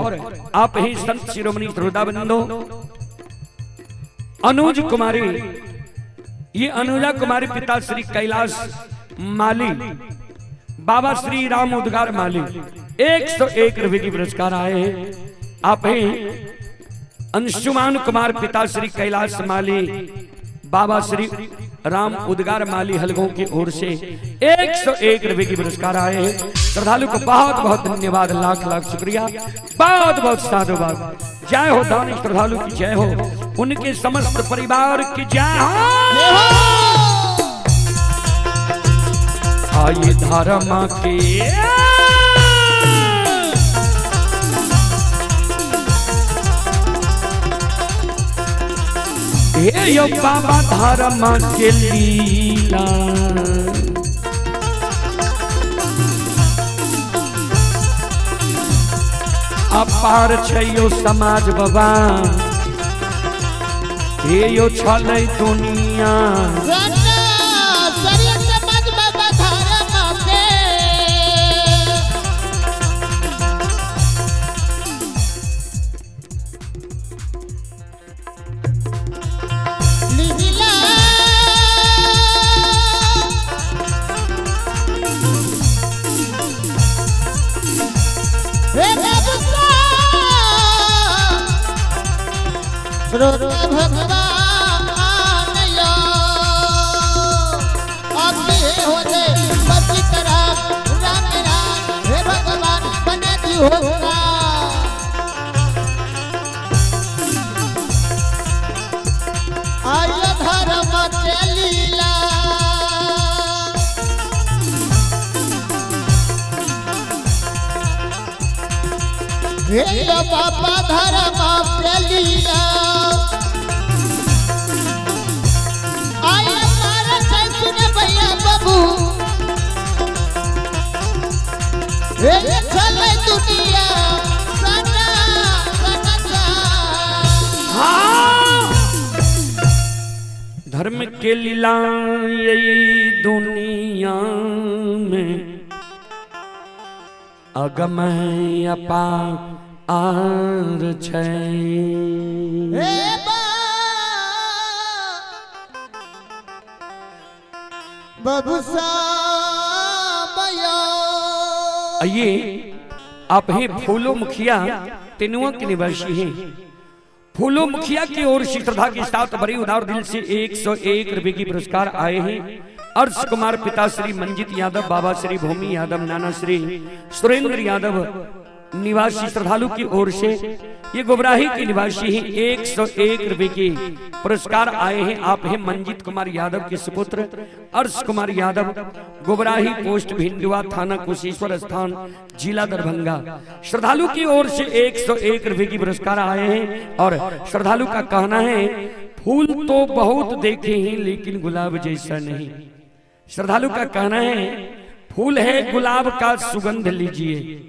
आप ही संत शिरोमणि श्रोता बंधु अनुज कुमारी, ये अनुजा कुमारी पिता श्री कैलाश माली बाबा श्री राम उद्गार माली 101 रुपए की पुरस्कार आए हैं। आप ही अंशुमान कुमार पिता श्री कैलाश माली बाबा श्री राम उद्गार माली हलगों की ओर से 101 रुपए की पुरस्कार आए हैं। श्रद्धालु को बहुत बहुत धन्यवाद, लाख लाख शुक्रिया, बहुत बहुत साधुवाद। जय हो दानी श्रद्धालु की जय हो, उनके समस्त परिवार की जय हो। आइए धारा माँ के हे यो बाबा धारा माँ के लीला, अपार छै यो समाज बाबा, हे यो छलै दुनिया। रोता भगवान यो। अब ये होते बस राम राम राम हे भगवान बना दियो आय धर्म के लीला। हे बाबा धर्म के लीला आय मारा सुन भैया बाबू हे चले दुनिया सना सना। हाँ धर्म के लीला यही दुनिया में अगम अपार छै। आइए आप हैं फूलो मुखिया तेनुआ के निवासी हैं। फूलो मुखिया की ओर से श्रद्धा के साथ बड़ी उदार दिल से 101 रुपए की पुरस्कार आए हैं। अर्श कुमार पिता श्री मंजित यादव, बाबा श्री भूमि यादव, नाना श्री सुरेंद्र यादव निवासी श्रद्धालु की ओर से, ये गोबराही के निवासी हैं, 101 रुपए के पुरस्कार आए हैं। आप हैं मंजित कुमार यादव के सुपुत्र अर्श कुमार यादव, गोबराही पोस्ट भिंडुआ, थाना कुशेश्वर स्थान, जिला दरभंगा। श्रद्धालु की ओर से 101 रुपए की पुरस्कार आए हैं। और श्रद्धालु का कहना है, फूल तो बहुत देखे हैं लेकिन गुलाब जैसा नहीं। श्रद्धालु का कहना है, फूल है गुलाब का सुगंध लीजिए,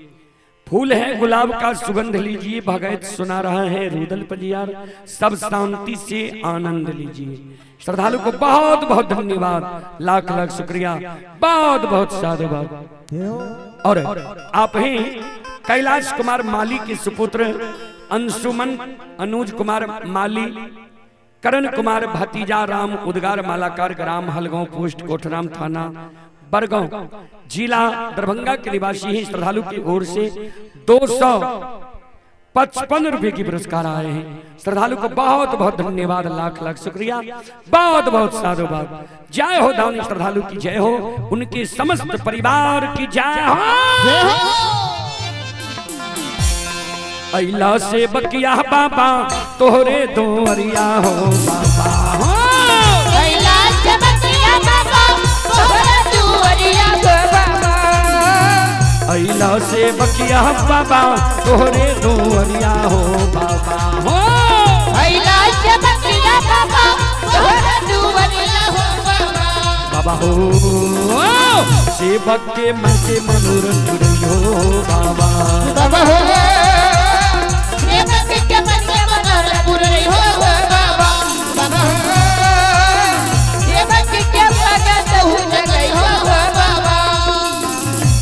फूल है गुलाब का सुगंध लीजिए, भगत सुना रहा है रुदल पजियार, सब शांति से आनंद लीजिए। श्रद्धालु को बहुत बहुत धन्यवाद, लाख लाख शुक्रिया, बहुत बहुत साधुवाद। और आप हैं कैलाश कुमार माली के सुपुत्र अंशुमन अनुज कुमार माली, करण कुमार भतीजा राम उदगार मालाकार, ग्राम हलगांव, पोस्ट कोठराम, थाना बरगांव, जिला दरभंगा के निवासी हैं। श्रद्धालु की ओर से 255 रुपए की पुरस्कार आए हैं। श्रद्धालु को बहुत बहुत धन्यवाद, लाख लाख शुक्रिया, बहुत बहुत साधुवाद। जय हो दानी श्रद्धालु की जय हो, उनके समस्त परिवार की जय हो। अइला से बकिया बाबा तोहरे दोरिया हो बाबा हो, अइला से बकिया बाबा तोहरे दोरिया हो बाबा, अइला से बकिया बाबा तोहरे दोरिया हो बाबा हो, अइला से बकिया बाबा तोहरे दोरिया हो बाबा, बाबा हो सेवक के मन के मनोरथ हो बाबा, बाबा हो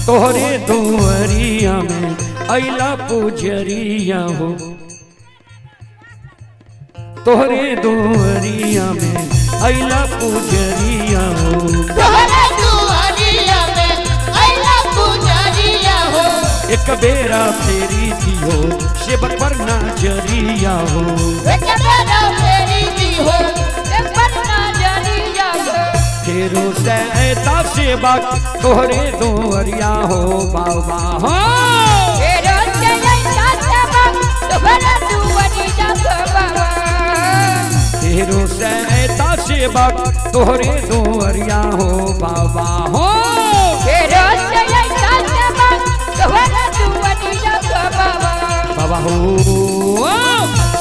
तोहरे दुआरिया में अइला पुजरिया हो, तोहरे दुआरिया में अइला पुजरिया हो, तोहरे दुआरिया में अइला पुजरिया हो, एक बेरा फेरी दियो सेवक पर नजरिया हो, एक बेरा फेरी दियो सेवक पर नजरिया हो, फेरो सैता सेवक तोहरे दुआरिया हो बाबा हो, फेरो सैता सेवक तोहरे दुआरिया हो बाबा, फेरो सैता सेवक तोहरे दुआरिया हो बाबा हो, फेरो सैता सेवक तोहरे दुआरिया हो बाबा, बाबा हो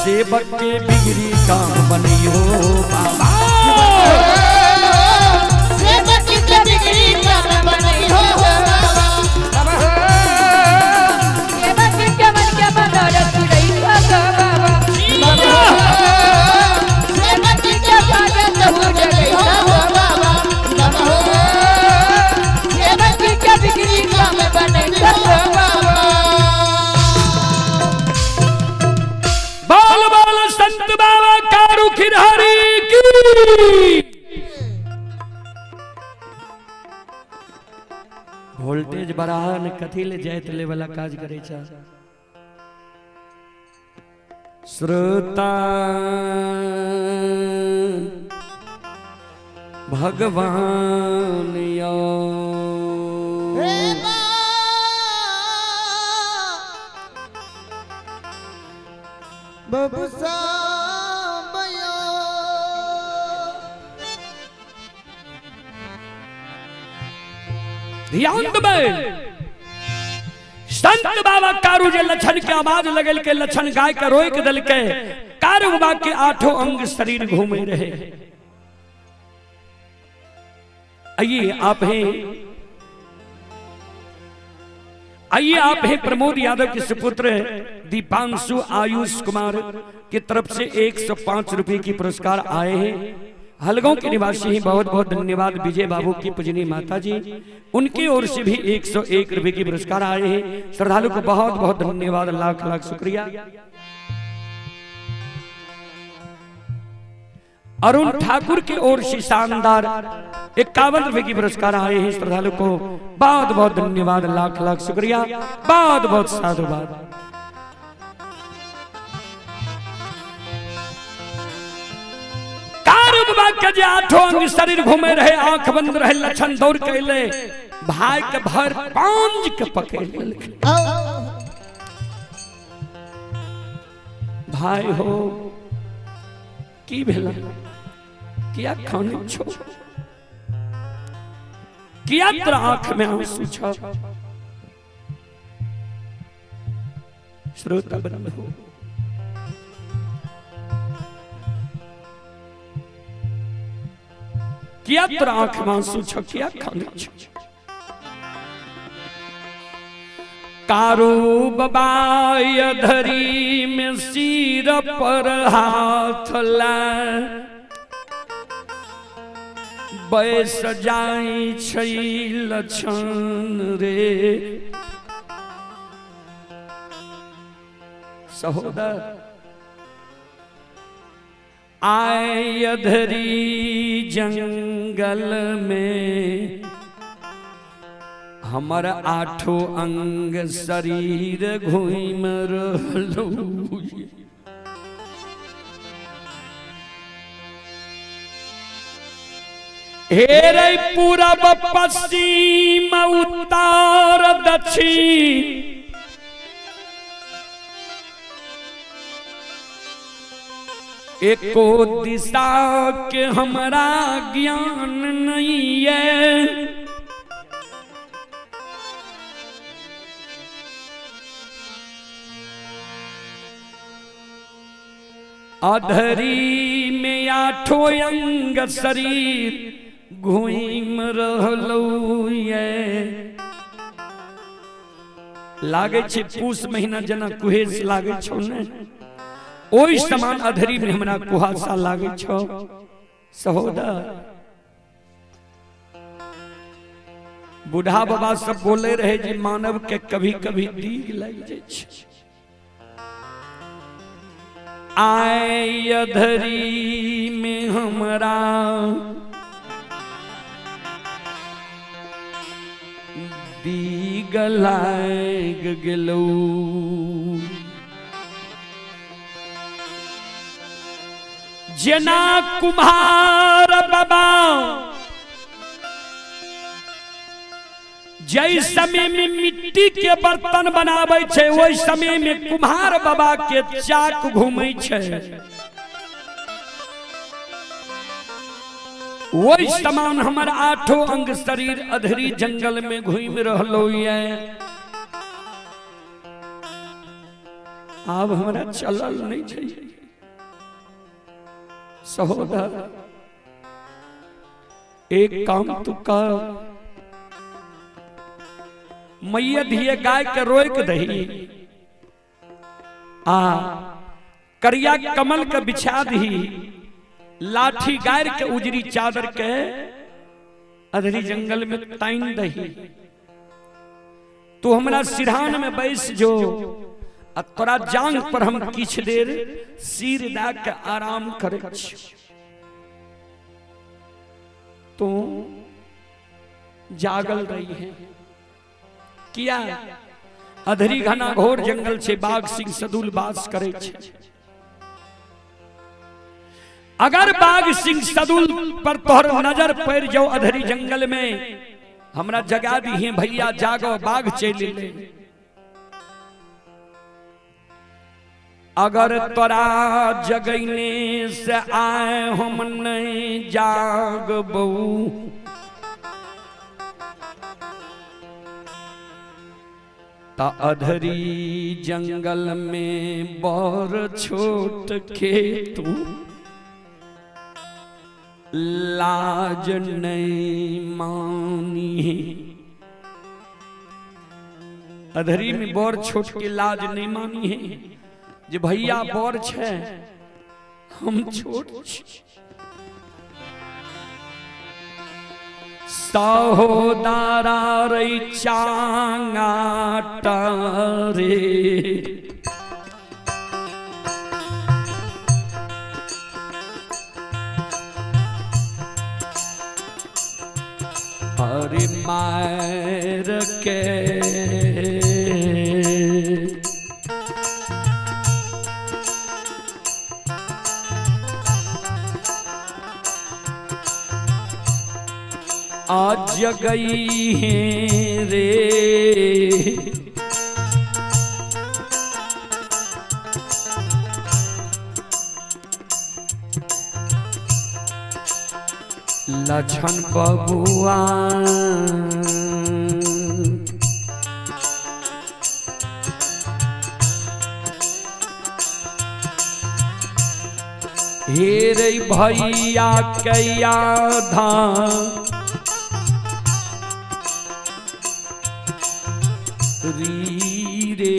सेवक के बिगड़ी काम बनियो बाबा, बाल बाल संत बाबा कारू खिरहरी की। वोल्टेज बढ़ा कथी ले जात ले वाला काज करे। श्रोता भगवान यो हे बा बबू सामयो ध्यान देबै। संत बाबा कारू जे लक्षण के आवाज लगल के लक्षण गाय के रोक देलकै। कारू बाबा के आठों अंग शरीर घूमे रहे। आइए आप हैं, आइए आप हैं प्रमोद यादव के सुपुत्र दीपांशु आयुष कुमार की तरफ से 105 रुपए की पुरस्कार आए हैं। हलगांव के निवासी हैं, बहुत बहुत धन्यवाद। विजय बाबू की पूजनीय माता जी, उनकी ओर से भी 101 रुपए की पुरस्कार आए हैं। श्रद्धालु को बहुत बहुत धन्यवाद, लाख लाख शुक्रिया। अरुण ठाकुर की ओर से शानदार 51 रुपए की पुरस्कार आए हैं। श्रद्धालु को बहुत बहुत धन्यवाद, लाख लाख शुक्रिया, बहुत बहुत साधुवाद। कारू बाबा के जे आठों अंग शरीर घूमे रहे, आंख बंद रहे, लक्षण दौड़ के अइले, भाई के भर पांज के पकड़ लेलकै। भाई हो की भेला, किया खाने छो, किया तोरा आंख में आंसू छो? श्रोता बंधु, किया तोरा आंख में आंसू छो, किया खाने छो? कारू बाबा अधरी में सिर पर हाथ ला बैस जाई छै लक्षण रे। सहोदर आय अधरी जंगल में हमर आठों अंग शरीर घूम रहलौ। हे रे पूरब पश्चिम उत्तर दक्षिण एको दिशा के हमरा ज्ञान नहीं है। अधरी में आठों अंग शरीर घूम रहलौ ये। लागे छे पूस महीना जना कुहेस लागे छौ ने, ओहि समान अधरी में हमरा कुहासा लागे छौ। सहोदर बूढ़ा बाबा सब बोले रहे जे मानव के कभी कभी दीग लग जाय छै। आय अधरी में हमरा दीग लाग गेलौ। जेना कुम्हार बाबा जै समय में मिट्टी के बर्तन बनाबै छै, ओहि समय में कुम्हार बाबा के चाक घूमै छै। वही समान हमर आठों अंग शरीर अधरी जंगल में घूम रहलो ये। आब हमरा चलल नहीं छै। सहोदर एक काम तू कर, मैया धिये गाय के रोक दही आ करिया कमल के बिछा दही, लाठी गाय के उजरी चादर के अधरी जंगल में ताइन दही। तू हमरा सिरहान में बैस जो आ तोरा जांग पर हम किछ देर सिर दा के आराम करे छी। तू जागल रही है किया? अधरी घना घोर जंगल छे, बाघ सिंह सदुल बास करे छे। अगर बाघ सिंह सदुल पर तोहर नजर पड़ जाओ अधरी जंगल में, हमरा जगा दी है भैया, जागो बाघ चल ले। अगर तोरा जगैने से आए हम नहीं जागबू, ता अधरी जंगल में बड़ छोट के तू लाज नहीं मानी। अधरी में बड़ छोट के लाज नहीं मानी है। जे भैया बड़ छे हम छोट छी। सहोदरा रे चांगा रे, हरि मार के आज गई है रे। लछन बबुआ हे रे भैया कैया धाम री रे।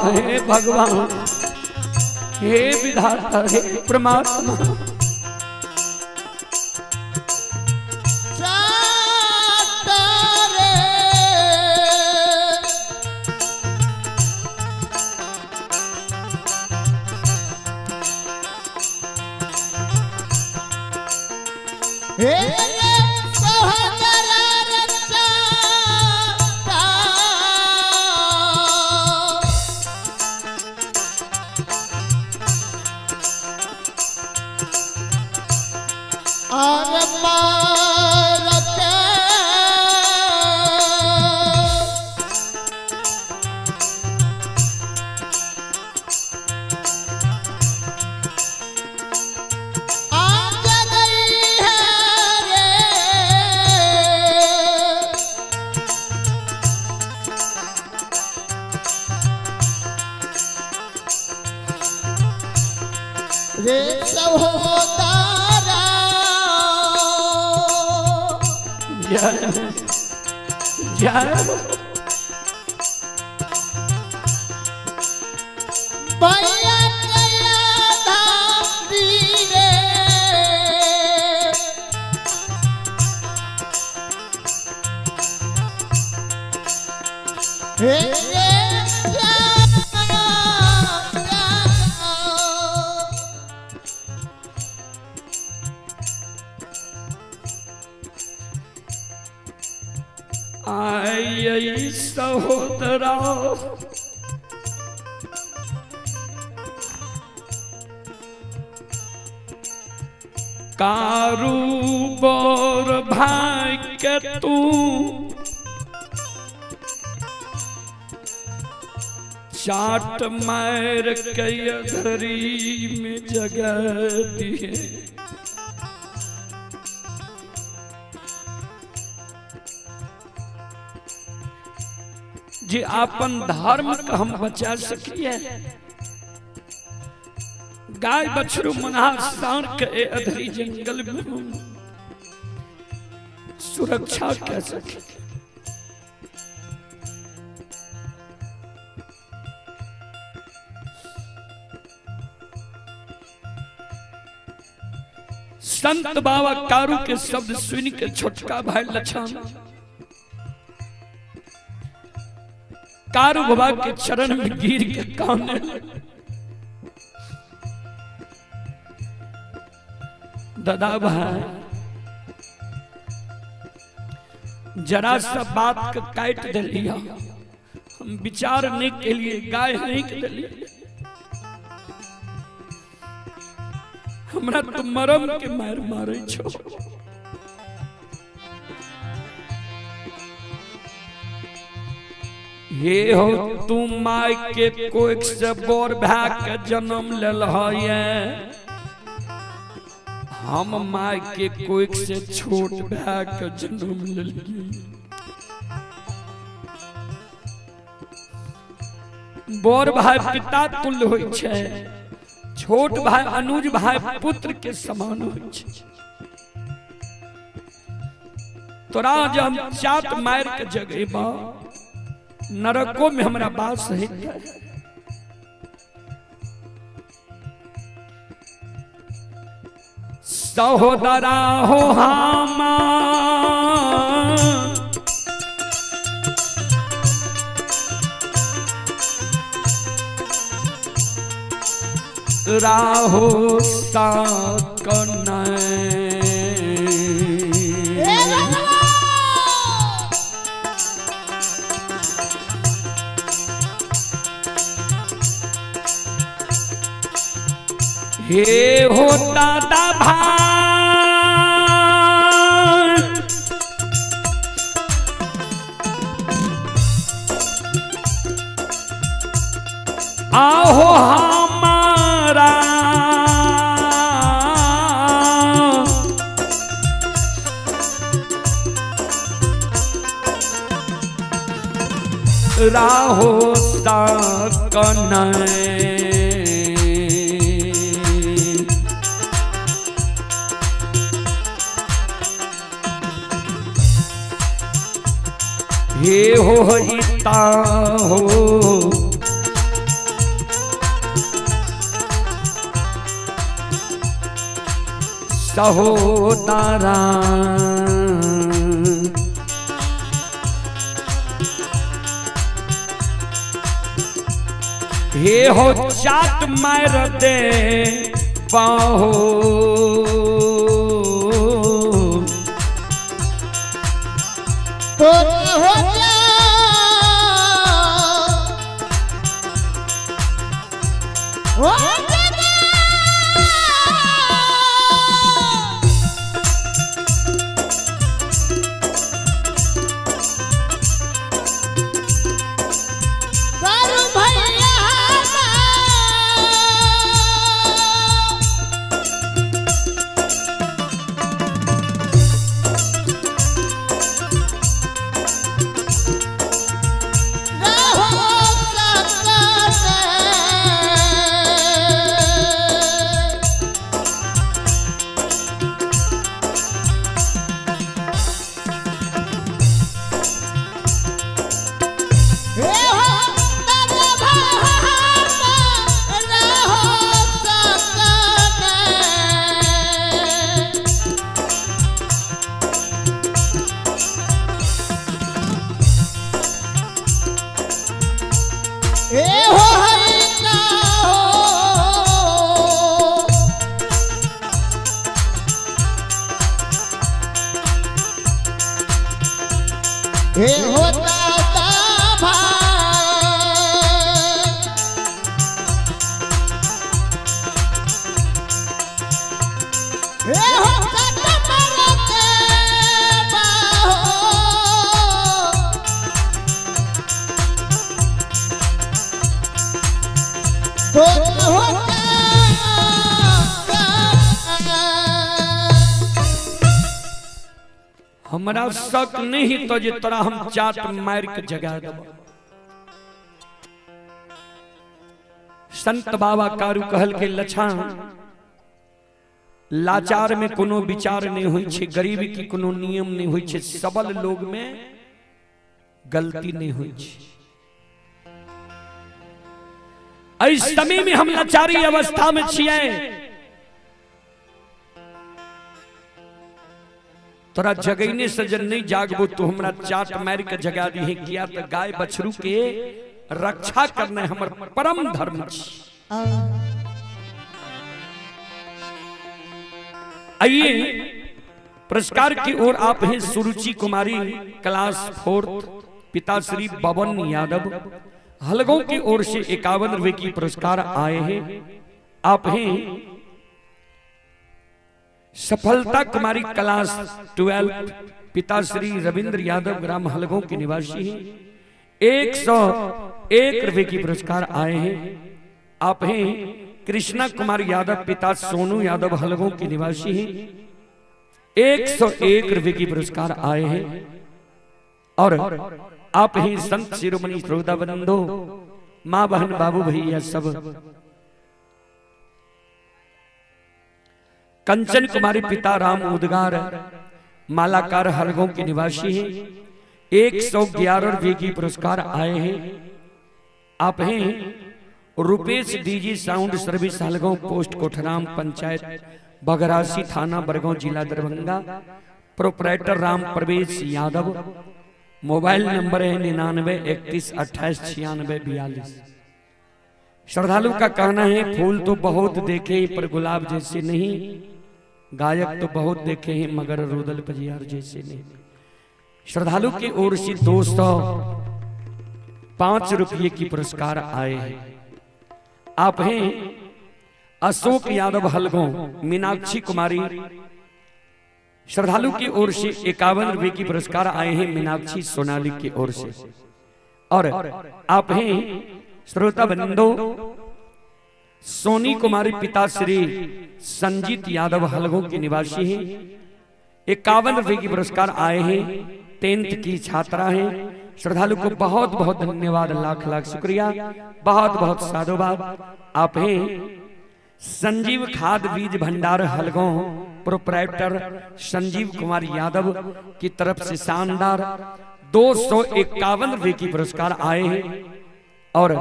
हे भगवान, हे विधाता, हे परमात्मा, आई सहोदरा कारू बोर भाई के तू चाट मार के अधरी में जगह दिए। जे आपन धर्म का हम बचा सकिए, गाय बछरू मना सांड के अधरी जंगल में हम सुरक्षा कर सके। संत बाबा कारू के शब्द सुन के छोटका भाई लछन कारू बाबा के चरण में गिर के काने लगे। दादा भाई जरा सा बात के काट दिलिया, हम विचार नहीं के लिए गाय नहीं के दिलिया, हमरा तो मरम के मार मारे छो। हे हो तू my के कोख से बोर भा के जन्म लेल है, हम my के कोख से छोट भा के जन्म लेलिए। बोर भाई पिता तुल्य होइ छै, छोट भाई अनुज भाई पुत्र के समान होइ छै। तोरा जब हम चाट मार के जगेबा नरको में हमरा बास हेतै। सहोदरा हो हमार राहो साकनै। हे हो दादा भाई आहो हमारा राहो साकनै। हे हो हिता हो सहोदरा हे हो चाट मार दे बाहो तो हो जा हो करू भैया हे हो दादा भाई हे हो दादा मरते बाहो हमरा शक नहीं तो जे तोरा हम चाट मार के जगा देब। संत बाबा कारू कहल के लछान लाचार में कोनो विचार नहीं होई छे, गरीब की कोनो नियम नहीं होई छे, सबल लोग में गलती नहीं होई छे। एहि समय में हम लाचारी अवस्था में छियै, तोरा जगैने से जब नहीं जागबो तो हमरा चाट मार के जगा दी है। किया तो गाय बछरू के रक्षा करना हमर परम धर्म छी। आइए पुरस्कार की ओर आप हैं सुरुचि कुमारी क्लास 4, पिता श्री बबन यादव हलगों की ओर से 51 रुपए की पुरस्कार आए हैं। आप हैं सफलता कुमारी क्लास 12, पिता श्री रविंद्र यादव ग्राम हलगों के निवासी हैं, 101 रुपए की पुरस्कार आए हैं। आप हैं कृष्णा कुमार यादव पिता सोनू यादव हलगों के निवासी हैं, 101 रुपए की पुरस्कार आए हैं। और आप ही संत शिरोमणि श्रोता बंधु, माँ बहन बाबू भैया सब, कंचन कुमारी पिता राम उदगार मालाकार हलगों के निवासी हैं, 111 रुपए की पुरस्कार आए हैं। आप हैं Rupesh DG sound service Halgaon post Kothram panchayat Bagrasi थाना बरगांव जिला Darbhanga, proprietor Ram Pravesh Yadav, mobile number है 99 31 28 96 42। श्रद्धालु का कहना है फूल तो बहुत देखे पर गुलाब जैसे नहीं, गायक तो बहुत देखे हैं मगर रुदल पजियार जैसे नहीं। श्रद्धालु की ओर से 205 रुपये की पुरस्कार आए हैं। आप हैं अशोक यादव हलगों मीनाक्षी कुमारी, श्रद्धालु की ओर से 51 रुपये की पुरस्कार आए हैं मीनाक्षी सोनाली की ओर से। और आप हैं श्रोता बंधु सोनी कुमारी पिता श्री संजीत यादव हलगों के निवासी हैं, 51 रुपये की पुरस्कार आए हैं, 10th की छात्रा हैं। श्रद्धालु को बहुत बहुत धन्यवाद, लाख लाख शुक्रिया, बहुत बहुत साधुवाद। आप हैं संजीव खाद बीज भंडार हलगों प्रोपराइटर संजीव कुमार यादव की तरफ से शानदार 251 रुपये की पुरस्कार आए हैं। और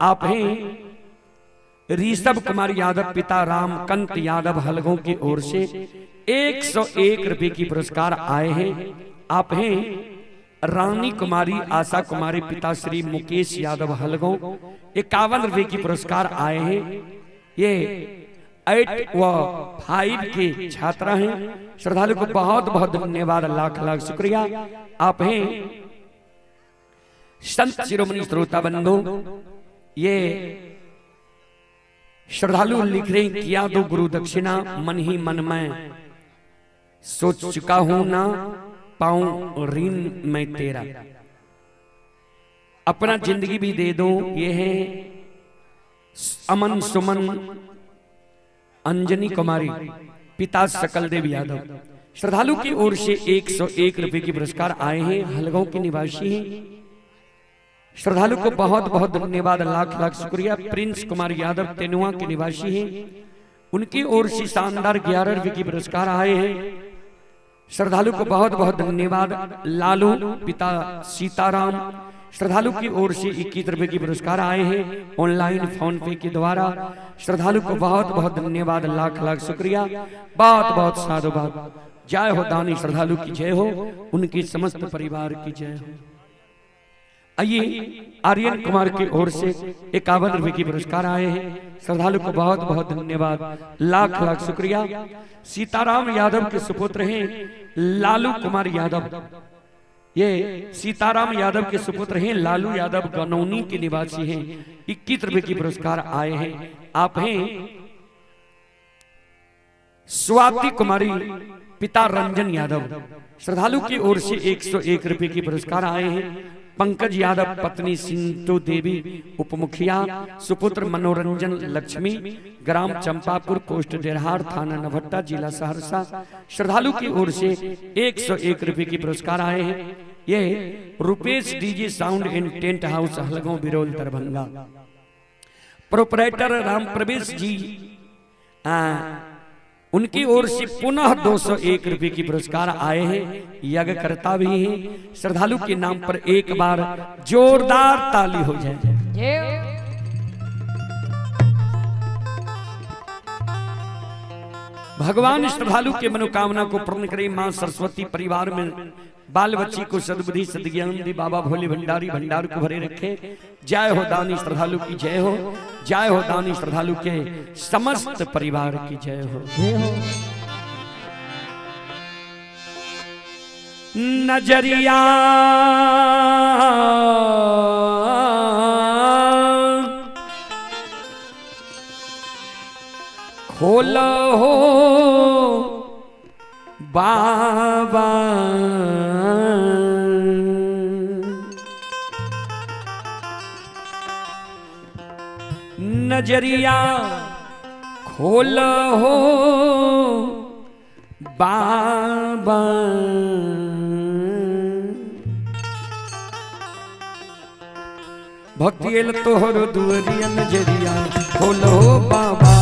आप हैं ऋषभ कुमार यादव पिता रामकंत यादव हलगों की ओर से 101 रुपये की पुरस्कार आए हैं। आप हैं रानी कुमारी आशा कुमारी पिता श्री मुकेश यादव हलगों 51 रुपये की पुरस्कार आए हैं। ये 8 व 5 के छात्रा हैं। श्रद्धालु को बहुत बहुत धन्यवाद, लाख लाख शुक्रिया। आप हैं संत शिरोमणि श्रोता बंधु, ये श्रद्धालु लिख रहे किया दो गुरु दक्षिणा मन ही मन में सोच चुका हूं ना पाऊं ऋण मैं तेरा, अपना जिंदगी भी दे दो। ये है अमन सुमन अंजनी कुमारी पिता सकलदेव यादव, श्रद्धालु की ओर से 101 रुपए के पुरस्कार आए हैं, हलगांव के निवासी हैं। श्रद्धालु को बहुत बहुत धन्यवाद, लाख लाख शुक्रिया। प्रिंस कुमार यादव तेनुआ के निवासी हैं, उनकी ओर से शानदार 11 रुपए के पुरस्कार आए हैं। श्रद्धालु को बहुत बहुत धन्यवाद। लालू पिता सीताराम, श्रद्धालु की ओर से 21 रुपए के पुरस्कार आए हैं ऑनलाइन फोन पे के द्वारा। श्रद्धालु को बहुत बहुत धन्यवाद, लाख लाख शुक्रिया, बहुत बहुत साधुवाद। जय हो दानी श्रद्धालु की जय हो, उनकी समस्त परिवार की जय हो। आइए आर्यन कुमार की ओर से 51 रुपए के पुरस्कार आए हैं। श्रद्धालु को बहुत बहुत धन्यवाद, लाख लाख शुक्रिया। सीताराम यादव के सुपुत्र हैं लालू कुमार यादव, ये सीताराम यादव के सुपुत्र हैं लालू यादव, गनौनी के निवासी हैं। 21 रुपए के पुरस्कार आए हैं। आप हैं स्वाति कुमारी पिता रंजन यादव, श्रद्धालु की ओर से 101 रुपए के पुरस्कार आए हैं। पंकज यादव पत्नी सिंटू देवी उपमुखिया सुपुत्र मनोरंजन लक्ष्मी, ग्राम चंपापुर, पोस्ट देरहार, थाना नभट्टा, जिला सहरसा। श्रद्धालु की ओर से 101 रुपए की पुरस्कार आए हैं। ये Rupesh DJ sound and tent house, Halgaon Biraul, Darbhanga. Proprietor Ram Pravesh ji उनकी ओर से पुनः 201 रुपए की पुरस्कार आए हैं। यज्ञकर्ता भी हैं। श्रद्धालु के नाम पर एक बार जोरदार ताली हो जाए। भगवान श्रद्धालु के मनोकामना को पूर्ण करे। मां सरस्वती परिवार में बाल बच्ची को सद्बुद्धि सद्ज्ञान दी। बाबा भोले भंडारी भंडार को भरे रखे। जय हो दानी श्रद्धालु की जय हो। जय हो दानी श्रद्धालु के समस्त परिवार की जय हो। नजरिया खोलो हो बाबा, नजरिया खोल हो बाबा। भक्ति एल तोहर दुअरिया नजरिया खोल हो बाबा।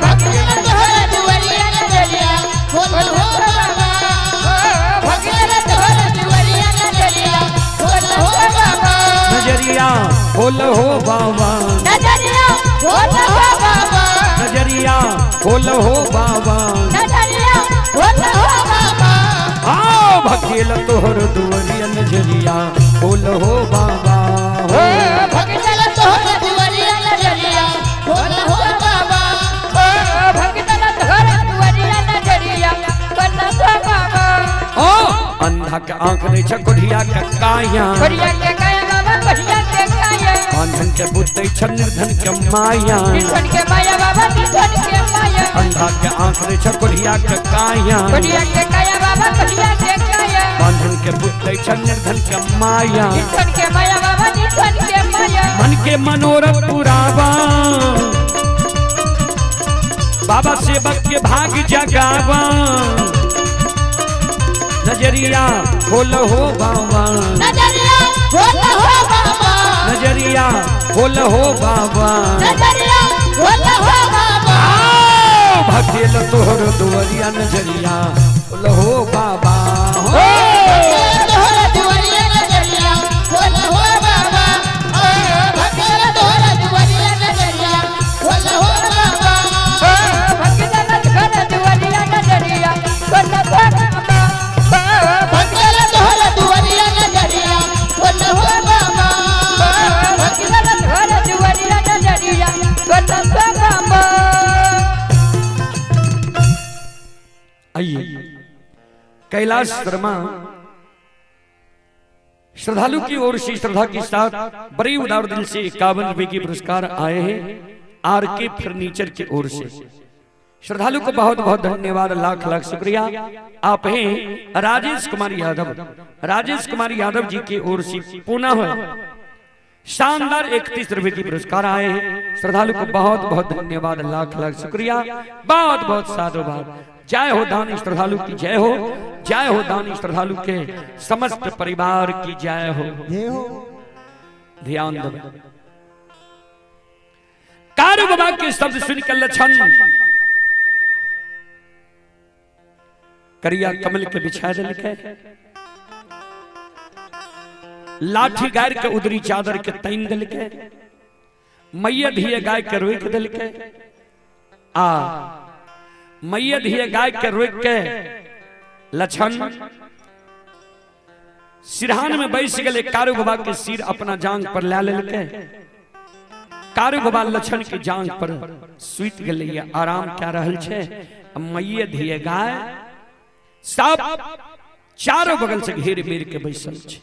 भक्ति एल तोहर दुअरिया नजरिया खोल हो बाबा। भक्ति एल तोहर दुअरिया नजरिया खोल हो बाबा। नजरिया खोल हो बाबा। नजरिया खोल हो बाबा। नजरिया खोल हो बाबा। नजरिया खोल हो बाबा। आओ भक्ति एल तोहर दुअरिया नजरिया खोल हो बाबा। भक्ति एल तोहर दुअरिया नजरिया खोल हो बाबा। भक्ति एल तोहर दुअरिया नजरिया खोल हो बाबा। ओ अंधा के आंख दे छ कोढ़िया के काया, कोढ़िया के काया बाबा, कोढ़िया के काया। अंधन के बुद्धि छ निर्धन के माया, निर्धन के माया बाबा, निर्धन के माया। अंधा के आंख दे छ कोढ़िया के काया, कोढ़िया के काया बाबा, कोढ़िया के काया। अंधन के बुद्धि छ निर्धन के माया, निर्धन के माया बाबा, निर्धन के माया। मन के मनोरथ पुरावा बाबा, सेवक के भाग जगावा। नजरिया खोल हो बाबा। नजरिया खोल हो बाबा। नजरिया खोल हो बाबा। नजरिया खोल हो बाबा। भक्ति एल तोहर दुअरिया नजरिया खोल हो बाबा। तोहर दुअरिया नजरिया खोल हो बाबा। भक्ति एल तोहर दुअरिया नजरिया खोल हो बाबा। भक्ति एल तोहर दुअरिया नजरिया खोल हो बाबा। भक्ति एल तोहर दुअरिया नजरिया खोल हो बाबा। भक्ति एल तोहर दुअरिया नजरिया खोल हो बाबा। आइए कैलाश शर्मा श्रद्धालु की ओर से श्रद्धा के साथ बड़ी उदार दिल से 51 रुपए के पुरस्कार आए हैं are के फर्नीचर की ओर से। श्रद्धालु को बहुत बहुत धन्यवाद, लाख लाख शुक्रिया। आप हैं राजेश कुमार यादव। राजेश कुमार यादव जी की ओर से पुनः शानदार 31 रुपए की पुरस्कार आए हैं। श्रद्धालु को बहुत बहुत धन्यवाद, लाख लाख शुक्रिया, बहुत बहुत साधुवाद। जय हो दानी श्रद्धालु की जय हो। जय हो दानी श्रद्धालु के समस्त परिवार की जय हो। ध्यान दो। कारू बाबा के शब्द सुनकर लक्षण करिया कमल के बिछा दिलके, लाठी गाय के उदरी चादर के तैन दिलके, मैया धिये गाय के रोक दिलके, आ मैया धिये गाय के रोक के लक्षण सिरहान में बैस गए। कारू बाबा के सिर अपना जांग पर ला लेलके। कारू बाबा लक्षण के जांग पर सुत गए, आराम क्या रहल छे। मैया धिये गाय सब चारों बगल से घेर मेर के बैसल छे।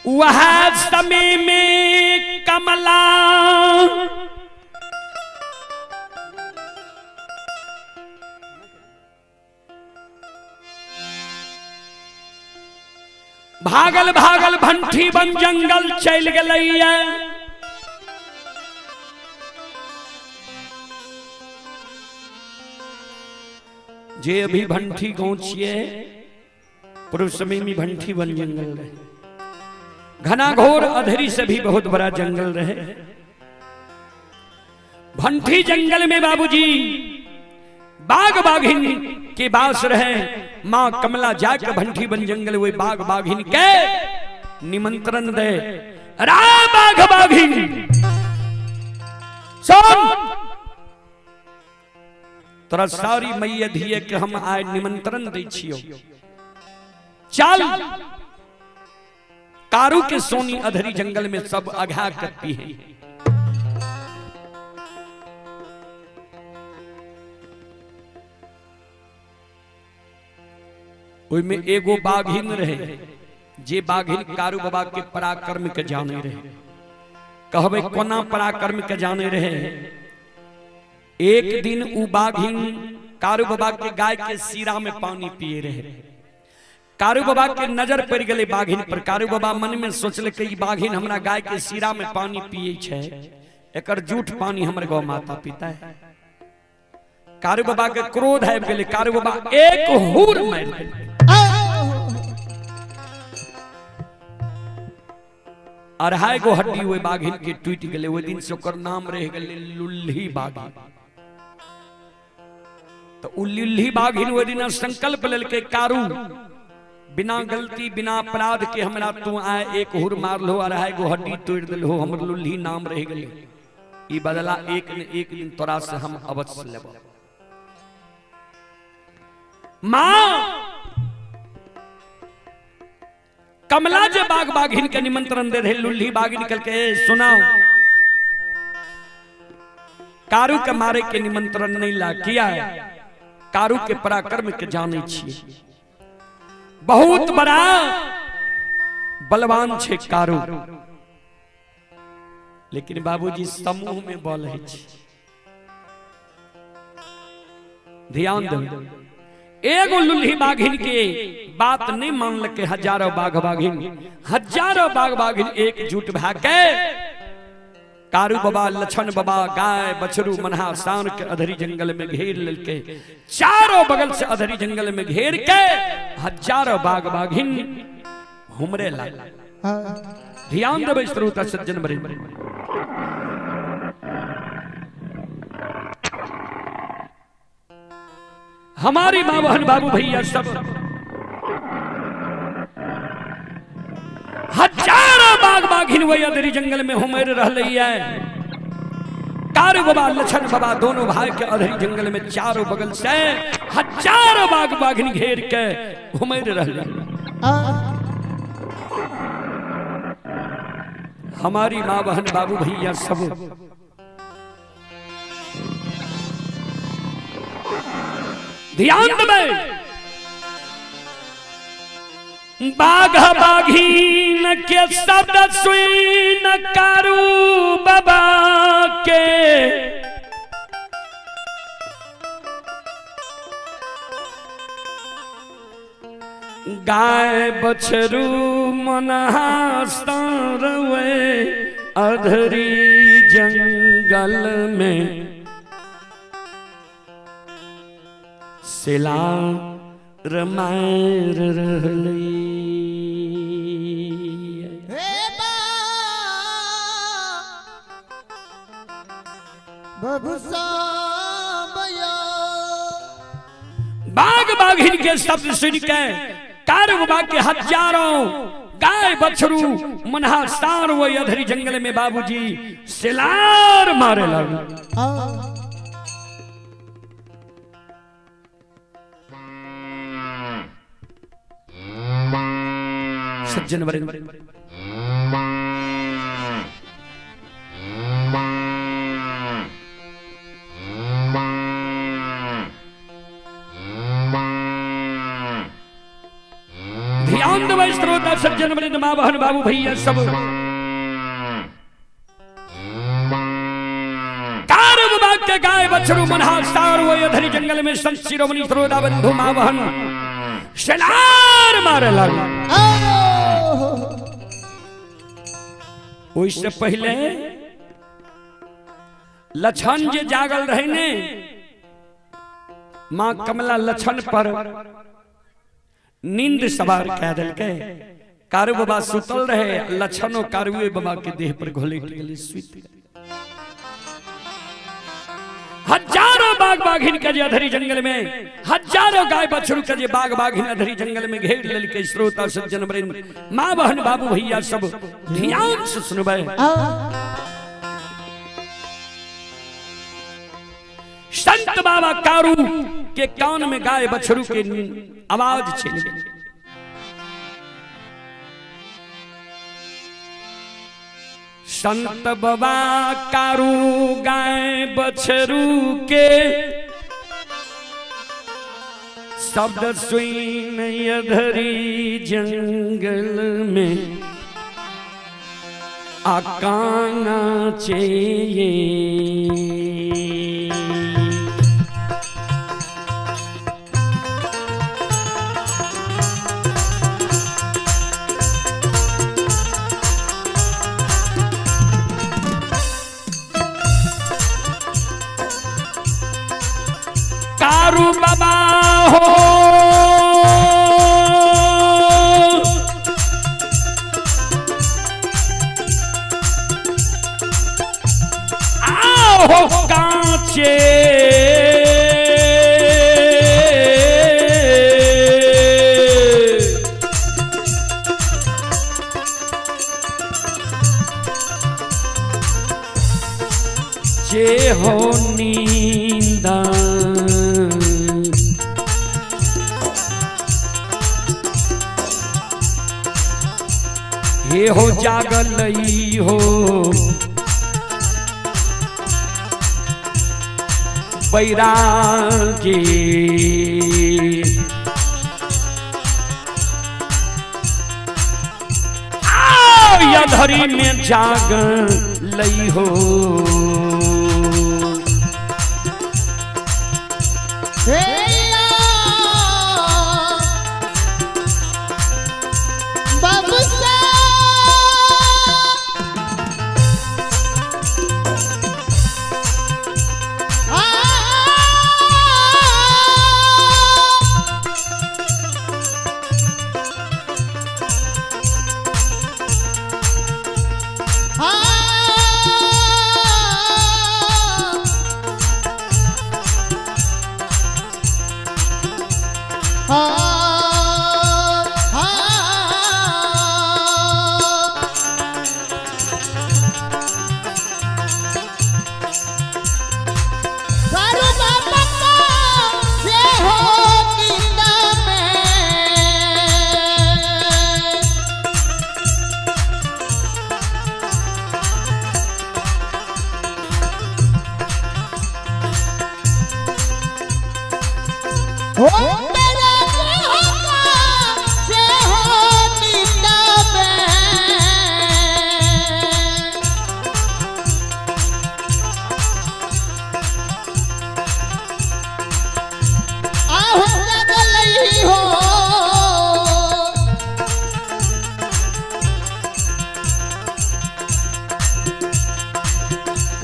वह समय में कमला भागल भागल भंठी बन जंगल चलि गेलैया। जे अभी भंठी गांव छिए, पूर्व समय में भंठी वन जंगल रहे, घना घोर अधरी से भी बहुत बड़ा जंगल रहे। भंठी जंगल में बाबूजी बाघ बाघिन के बास रहे। मां कमला जाके भंठी बन जंगल वही बाघ बाघिन के निमंत्रण दे, रा बाघ बाघिन सुन, तोरा सारी मैया धिये के हम आए निमंत्रण दै छियो, चल कारू के सोनी अधरी जंगल में सब अघा करती है। ओहिमे एगो बाघिन रहे, जे बाघिन कारू बाबा के पराक्रम के जाने रहे। कहबे कोना पराक्रम के जाने रहे? एक दिन उ बाघिन कारू बाबा के गाय के सीरा में पानी पिए रहे। कारू बाबा के नजर पड़ गए बाघिन पर। कारू बाबा मन में सोचल कि बाघिन हमरा गाय के सीरा में पानी पिए छै, एकर जूठ पानी हमर गौ माता पीता है। कारू बाबा के क्रोध आबि गेलै, कारू बाबा एक हुर मारि देलकै। अढ़ाई गो हड्डी ओहि बाघिन के टूटि गेलै। ओहि दिन से ओकर नाम रहि गेलै लुल्ही बाघिन। तो उ लुल्ही बाघिन ओहि दिन संकल्प लेलकै, कारू बिना गलती बिना अपराध के हमरा तू आए एक हुर मारलो, अढ़ाई गो हड्डी तोड़ि देलहो, हमर लुल्ही नाम रहि गेलै, ई बदला एक न एक दिन तोरा से हम अवश्य लेब। मां कमला जे बाघ बाघिन के निमंत्रण दे रहे, लुल्ही बाघिन निकल के सुनाओ कारू के मारे के निमंत्रण नहीं ला, किया कारू के पराक्रम के जाने छिए, बहुत बड़ा बलवान छे कारू, लेकिन बाबूजी समूह में बल है। ध्यान दो, एगो लुल्ही बाघिन के बात नहीं मानलके, हजारों बाघ बाघिन, हजारों बाघ बाघिन एकजुट भए के कारू बाबा लछन बाबा गाय बछरू मनहा शान के अधरी जंगल में घेर लेलके। चारों बगल से अधरी जंगल में घेर के हजारों बाघ बाघिन हुमरे लागल। ध्यान देबै श्रोता सज्जन बरे, हमारी माँ बहन बाबू भैया सब हजारों बाघ बाघिन वही अदरी जंगल में हुमेर रहले है। कारू बाबा लछन बाबा दोनों भाई के अधरी जंगल में चारों बगल से हजारों बाघ बाघिन घेर के हुमेर रहले। हमारी माँ बहन बाबू भैया सब ध्यान देबै, बाघ बाघिन के शब्द सुन कारू बाबा के गाय बछरू मनहा सारवे अधरी जंगल में सिला रमार रहली। बाघ बाघिन के शब्द सुन के कारू बाबा के हजारों गाय बछरू मनहा सार वही अधरी जंगल में बाबूजी सिलार मारे लगे। सज्जन वरिंद, ध्यान देबै श्रोता सज्जन वरिंद, माँ बहन बाबू भैया सब कारू बाबा के गाय बछरू मनहा सार वही अधरी जंगल में संत शिरोमणि श्रोता बंधु माँ बहन शिलार मारे लगे। ओहिसँ पहिले लछन जे जागल रहे ने, माँ कमला लछन पर नींद सवार कह देलकै। कारू बाबा सुतल रहे, लछनो कारुए बाबा के देह पर घोलट गेलै, सुति गेलै। हजारों बाघ बाघिन के जे अधरी जंगल में, हजारों गाय बछरू के जे बाघ बाघिन अधरी जंगल में घेर लेलकै। श्रोता सज्जन वृंद, माँ बहन बाबू भैया सब ध्यान से सुनबै। संत बाबा कारू के कान में गाय बछरू के आवाज चलि गेल। संत बाबा कारू गाय बछरू के शब्द सुन अधरी जंगल में आकाना चाहिए। कारू बाबा हो आओ कांचे चे हो नींदा हे हो जागल हो बैरागी आओ यधरी में जाग लई हो।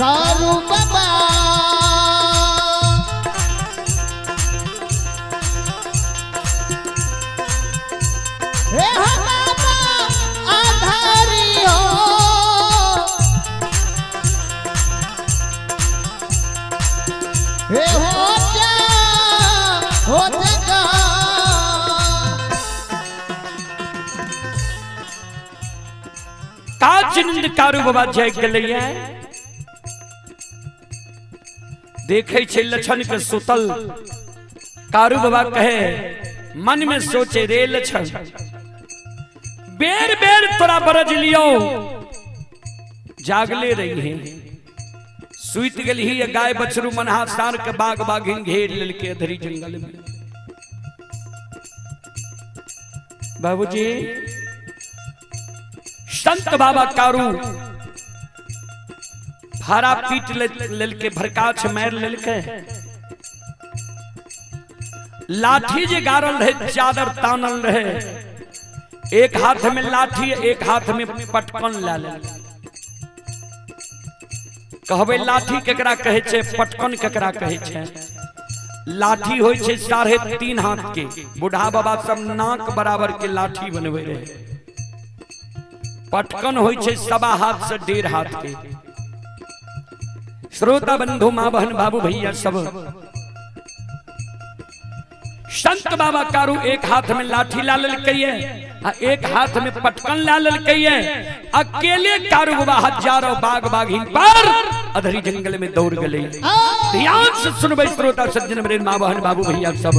कारू बाबा हे हो बाबा आधारी हो, हे हो जा हो जगा। काच नींद कारू बाबा जाग गेलैया, देखे छे लछन के सुतल। कारू बाबा कहे मन में सोचे रे लछन, बेर बेर तोरा बरज लियो, जागले रही है, सुत गेल ही गाय बछरू मनहा सार के बाघ बाघिन घेर लेलके अधरी जंगल में। बाबूजी संत बाबा कारू भारा पीट लेलके, भरकाछ मार लेलके, लाठी जे गारल रहे, चादर तानल रहे, एक हाथ में लाठी एक हाथ में पटकन ला ले। कहबै लाठी केकरा कहै छै, पटकन केकरा कहै छै। लाठी होइ छै 3.5 हाथ के। बूढ़ा बाबा सब नाक बराबर के लाठी बनबै रहे। पटकन होइ छै 1.25 हाथ से 1.5 हाथ के। श्रोता बंधु, माँ बहन, बाबू भैया सब, संत बाबा कारू एक हाथ में लाठी ला लेलकै आ एक हाथ में पटकन ला लेलकै। अकेले कारू बाबा हजारों बाघ बाघिन पर अधरी जंगल में दौड़ गए। ध्यान से सुनबै श्रोता सज्जन मेरे माँ बहन बाबू भैया सब।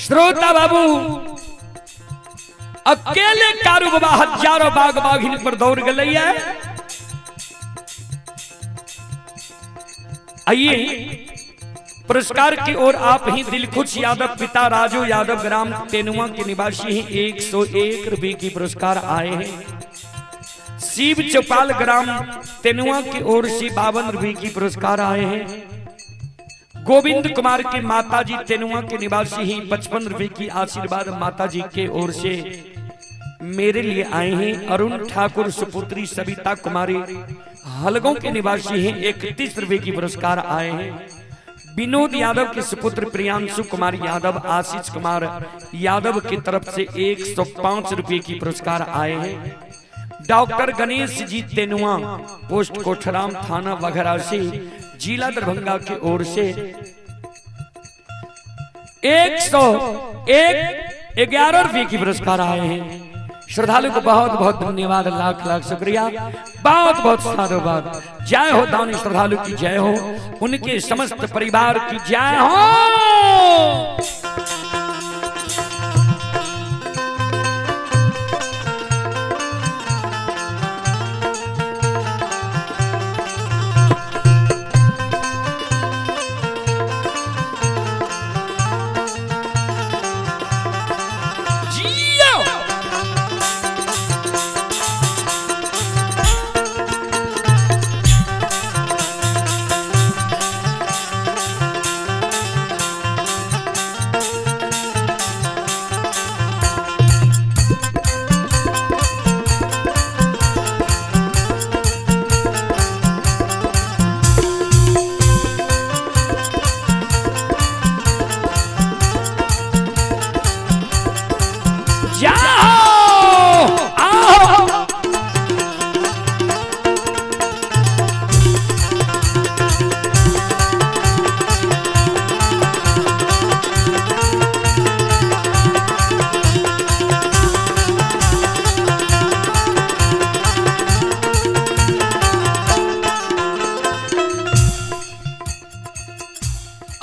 श्रोता बाबू, अकेले कारू बाबा हजारों बाघ बाघिन पर दौड़ गए। आइए पुरस्कार की ओर आप ही दिलखुश यादव पिता राजू यादव ग्राम तेनुआ के निवासी हैं, 101 रुपये की पुरस्कार आए हैं। शिव चौपाल ग्राम तेनुआ की ओर से 52 रुपये की पुरस्कार आए हैं। गोविंद कुमार के माताजी तेनुआ के निवासी ही 55 रुपए की आशीर्वाद माताजी के ओर से मेरे लिए आए हैं। अरुण ठाकुर सुपुत्री सविता कुमारी हलगों के निवासी हैं, 31 रुपए की पुरस्कार आए हैं। विनोद यादव के सुपुत्र प्रियांशु कुमार यादव आशीष कुमार यादव की तरफ से 105 रुपए की पुरस्कार आए हैं। डॉक्टर गणेश जी तेनुआ पोस्ट कोठराम थाना बघरासी जिला दरभंगा की ओर से 111 रुपये की पुरस्कार आए हैं। श्रद्धालु को बहुत बहुत धन्यवाद, लाख लाख शुक्रिया, बहुत बहुत साधुवाद। जय हो दानी श्रद्धालु की जय हो, उनके समस्त परिवार की जय हो।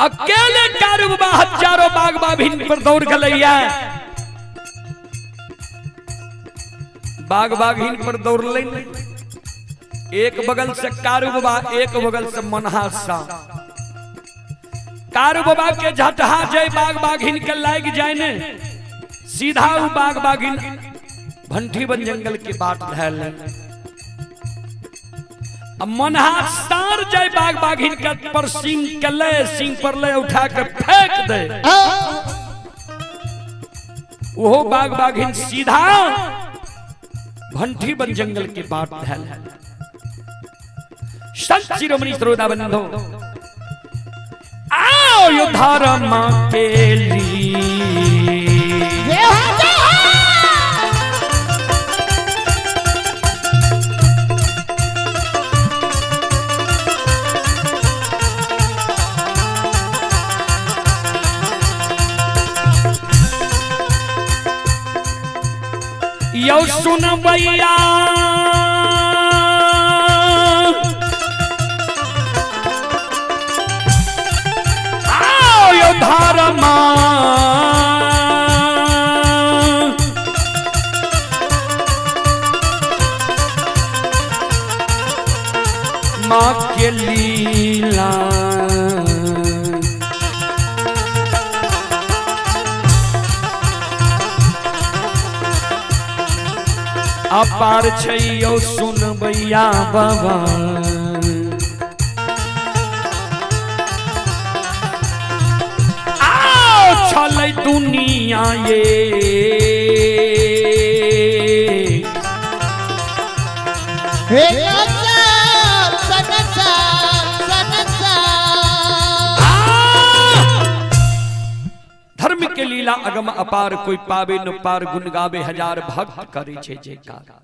अकेले कारू बाबा हजारों बाघ बाघिन पर दौड़ गलैया। बाघ बाघिन पर दौड़लै नहीं, एक बगल से कारू बाबा, एक बगल से मनहासा। कारू बाबा के झटहा जय बाघ बाघिन के लाग जाए ने, सीधा उ बाघ बाघिन भंठी बन जंगल के बाट धैल। आ मनहा सार जाय बाघ बाघिन के पर सिंह के ले सिंह पर ले उठा के फेंक दे। ओहो बाघ बाघिन सीधा भंठी बन जंगल के बाट धैल। संत शिरोमणि श्रोता बंधो आओ यो धर्म के लिए। जय हो जय हो। यो सुनबैया आओ यो धर्म माँ के लीला अपार छै यौ सुनबैया बाबा। आओ छलै दुनिया ये हे संसार संसार संसार। आ! धर्म के लीला अगम अपार कोई पावे न पार गुण गावे हजार भक्त करे छे जयकार।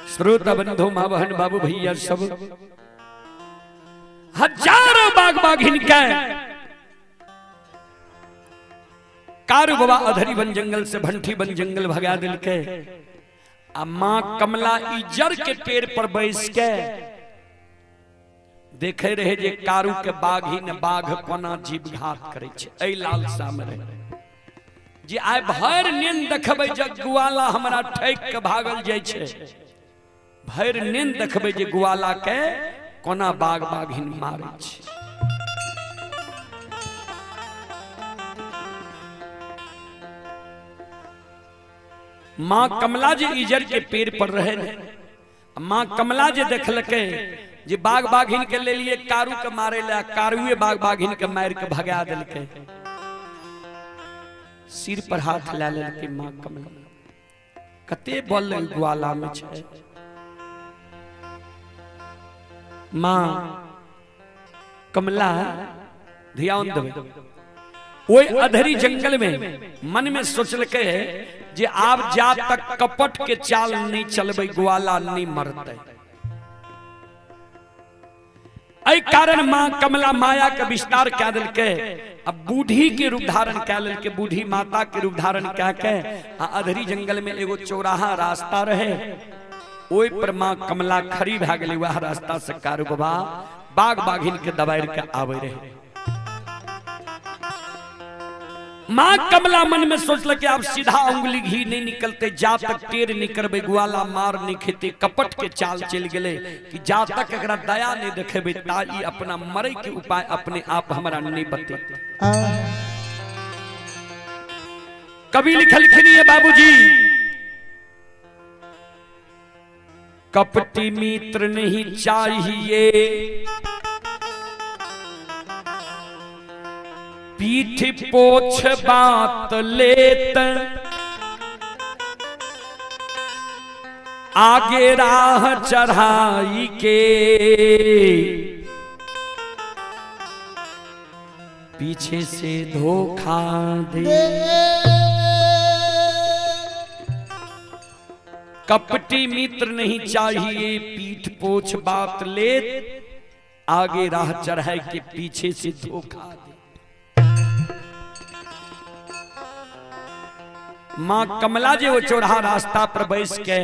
श्रोता बंधु माँ बहन बाबू भैया सब हजारों बाघ बाघिन के कारू बाबा अधरी बन जंगल से भंठी बन जंगल भगा दिल के आ माँ कमला इजर के पेड़ पर बैस के देखे रहे जे कारू के बाघ ही न बाघ कोना जीव घात करे छे। एहि लालसा में रहे जे आइ भरि नींद देखबै जे गुआला हमरा ठकि के भागल जाइ छे। भरि नींद देखबै जे गुआला के कोना बाघ बाघिन मारै छे। माँ कमला जे इजर के पेड़ पर रहे, माँ कमला जे देखलकै जे बाघ बाघिन के ले लिए कारू के मारे ले, कारूए बाघ बाघिन के मार के भगा देलकै। सिर पर हाथ ला लेलकै माँ कमला। कते बल ग्वाला में छै। माँ कमला ध्यान देबै ओहि अधरी जंगल में मन में सोचलकै जे आब जा तक कपट के चाल नहीं चलबै ग्वाला नहीं मरतै। एहि कारण माँ कमला माया के विस्तार कए देलकै। अब बूढ़ी के रूप धारण कए लेलकै, बूढ़ी माता के रूप धारण कए के आ अधरी जंगल में एगो चौराहा रास्ता रहे, ओहि पर माँ कमला खड़ी भए गेलै। वएह रास्ता से कारू बाबा बाघ बाघिन के दबारि के आबै रहे। माँ कमला मन में सोचलक आब सीधा उंगली घी नहीं निकलते, जा तक टेर नहीं करबै ग्वाला मार नहीं खेते। कपट के चाल चलि गेलै कि जा तक एकरा दया नहीं देखेबै ता ई अपना मरे के उपाय अपने आप हमरा नहीं बतेतै। कवि लिखलखिन ये बाबूजी, कपटी मित्र नहीं चाहिए, पीठ पोछ बात लेत, आगे राह चढ़ाई के, पीछे से धोखा दे। कपटी मित्र नहीं चाहिए, पीठ पोछ बात लेत, आगे राह चढ़ाई के, पीछे से धोखा दे। माँ कमला जे वो चौराहा रास्ता पर बैस के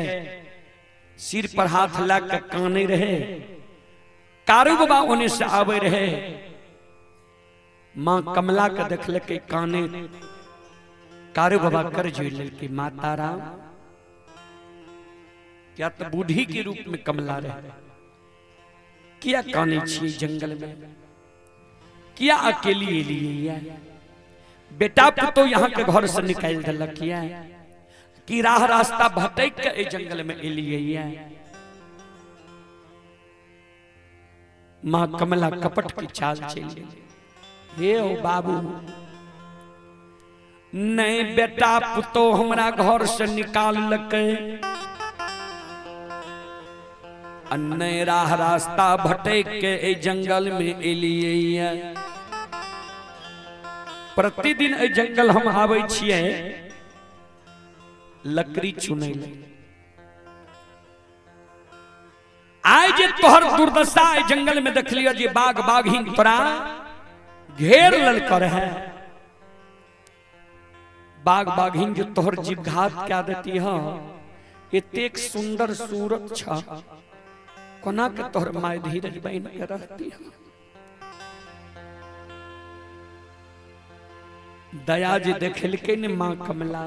सिर पर हाथ ला के काने रहे, कारू बाबा ओने से आवे रहे। माँ कमला के देखलकै काने, कारू बाबा कर जोड़ लेलकै, माता राम क्या तो बूढ़ी के रूप में कमला रहे, किया काने छियै जंगल में, किया अकेली एलियै, बेटा पुतो यहाँ के घर से निकाल दिलक, किया कि राह रास्ता भटक के एहि जंगल में एलियै ये। माँ कमला कपट की चाल चली। हे ओ बाबू, नहीं बेटा पुतो हमरा घर से निकाल लके, नहीं राह रास्ता भटक के एहि जंगल में एलियै ये। प्रतिदिन एहि जंगल हम आबै छियै लकड़ी चुनै ले। आइ जे तोहर दुर्दशा एहि जंगल में देखलियो जे बाघ बाघिन तोरा घेर ललकर है, बाघ बाघिन जो तोहर जीवघात क्या देती है, एतेक सुंदर सूरत छ, कोना के तोहर my धीरज बन के रहती है। दया जे देखलकै ने माँ कमला,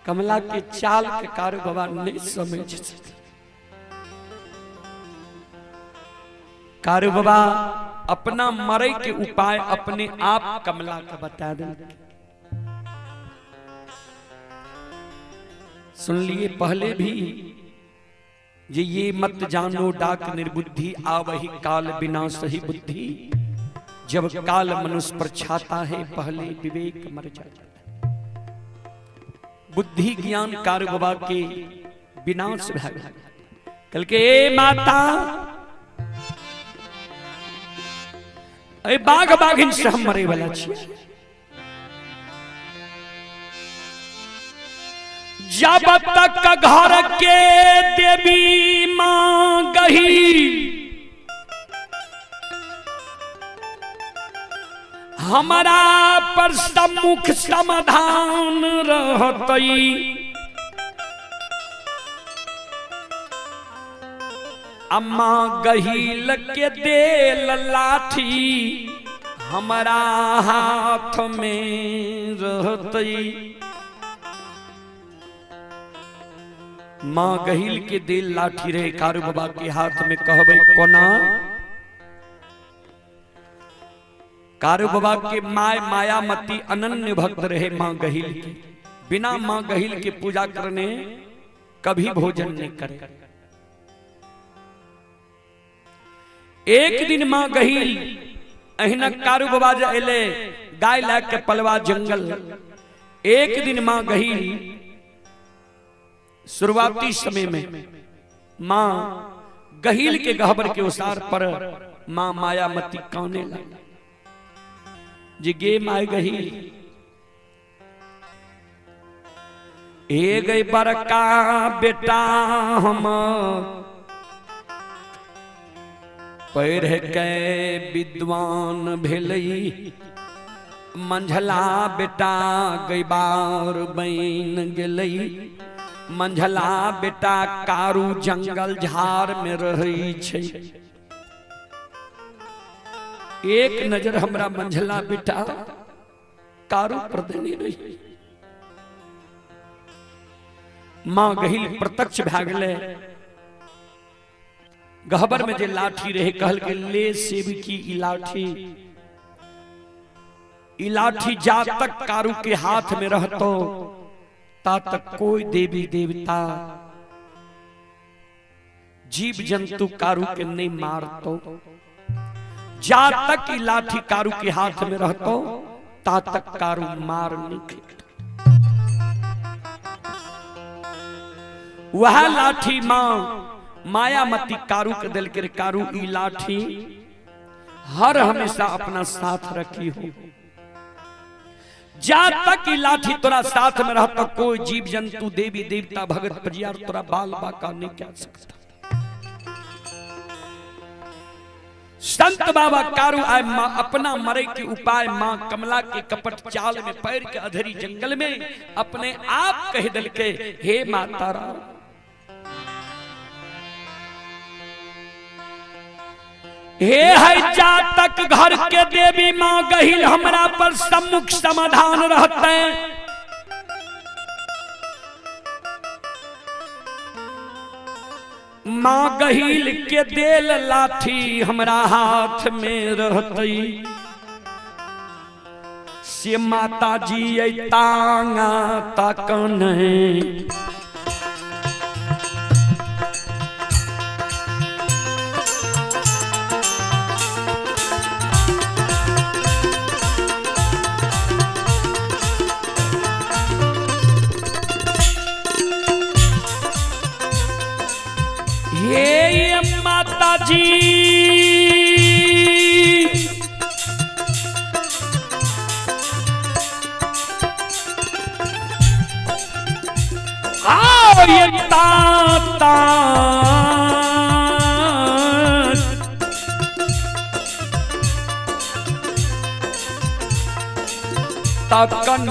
कमला के चाल के कारू बाबा नहीं समझ सके। कारू बाबा अपना मरे के उपाय अपने आप कमला के बता दे। सुन लिए पहले भी जे ये मत जानो डाक निर्बुद्धि, आवही काल बिना सही बुद्धि। जब काल मनुष्य पर छाता है पहले विवेक मर जाता है। बुद्धि ज्ञान कारू बाबा के विनाश भए गेल। कल के ए माता, ए बाघ बाघिन से हम मरे वाला छी। जब तक घर के देवी मां गही, हमारा पर सम्मुख समाधान रहतई। अम्मा गहील के देल लाठी हमारा हाथ में रहतई। माँ गहील के देल लाठी रहे कारू बाबा के हाथ में। कहबै कोना? कारू बाबा के my Mayamati अनन्य भक्त रहे माँ गहील के। बिना माँ गहील के पूजा करने कभी भोजन नहीं करे। एक दिन माँ गहील अहिना कारू बाबा जे एले गाय ला के पलवा जंगल। एक दिन माँ गहील शुरुआती समय में माँ गहील के गहबर के उसार पर माँ मायामती काने लगी। जे गे my गहील, ए गई बड़का बेटा हम पढ़ के विद्वान भेलई, मंझला बेटा गैबार बन गेलई, मंझला बेटा कारू जंगल झाड़ में रहै छै। एक नजर हमरा मंझला बेटा कारू पर देने रही। माँ गहील प्रत्यक्ष भए गेलै। गहबर में जे लाठी रहे कहल के ले सेवकी ई लाठी, ई लाठी जा तक कारू के हाथ में रहतो ता तक कोई देवी देवता जीव जंतु कारू के नहीं मारतो। जा तक ई लाठी कारू के हाथ में रहतो ता तक कारू मार नहीं खेतो। वह लाठी मां मायामती कारू के दिल के कारू ई लाठी हर हमेशा अपना साथ रखी हो। जा तक ई लाठी तोरा साथ में रहता कोई जीव जंतु देवी देवता भगत परियार तोरा बाल बाका नहीं कह सकता। संत बाबा कारू आए माँ अपना मरे के उपाय माँ कमला के कपट चाल में पैर के अधेरी जंगल में अपने आप कह दिल के हे माता राम, हे है जा तक घर के देवी माँ गहिल हमरा पर सम्मुख समाधान रहते हैं। माँ गहिल के देल लाठी हमरा हाथ में रहती। से माता जी तांगा तकन। हे माता जी आओ ये ताता तकन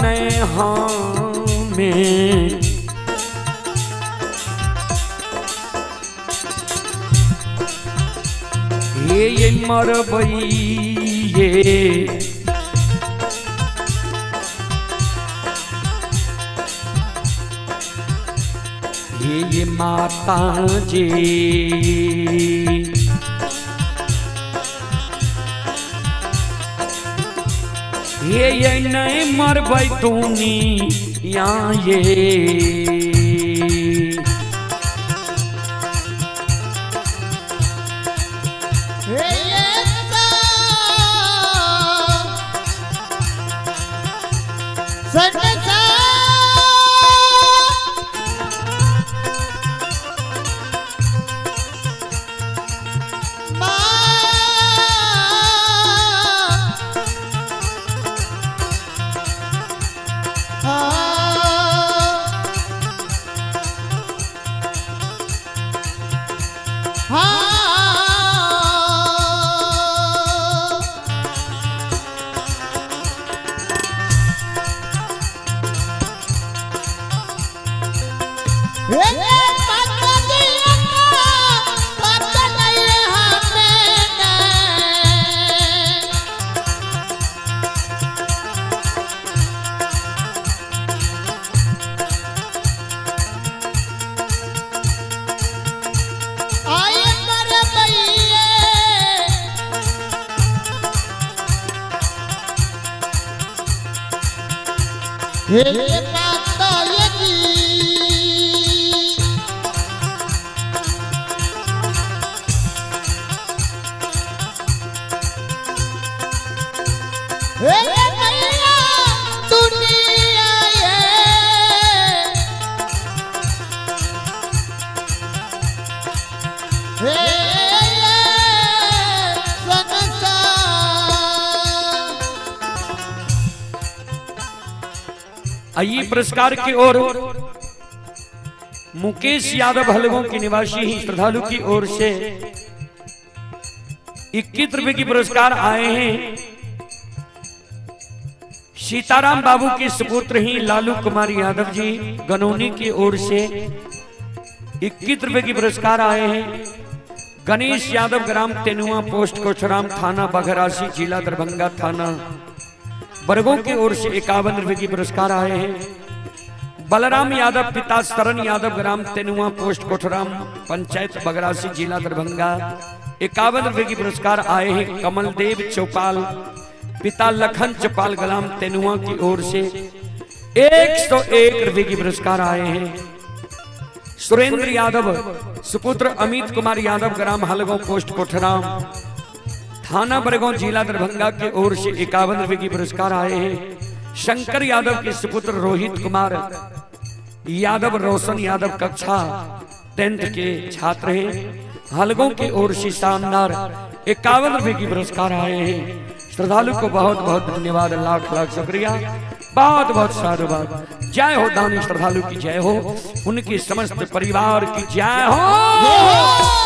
हमें ये मरबइये ये माता जी ये नहीं मरबै दुनिया ये। आइए पुरस्कार की ओर मुकेश यादव हलगों के निवासी ही श्रद्धालु की ओर से 21 रुपए की पुरस्कार आए हैं। सीताराम बाबू के सुपुत्र ही लालू कुमार यादव जी गनौनी की ओर से 21 रुपए की पुरस्कार आए हैं। गणेश यादव ग्राम तेनुआ पोस्ट कोचराम थाना बघरासी जिला दरभंगा थाना बरगों की ओर से 51 रुपए की पुरस्कार आए हैं। बलराम यादव पिता शरण यादव ग्राम तेनुआ पोस्ट कोठराम पंचायत बगरासी जिला दरभंगा 51 रुपए की पुरस्कार आए हैं। कमलदेव चौपाल पिता लखन चौपाल ग्राम तेनुआ की ओर से 101 रुपए की पुरस्कार आए हैं। सुरेंद्र यादव सुपुत्र अमित कुमार यादव ग्राम हलगों पोस्ट कोठराम थाना बरगांव जिला दरभंगा की ओर से 51 रुपए की पुरस्कार आए हैं। शंकर यादव के सुपुत्र रोहित कुमार यादव रोशन यादव कक्षा 10th के छात्र हैं, हलगों की ओर से शानदार 51 रुपए की पुरस्कार आए हैं। श्रद्धालु को बहुत बहुत धन्यवाद, लाख लाख शुक्रिया, बहुत बहुत साधुवाद। जय हो दानी श्रद्धालु की जय हो, उनके समस्त परिवार की जय हो।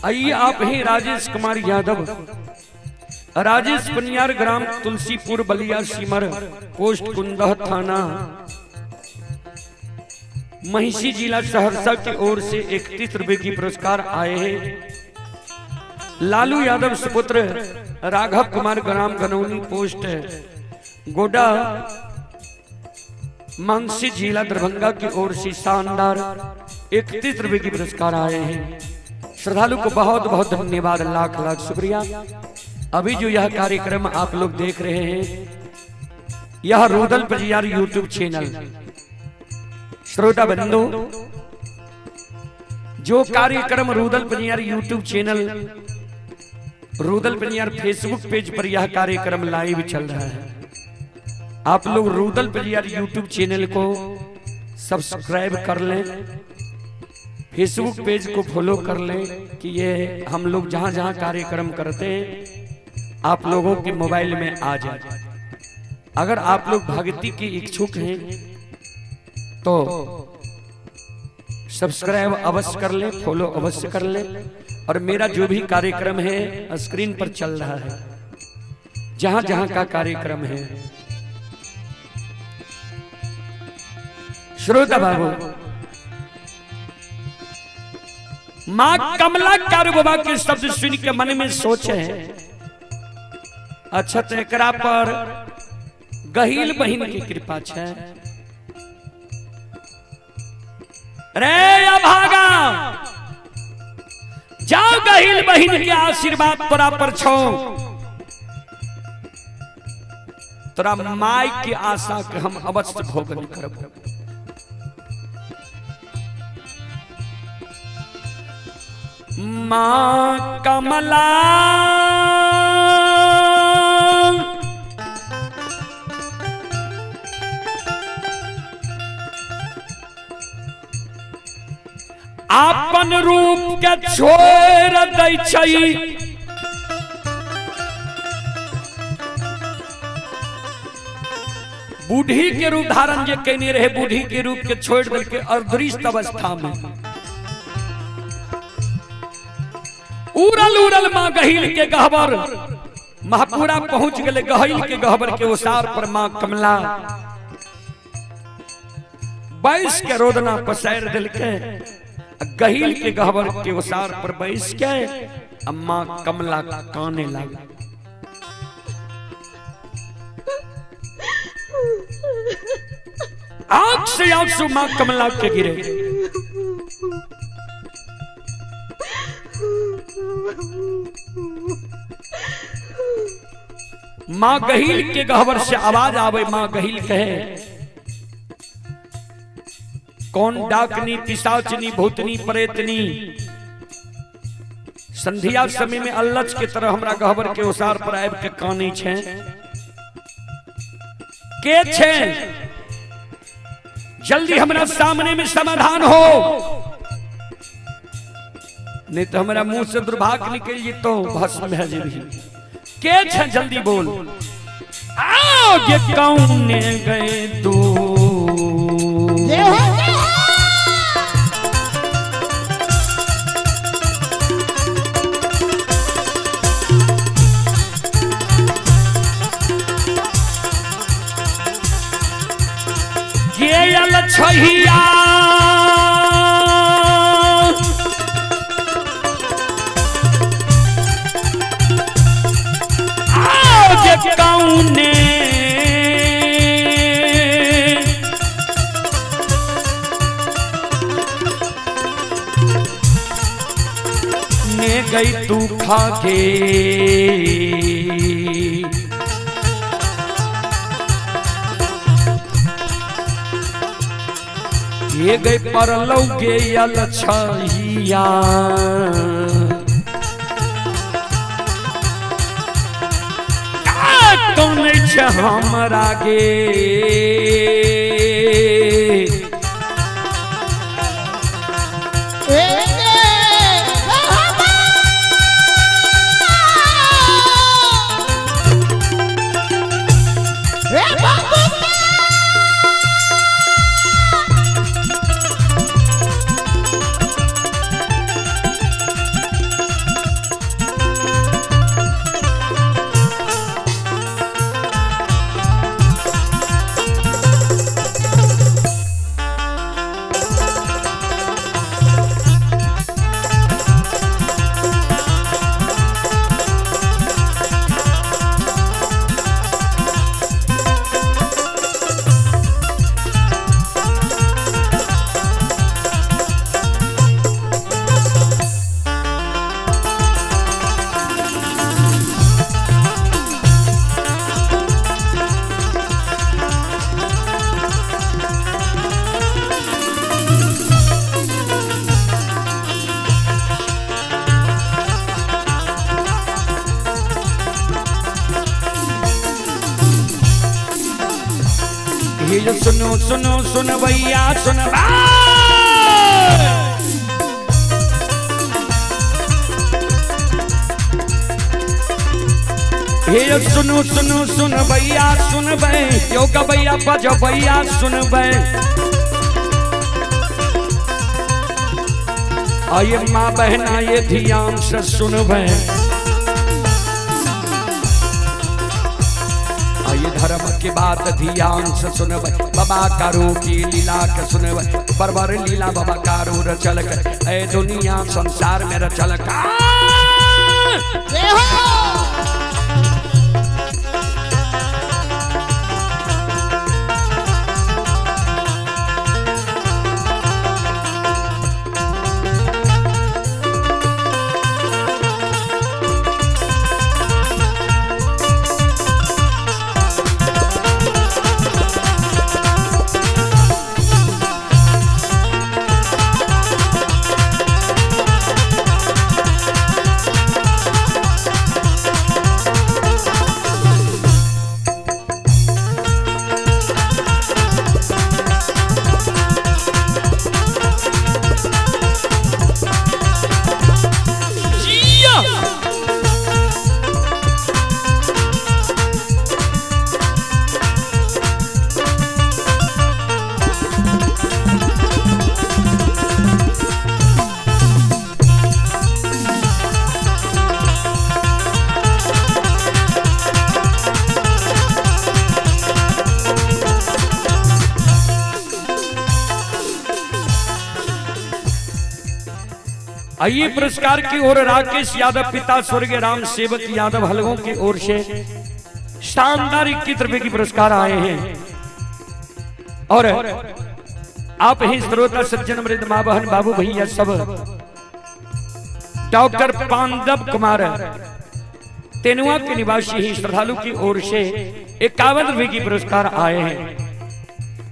आइए आप हैं राजेश कुमार यादव, राजेश पनियार, ग्राम तुलसीपुर, बलिया सीमर, पोस्ट कुंदह, थाना महिषी, जिला सहरसा की ओर से 31 रुपए की पुरस्कार आए हैं। लालू यादव सुपुत्र राघव कुमार, ग्राम गनौनी, पोस्ट गोडा, मानसी, जिला दरभंगा की ओर से शानदार 31 रुपए की पुरस्कार आए हैं। श्रद्धालु को बहुत बहुत धन्यवाद, लाख लाख शुक्रिया। अभी जो यह कार्यक्रम आप लोग देख रहे हैं, यह रुदल पजियार यूट्यूब चैनल। श्रोता बंधु, जो कार्यक्रम Rudal Pajiyar YouTube channel, Rudal Pajiyar Facebook page पर यह कार्यक्रम लाइव चल रहा है। आप लोग रुदल पजियार यूट्यूब चैनल को सब्सक्राइब कर लें, फेसबुक पेज को फॉलो कर लें कि ये हम लोग जहां जहां कार्यक्रम करते हैं आप लोगों के मोबाइल में आ जाए। अगर आप लोग भक्ति के इच्छुक हैं तो सब्सक्राइब अवश्य कर लें, फॉलो अवश्य कर लें। और मेरा जो भी कार्यक्रम है स्क्रीन पर चल रहा है, जहां जहां का कार्यक्रम है। श्रोता बाबू, मां कमला कार बाबा के शब्द सुन के मन में सोचे, अच्छा तो एकरा पर गहील बहिन की कृपा छे। रे अभागा, जाओ गहील बहिन के आशीर्वाद तोरा पर छो, तोरा माई के आशा के हम अवश्य भोगन करब। मां कमला आपन रूप के छोड़ दै छै, बूढ़ी के रूप धारण जे केने रहे, बूढ़ी के रूप के छोड़ देलकै अदृश्य अवस्था में। उड़ल उड़ल मां गहील के गहबर महापुरा पहुंच गए। गहील के गहबर के ओसार पर मां कमला बैस के रोदना पसार दिलके। गहील के गहबर के ओसार पर बैस के अम्मा कमला काने लगा। आंख से आंसू मां कमला के गिरे। मां गहील के गहबर से आवाज आवे, मां गहील कहे, कौन डाकनी पिशाचनी भूतनी प्रेतनी संध्या समय में अल्लच के तरह हमरा गहबर के ओसार पर आबि के कानै छे, के छे? जल्दी हमरा सामने में समाधान हो, नहीं तो हमरा मुंह से दुर्भाग्य निकल जेतो, भस्म भए जेबही। के छे जल्दी बोल। आगे कौन गए तू? छहिया आज कौने ने गई तू खा के, ये गई पर लौगे अलछहिया। कौन छे हमरा गे? ये जो सुनो सुनो सुन भैया सुन। ये सुनो सुनो सुन भैया सुन बे, यो गबैया बजो भैया सुन बे। आये माँ बहना ये ध्यान से सुन बे। आये धर्म की बात ध्यान से सुन बे, बाबा कारू की लीला के सुन बे। बरबर लीला बाबा कारू रचल के, ए दुनिया संसार में रचल का। आइए पुरस्कार की ओर राकेश यादव पिता स्वर्गीय राम सेवक यादव हलगों की ओर से शानदार 21 रुपए की पुरस्कार आए हैं। और आप ही श्रोता सज्जन वृद्ध माँ बहन बाबू भैया सब डॉक्टर पांडव कुमार तेनुआ के निवासी ही श्रद्धालु की ओर से 51 रुपए की पुरस्कार आए हैं।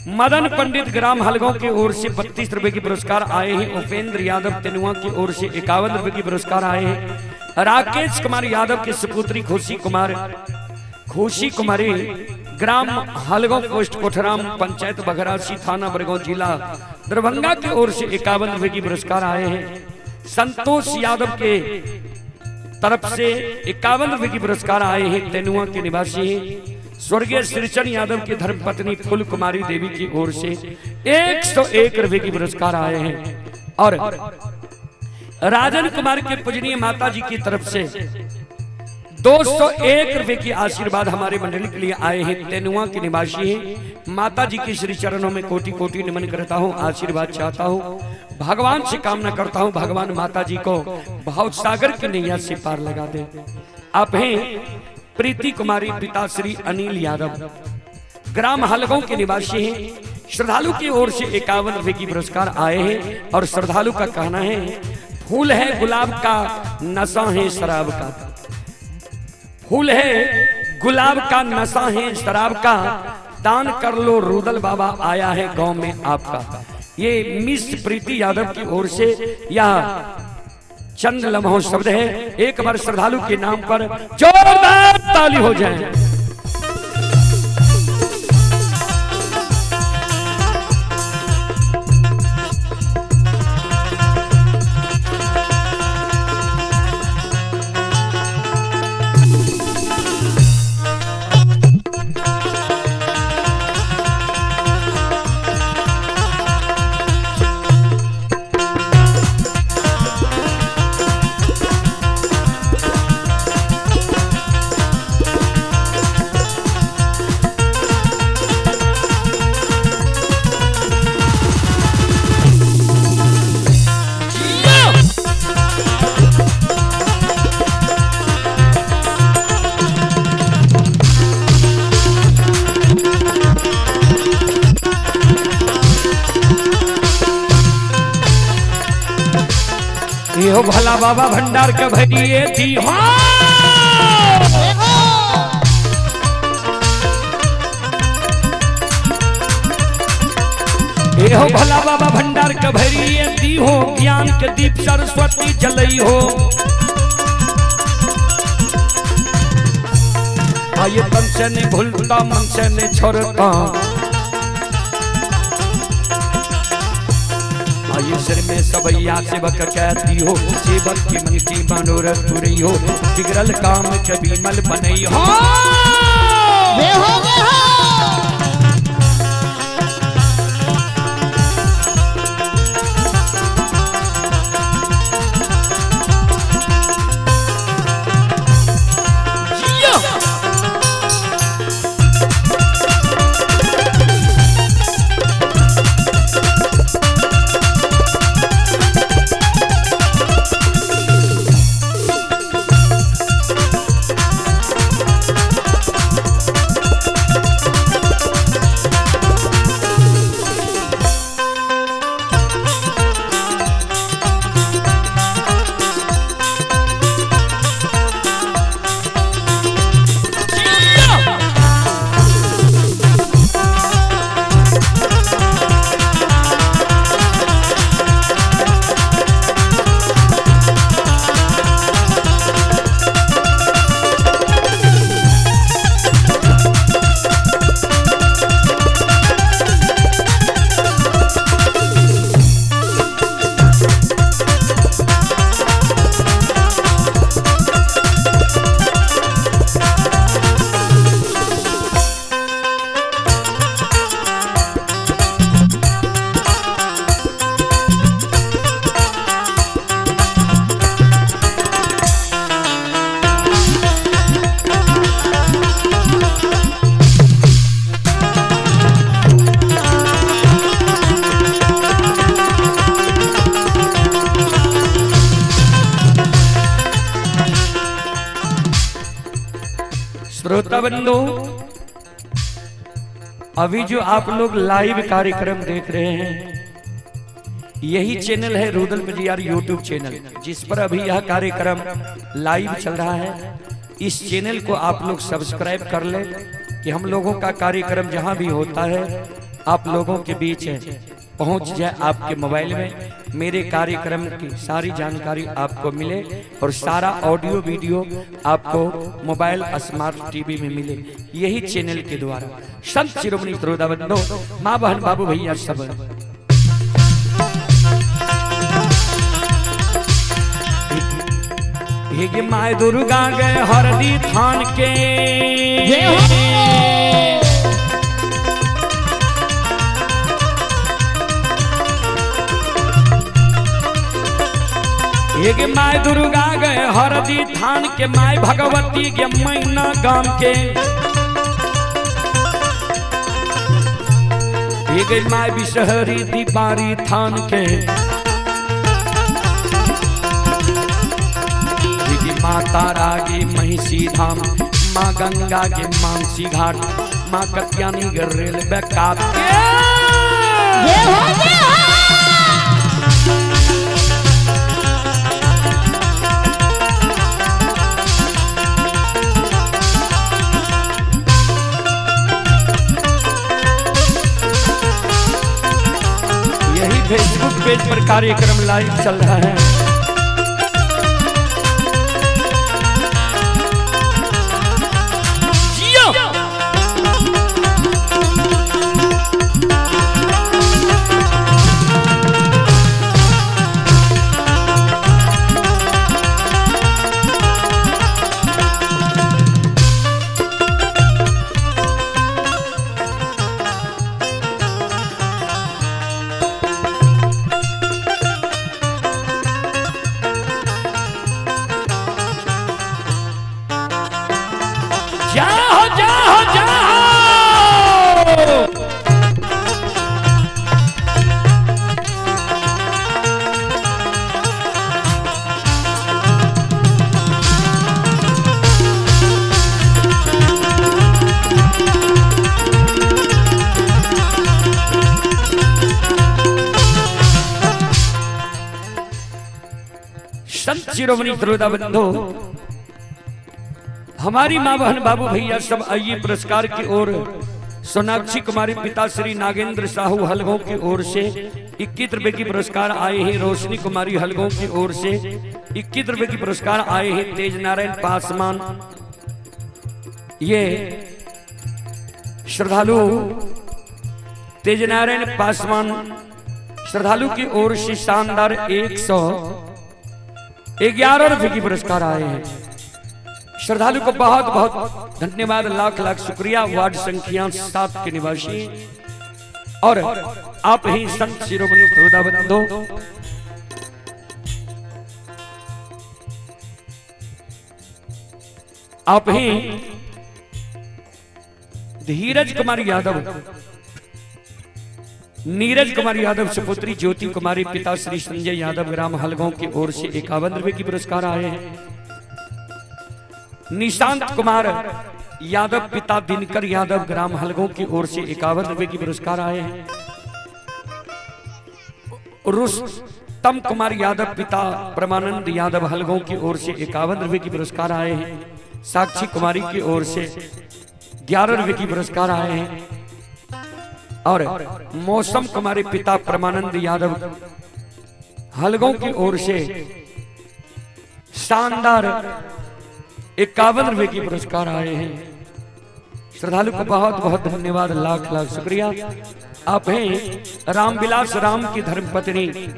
मदन पंडित ग्राम हलगांव की ओर से 32 रुपए की पुरस्कार आए हैं। उपेंद्र यादव तेनुआ की ओर से 51 रुपए की पुरस्कार आए हैं। राकेश कुमार यादव की सुपुत्री खुशी कुमारी ग्राम हलगांव पोस्ट कोठराम पंचायत बघरासी थाना बरगांव जिला दरभंगा की ओर से 51 रुपए की पुरस्कार आए हैं। संतोष यादव के तरफ से 51 रुपए की पुरस्कार आए हैं। तेनुआ के निवासी हैं। स्वर्गीय श्रीचंद यादव की धर्मपत्नी फूल कुमारी देवी की ओर से 101 रुपए की पुरस्कार आए हैं। और राजन कुमार के पूजनीय माता जी की तरफ से 201 रुपए की आशीर्वाद हमारे मंडली के लिए आए हैं। तेनुआ के निवासी हैं। माता जी के श्री चरणों में कोटि कोटि नमन करता हूँ, आशीर्वाद चाहता हूँ, भगवान से कामना करता हूँ भगवान माता जी को भाव सागर की नैया से पार लगा दे। आप हैं प्रीति कुमारी पिता श्री अनिल यादव ग्राम हलगांव के निवासी हैं। श्रद्धालु की ओर से 51 रुपए की पुरस्कार आए हैं। और श्रद्धालु का कहना है फूल है गुलाब का नशा है शराब का, फूल है गुलाब का नशा है शराब का, दान कर लो रुदल बाबा आया है गांव में आपका। ये मिस प्रीति यादव की ओर से यह चंद लम्हों शब्द है। एक बार श्रद्धालु के नाम पर जोरदार ताली हो जाए। यो भला बाबा भंडार के भरिए थी हो। हो भला बाबा भंडार के भरिए दी हो, ज्ञान के दीप सरस्वती जलई हो। आये तन से नहीं भूलता मन से नहीं छोड़ता, आये सिर में सबैया सेवक कहती हो, सेवक की मन की मनोरथ पुरई हो, बिगड़ल काम के बीमल बनई हो। जय हो जय हो। श्रोता बंधु, अभी जो आप लोग लाइव कार्यक्रम देख रहे हैं, यही चैनल है रुदल पजियार यूट्यूब चैनल, जिस पर अभी यह कार्यक्रम लाइव चल रहा है। इस चैनल को आप लोग सब्सक्राइब कर लें कि हम लोगों का कार्यक्रम जहां भी होता है आप लोगों के बीच पहुंच जाए, आपके मोबाइल में मेरे कार्यक्रम की सारी जानकारी आपको मिले और सारा ऑडियो वीडियो आपको मोबाइल स्मार्ट टीवी में मिले, यही चैनल के द्वारा। संत शिरोमणि श्रोता बंधु, माँ बहन बाबू भैया सब, हे my Durga गए हरदी थान के, जय हो। एक my Durga गए हरदी थान के, my Bhagwati के मैना गाम के, एक my Bishahari दीपारी थान के, एक माँ तारा के महिषी धाम, माँ गंगा के मानसी घाट, माँ कत्यानी के रेलवे कात के। जय हो जय हो। यही फेसबुक पेज पर कार्यक्रम लाइव चल रहा है। जियो। जाओ जाओ जाओ। संत शिरोमणि श्रोता बंधु, हमारी माँ बहन बाबू भैया सब आइए पुरस्कार की ओर। सोनाक्षी कुमारी पिता श्री नागेंद्र साहू हलगों की ओर से 21 रुपए की पुरस्कार आए हैं। रोशनी कुमारी हलगों की ओर से 21 रुपए की पुरस्कार आए हैं। तेज नारायण पासवान, ये श्रद्धालु तेज नारायण पासवान श्रद्धालु की ओर से शानदार 111 रुपए की पुरस्कार आए हैं। श्रद्धालु को बहुत बहुत धन्यवाद, लाख लाख शुक्रिया। वार्ड संख्या 7 के निवासी और आप ही संत शिरोमणि श्रोता बंधु, आप ही धीरज कुमार यादव, नीरज कुमार यादव सुपुत्री ज्योति कुमारी पिता श्री संजय यादव ग्राम हलगांव की ओर से 51 रुपए की पुरस्कार आए हैं। निशांत कुमार यादव पिता दिनकर यादव ग्राम हलगांव की ओर से 51 रुपए की पुरस्कार आए हैं। रुस्तम कुमार यादव पिता परमानंद यादव हलगांव की ओर से 51 रुपए की पुरस्कार आए हैं। साक्षी कुमारी की ओर से 11 रुपए की पुरस्कार आए हैं। और मौसम कुमारी पिता परमानंद यादव हलगांव की ओर से शानदार 51 रुपए की पुरस्कार आए हैं। श्रद्धालु को बहुत बहुत धन्यवाद, लाख लाख शुक्रिया। आप हैं रामविलास राम की धर्मपत्नी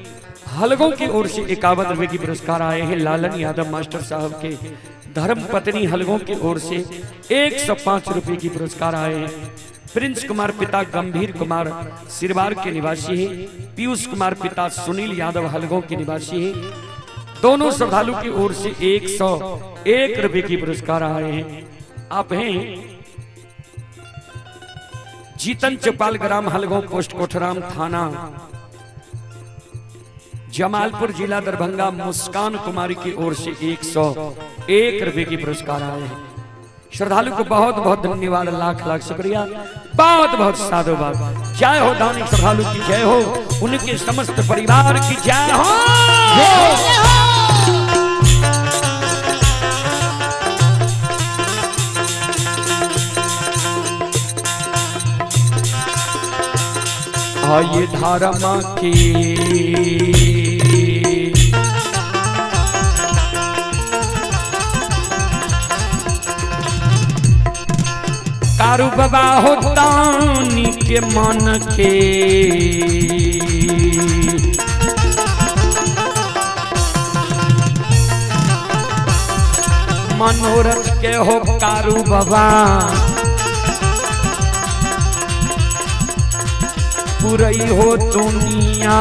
हलगों की ओर से 51 रुपए की पुरस्कार आए हैं। लालन यादव मास्टर साहब के धर्मपत्नी हलगों की ओर से 105 रुपए की पुरस्कार आए हैं। प्रिंस कुमार पिता गंभीर कुमार सिरवार के निवासी हैं। पीयूष कुमार पिता सुनील यादव हलगों के निवासी हैं। दोनों श्रद्धालु की ओर से 101 रुपए की पुरस्कार आए हैं। आप हैं जीतन चौपाल ग्राम हलगांव पोस्ट कोठराम थाना जमालपुर जिला दरभंगा मुस्कान कुमारी की ओर से 101 रुपए की पुरस्कार आए हैं। श्रद्धालु को बहुत बहुत धन्यवाद, लाख लाख शुक्रिया, बहुत बहुत साधुवाद। जय हो दानी श्रद्धालु की जय हो, उनके समस्त परिवार की जय हो। आइए धारा माँ की कारू बाबा हो दानी के मन के, मनोरथ के हो कारू बाबा पुरई हो दुनिया।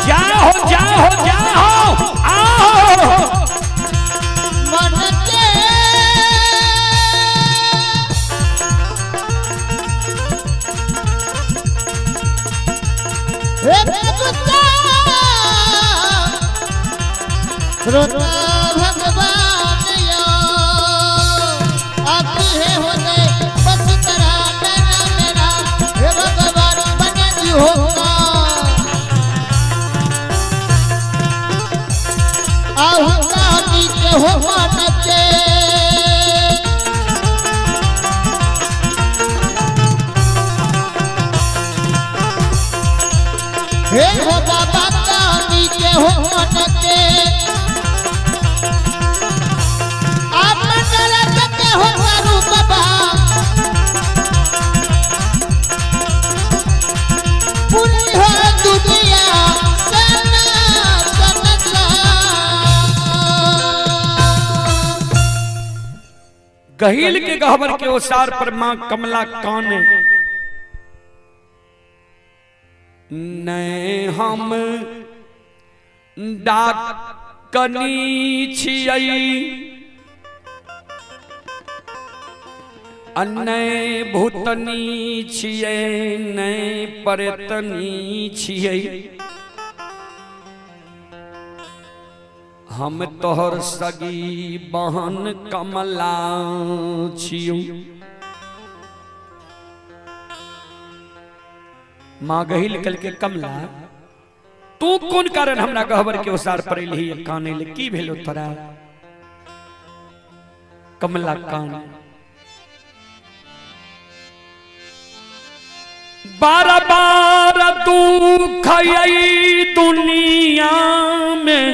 जाओ जाओ जाओ आओ मन के श्रोता भगवान यो आप है होने बस तरह मेरा मेरा हे भगवान बने जी होगा आहुता के हो मन के हे हो बाबा दानी के हो मन के आप मंडल के हो तारू बाबा पूरी हो दुनिया सना सना। गहील के गहबर के ओसार पर मां कमला कान नै हम डाकनी छियै नै भूतनी छियै नै परतनी छियै, हम तोहर सगी बहन कमला छियौ। माँ गहिल कल के कमला तू कोन कारण हमरा गहबर के ओसार पर एलही काने ले की भेलो तोरा? कमला कान बार बार दुख आई दुनिया में,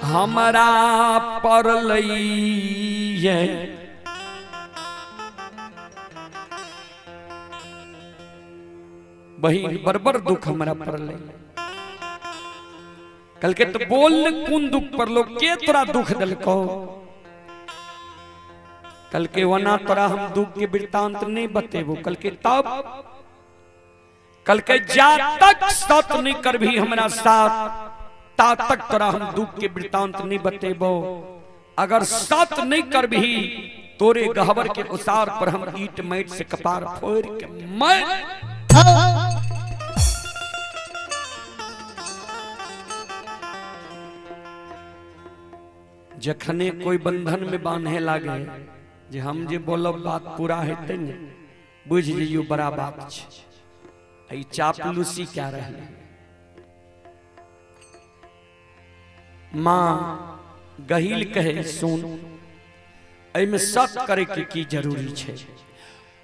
हम हमरा पड़लैये। बहिन बड़ दुख हमरा पड़लै। कल के तो बोल ने कोन दुख पड़लो, के तोरा दुख दिलको? कल के वना तोरा हम दुख के वृत्तांत नहीं बतेबो। कल के तब कल के जा तक सत नहीं कर भी हमरा साथ ता तक तोरा हम दुख के वृत्तांत नहीं बतेबो। अगर सत नहीं कर भी तोरे गहबर के उसार पर हम ईट मैट से कपार फोड़ के मैं जखने कोई बंधन में बांधे लागे जे हम जे बोलब बात पूरा हेतै ने, बुझ जइयो बड़ा बात छै। ई चापलूसी क्या रहे। माँ गहिल कहे सुन, एहिमे सत करे के की जरूरी छै?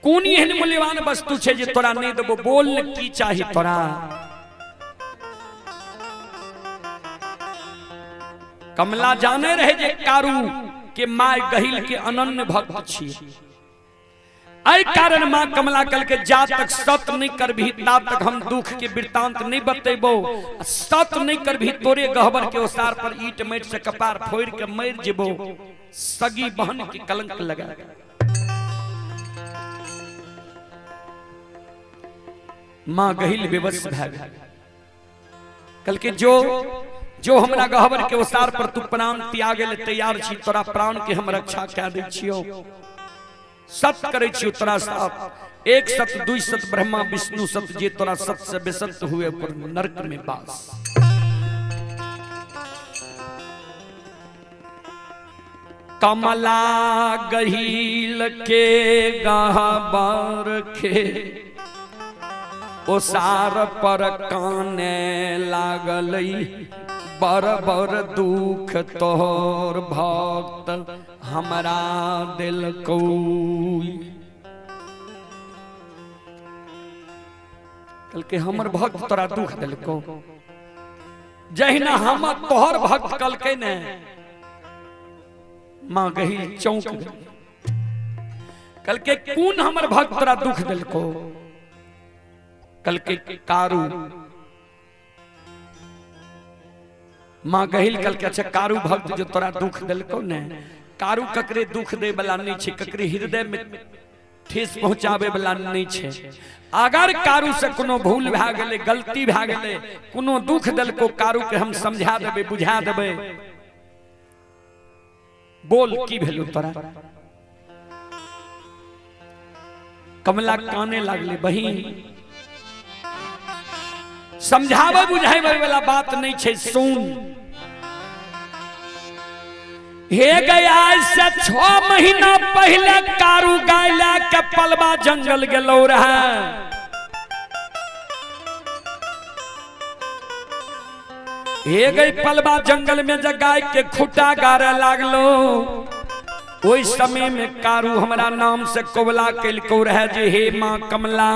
कोन एहन मूल्यवान वस्तु छै जे तोरा नहीं देबो? बोल ने की चाही तोरा? कमला जाने रहे जे कारू के my गहिल के अनन्य भक्त छी। एहि कारण माँ कमला कल के जा तक सत नहीं करभी ता तक हम दुख के वृत्तांत नहीं बतेबो। सत नहीं करभी तोरे गहबर के ओसार पर ईट मैट से कपार फोड़ के मर जेबो, सगी बहन के कलंक लगा। माँ गहिल बेबस भए गेल। कल के जो जो हमरा गहबर के ओसार पर तू प्राण त्यागे ले तैयार छी, तोरा प्राण के हम रक्षा कए दै छियौ। सत करै छियौ तोरा साथ, एक सत दुई सत ब्रह्मा विष्णु सत, जे तोरा सत से बेसत हुए पर नरक में बास। कमला गहील के गहबर के ओसार पर काने लागलई, बड़ बड़ दुख तोहर भक्त हमरा दिलको। कल के हमर भक्त तोरा दुख दिलको, जहिना हम तोहर भक्त कल के ने। माँ गही चौंक गई। कल के कौन हमर भक्त तोरा दुख दिलको? कल के कारू। माँ गहिल कल के अच्छा कारू भक्त जो तोरा दुख दिलको ने, कारू ककरे दुख दे वाला नहीं छे, ककरे हृदय में ठेस पहुंचावे वाला नहीं छे। अगर कारू से कोनो भूल भए गेलै, गलती भए गेलै, कोनो दुख दिलको, कारू के हम समझा देबै, बुझा देबै। बोल की भेलो तोरा? कमला काने लागले, बहिन समझावे बुझावे वाला बात नहीं छे, सुन। हे गया से 6 महीना पहले कारू गाय ला के पलवा जंगल गेलो रहे। हे गई पलवा जंगल में जब गाय के खुटा गारे लागलो, ओहि समय में कारू हमरा नाम से कोबला केलको रहे जे हे माँ कमला,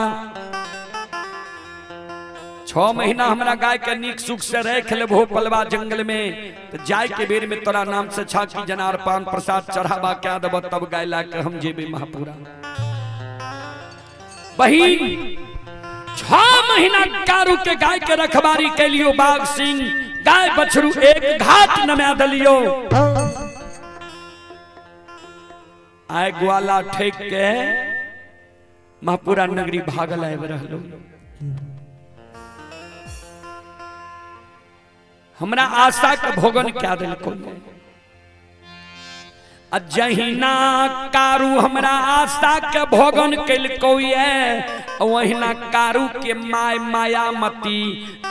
6 महीना हमरा गाय के नीक सुख से रख लेबो पलवा जंगल में, तो जाय के बेर में तोरा नाम से छाकी जनार पान प्रसाद चढ़ावा क्या देब, तब गाय ला के हम जेबे महापुरा। बहिन 6 महीना कारू के गाय के रखबारी के लियो बाघ सिंह, गाय बछरू एक घाट नमा दलियो। आय ग्वाला ठेक के महापुरा नगरी भागल आबि रहलो। हमरा आशा के भोगन क्या दिलको। आ जहिना कारू हमरा आशा के भोगन केलको ये, वहिना कारू के my Mayamati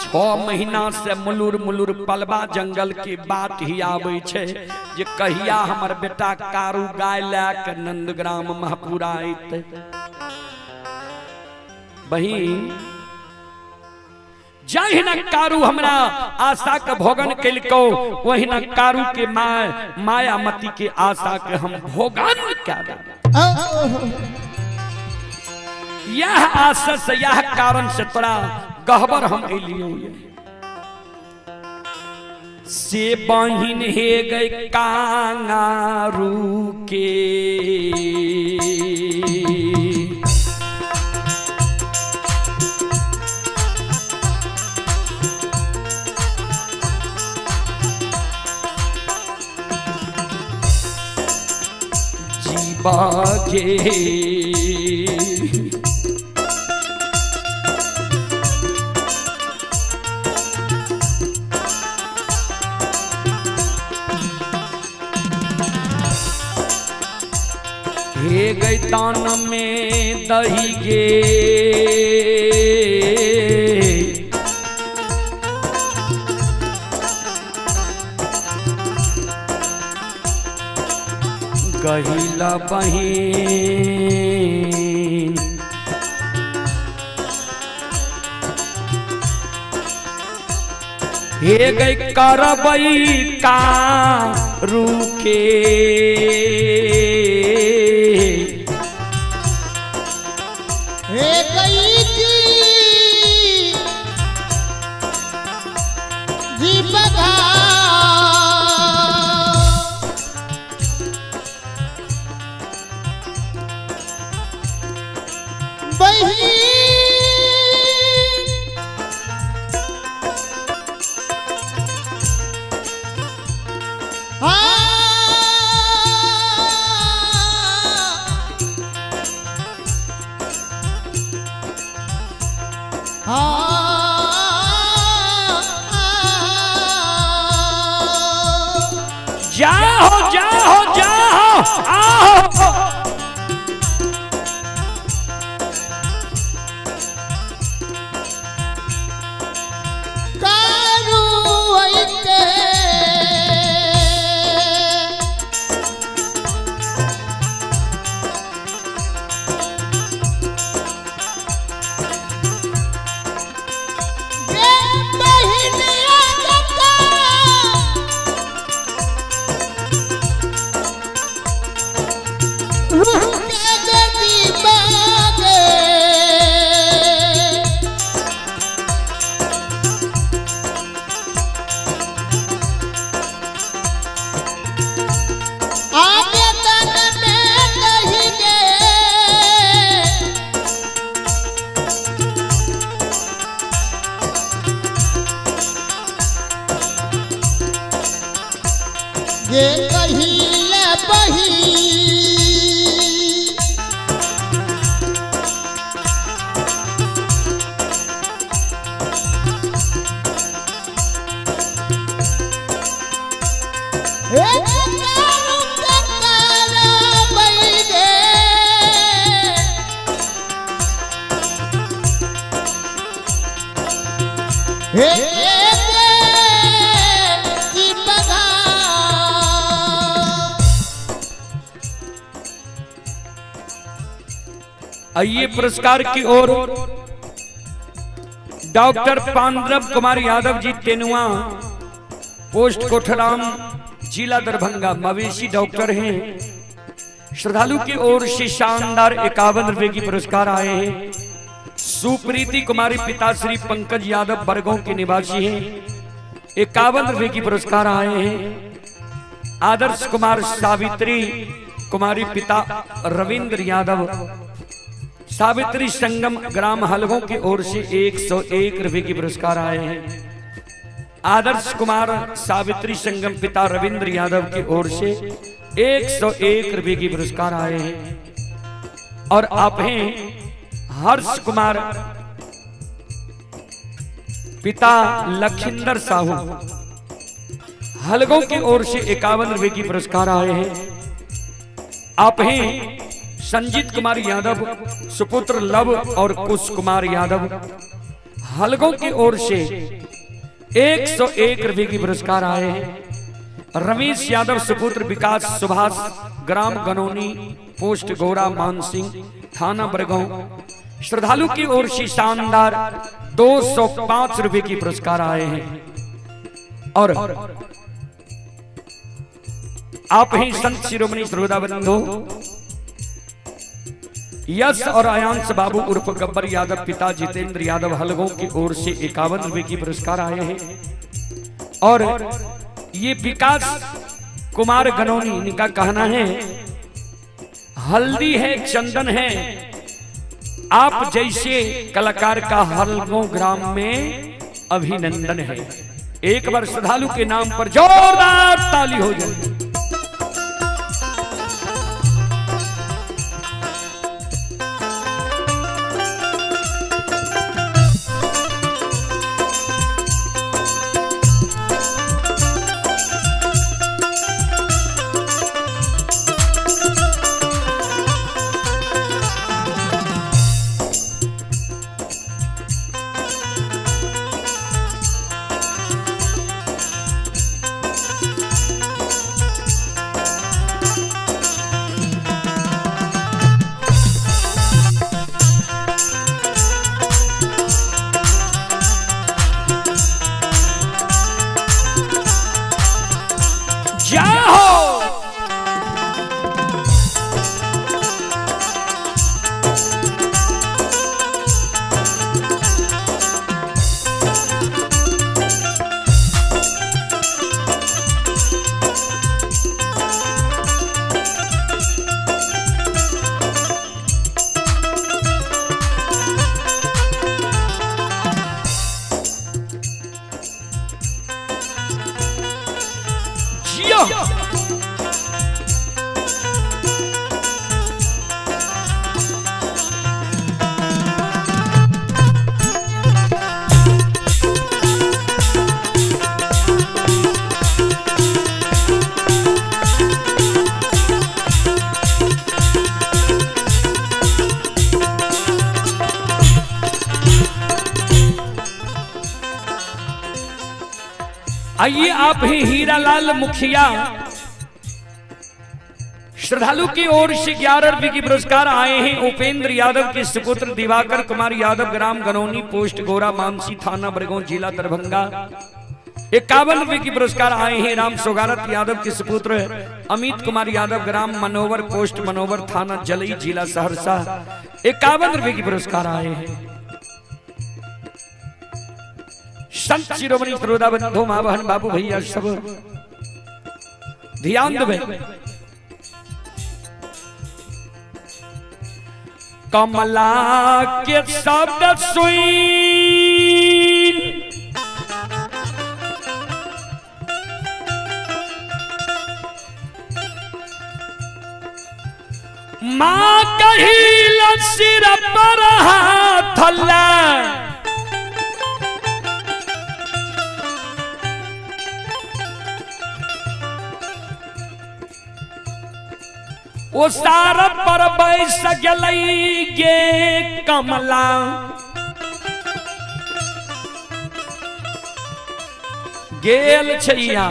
6 महीना से मुलुर मुलुर पलवा जंगल के बाट ही आबै छै जे कहिया हमर बेटा कारू गाय लए के नंदग्राम महापुरा अयतै। बहिन जहिना कारू हमरा आशा के भोगन केलको, वहिना कारू के my Mayamati के आशा के हम भोगन क्या। यह आशा से यह कारण से तोरा गहबर हम एलियो। से बहिन हे गए कांगारू के। जीवा के हे गई तान में दही गे। गहिला बहिन हे गई करबई का रुके। हे गई जी जी बघा बही हाँ जाओ जाओ जाओ आओ। कारू ऐते जे बहिनिया गंगा रूह के गदी बागे। आगे तन में नहीं गे। जे कहिले बही हे कारू ककारा बैगे। हे जी बघा। आइए पुरस्कार की ओर डॉक्टर पांडव कुमार यादव जी तेनुआ, पोस्ट कोठराम, जिला दरभंगा, मवेशी डॉक्टर हैं। श्रद्धालु की ओर से शानदार 51 रुपए की पुरस्कार आए हैं। सुप्रीति कुमारी पिता श्री पंकज यादव बरगांव के निवासी हैं, 51 रुपए की पुरस्कार आए हैं। आदर्श कुमार सावित्री कुमारी पिता रविंद्र यादव सावित्री संगम ग्राम हलगों की ओर से 101 रुपए की पुरस्कार आए हैं। आदर्श कुमार सावित्री संगम पिता रविंद्र यादव की ओर से 101 रुपए की पुरस्कार आए हैं। और आप हैं हर्ष कुमार पिता लखिंदर साहू हलगों की ओर से 51 रुपए की पुरस्कार आए हैं। आप हैं संजीत कुमार यादव सुपुत्र लव और कुश कुमार यादव हलगों की ओर से 101 रुपए की पुरस्कार आए हैं। रमेश यादव सुपुत्र विकास सुभाष ग्राम गनौनी पोस्ट गोरा मानसिंह थाना बरगांव श्रद्धालु की ओर से शानदार 205 रुपए की पुरस्कार आए हैं। और आप ही संत शिरोमणि श्रोता बंधु यश और आयांश बाबू उर्फ गब्बर यादव पिता जितेंद्र यादव हलगों की ओर से 51 रुपए की पुरस्कार आए हैं। और ये विकास कुमार गनौनी, इनका कहना है हल्दी है चंदन है, आप जैसे कलाकार का हलगो ग्राम में अभिनंदन है। एक बार श्रद्धालु के नाम पर जोरदार ताली हो जाए। जय हो। जियो। आइए आप ही हीरालाल मुखिया श्रद्धालु की ओर से 11 रुपए की पुरस्कार आए हैं। उपेंद्र यादव के सुपुत्र दिवाकर कुमार यादव, ग्राम गनौनी, पोस्ट गोरा मानसी, थाना बरगों, जिला दरभंगा। 51 रुपए की पुरस्कार आए हैं राम सोगारत यादव के सुपुत्र अमित कुमार यादव, ग्राम मनोवर, पोस्ट मनोवर, थाना जलई, जिला सहरसा। 51 रुपए की पुरस्कार आए हैं। संत शिरोमणि श्रोता बंधु माँ बहन बाबू भैया सब ध्यान देवे। कमला के शब्द सुन माँ कही सिर पर हाथ ला, ओ सार पर बैस गेलै गे कमला। गेल छैया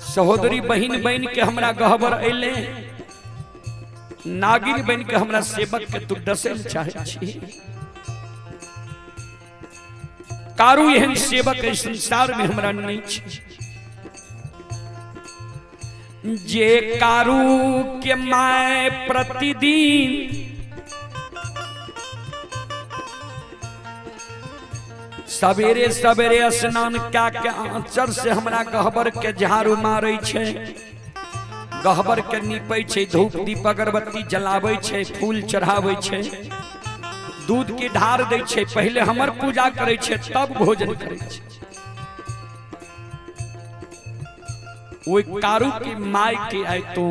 सहोदरी बहिन बन के हमरा गहबर अइले, नागिन बन के हमरा सेवक के तू डसे चाहे छी। कारू एहन सेवक एहि संसार में हमरा नहीं छै। जे कारू के my प्रतिदिन सवेरे सवेरे स्नान क्या के आंचर से हमरा गहबर के झाड़ू मारे छै, गहबर के नीपै छै, धूप दीप अगरबत्ती जलाबै छै, फूल चढ़ाबै छै, दूध के ढार दै छै, पहले हमर पूजा करै छै तब भोजन करै छै। ओहि कारू के my के आय तो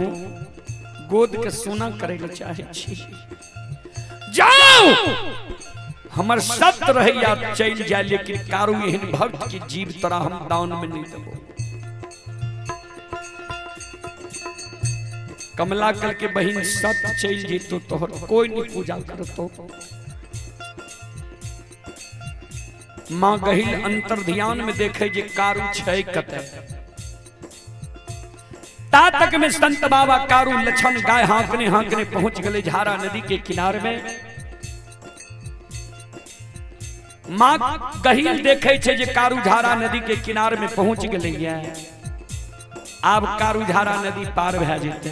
गोद के सोना करे ले चाहे छी। जाओ हमर सत्य रहैया चल जाए, लेकिन कारू एहन भक्त के जीव तोरा हम दान में नहीं देबो। कमला कल के बहिन सत्य चल जेतो तोहर कोई नहीं पूजा करतो। माँ गहिल अंतर ध्यान में देखे जे कारू छै कतय। ता तक में संत बाबा कारू लछन गाय हाँकने हाँकने पहुंच गए झारा नदी के किनारे में। माँ गहिल देखे छे जे कारू झारा नदी के किनारे में पहुंच गए। आब कारू झारा नदी पार भए जेते।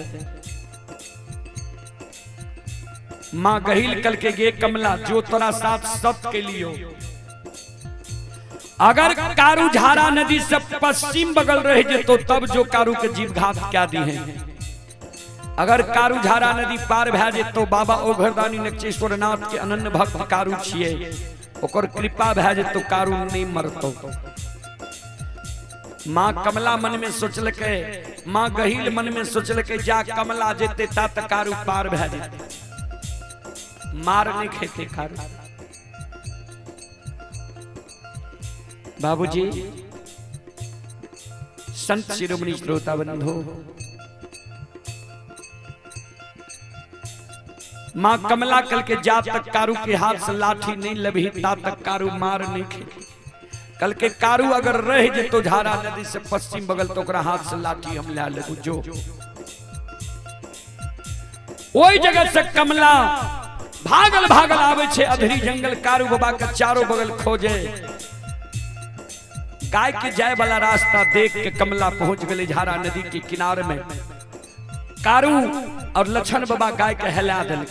माँ गहिल कल के गे कमला जो तोरा साथ सत के लियो, अगर कारू झारा नदी से पश्चिम बगल रह जेतो तब जो कारू के जीव घात क्या दी है। अगर कारू झारा नदी पार भए जेतो, बाबा ओघरदानी नक्शेश्वर नाथ के अनन्य भक्त कारू छिए, ओकर कृपा भए जेतो कारू नहीं मरतो। माँ कमला मन में सोचलकै, माँ गहील मन में सोचलकै, जा कमला जेते ता त कारू पार भए जेते, मार नहीं खेते कारू। बाबूजी संत शिरोमणि श्रोता बंधु, माँ कमला कल के जा तक कारू के हाथ से लाठी नहीं लभी ता तक कारू मार नहीं खेते। कल के कारू अगर रह जेतो झारा नदी से पश्चिम बगल तो ओकरा हाथ से लाठी हम ला लेबू। जो ओई जगह से कमला भागल भागल आवे छे अधरी जंगल, कारू बाबा के चारों बगल खोजे, गाय के जाए वाला रास्ता देख के कमला पहुंच गई झारा नदी के किनारे में। कारू और लक्षण बाबा गाय के हिला दिल।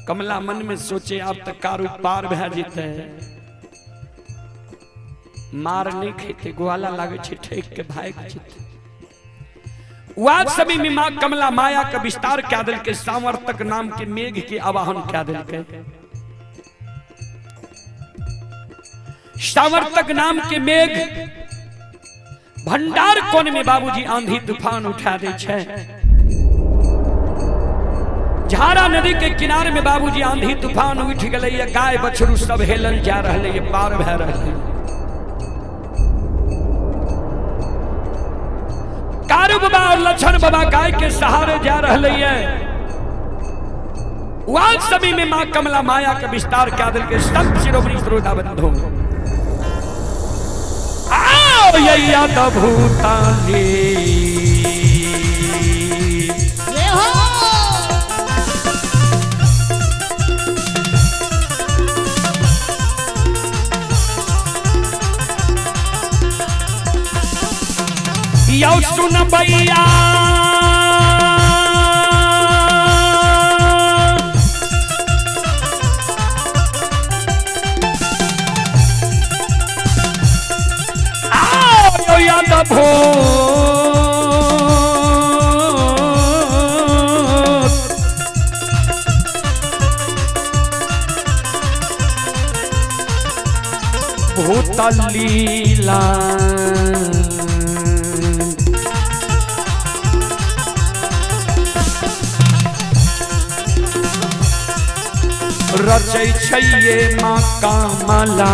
कमला मन में सोचे अब तक कारू पार भए जेते, मार नहीं खेते, ग्वाला लागे छे ठेक के भाग जेते। वाद समय में मां कमला माया का विस्तार क्या दिल के, सावर्तक नाम के मेघ के आवाहन क्या दिल के। सावर्तक नाम के मेघ भंडार कोन में बाबूजी आंधी तूफान उठा दे छे। झारा नदी के किनारे में बाबूजी आंधी तूफान उठ गए, गाय बछरू सब हेलल जा रहा है, पार भै रहा। कारू बाबा और लक्षण बाबा गाय के सहारे जा रहा है। वाद समय में मां कमला माया के विस्तार क्या दिल के संत शिरोमणि श्रोता बंधु आओ भूताली। यौ सुन भैया आओ यादव भो भूत लीला रचै छैये माँ कमला।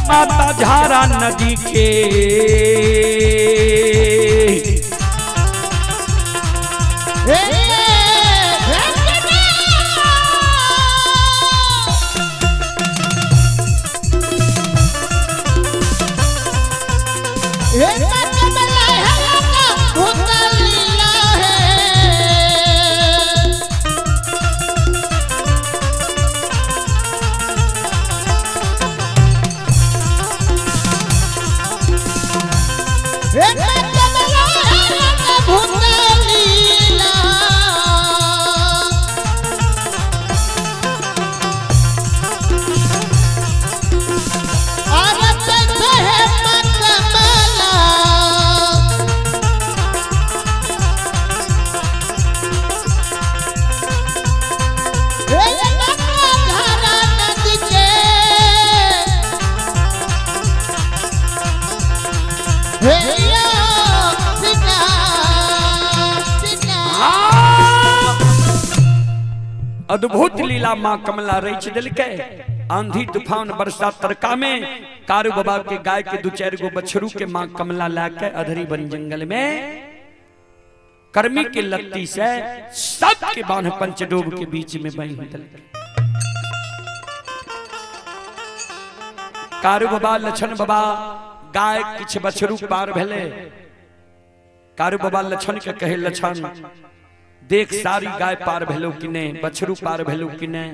माता झारा नदी के अद्भुत लीला मां कमला रच दिलकै। आंधी तूफान बरसात तरका में कारू बाबा के गाय के दो चार गो बछरू के मां कमला लाके अधरी बन जंगल में कर्मी के लत्ती से सब के बांध पंचडोब के बीच में बही दिलकै। कारू बाबा लक्षण बाबा गाय किछ बछरू पार भेले। कारू बाबा लक्षण के कहे, लक्षण देख सारी गाय पार भेलो कि नहीं, बछरू पार भेलो कि नहीं।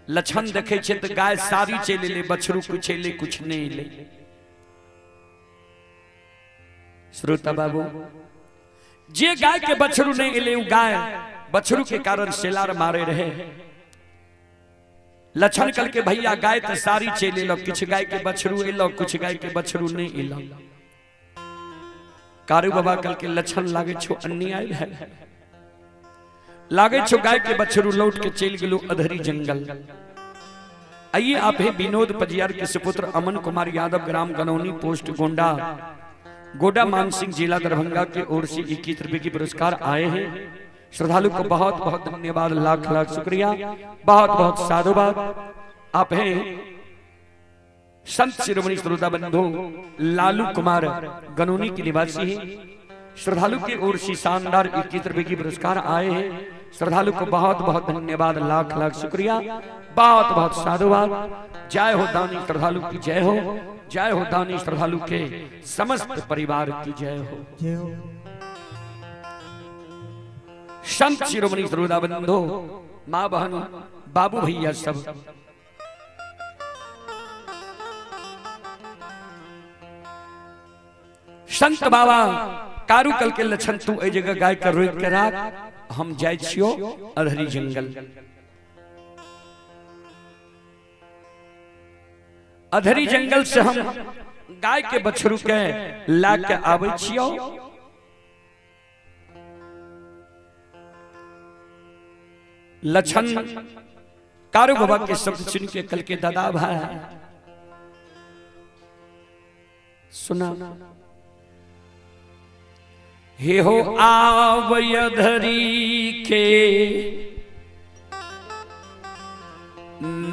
लक्षण देखे छे तो गाय सारी चले ले, बछरू कुछ ले कुछ नहीं ले। श्रोता बाबू जे गाय के बछरू नहीं एले उ गाय बछरू के कारण सेलार मारे रहे। लक्षण कल के भैया गाय तो सारी चल एलो, किछु गाय के बछरू एलो, कुछ गाय के बछरू नहीं एलो। कारू बाबा कल के लक्षण लागे छो अन्याय है, लागे छो गाय के बछरू लौट के चल गेलो अधरी जंगल। आइए आप है विनोद पजियार के सुपुत्र अमन कुमार यादव, ग्राम गनौनी, पोस्ट गोंडा, गोडा मानसिंह, जिला दरभंगा के ओर से 21 रुपए की पुरस्कार आए हैं। श्रद्धालु को बहुत बहुत धन्यवाद, लाख लाख शुक्रिया, बहुत बहुत साधुवाद। आप हैं संत शिरोमणि श्रोता बंधु लालू कुमार गनौनी के निवासी हैं। श्रद्धालु की ओर से शानदार 21 रुपए की पुरस्कार आए हैं। श्रद्धालु को बहुत बहुत धन्यवाद, लाख लाख शुक्रिया, बहुत बहुत साधुवाद। जय हो दानी श्रद्धालु की जय हो, जय हो दानी श्रद्धालु के समस्त परिवार की जय हो। संत शिरोमणि श्रोता बंधु, माँ बहन बाबू भैया सब, संत बाबा कारू कल के लक्षण तू ए जगह गाय के रोक के राख, हम जाय छियो अधरी जंगल। अधरी जंगल से हम गाय के बछरू के ला के आवे छियो। लक्षण कारू बाबा के शब्द सुन के कल के दादा भाई सुना, हे हो आवयधरी के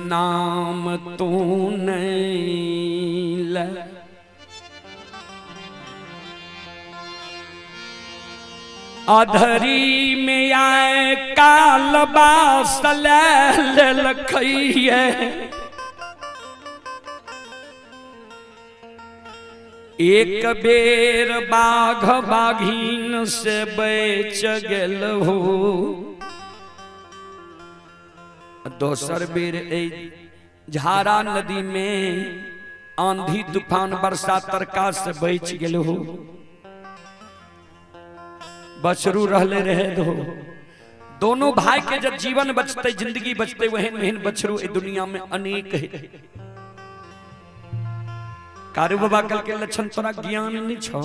नाम तू नहीं ले, अधरी में आए काल बासल लखइए, एक बेर बाघ बाघीन से बेच गेल हो, दोसर बेर झारा नदी में आंधी तूफान बरसा तरका से बच गेल हो। बछरू रहले रहे दो, दोनों भाई के जब जीवन बचते जिंदगी बचते वहन वहन बछरू ए दुनिया में अनेक है। कारू बाबा कल के लक्षण तोरा ज्ञान नहीं छो।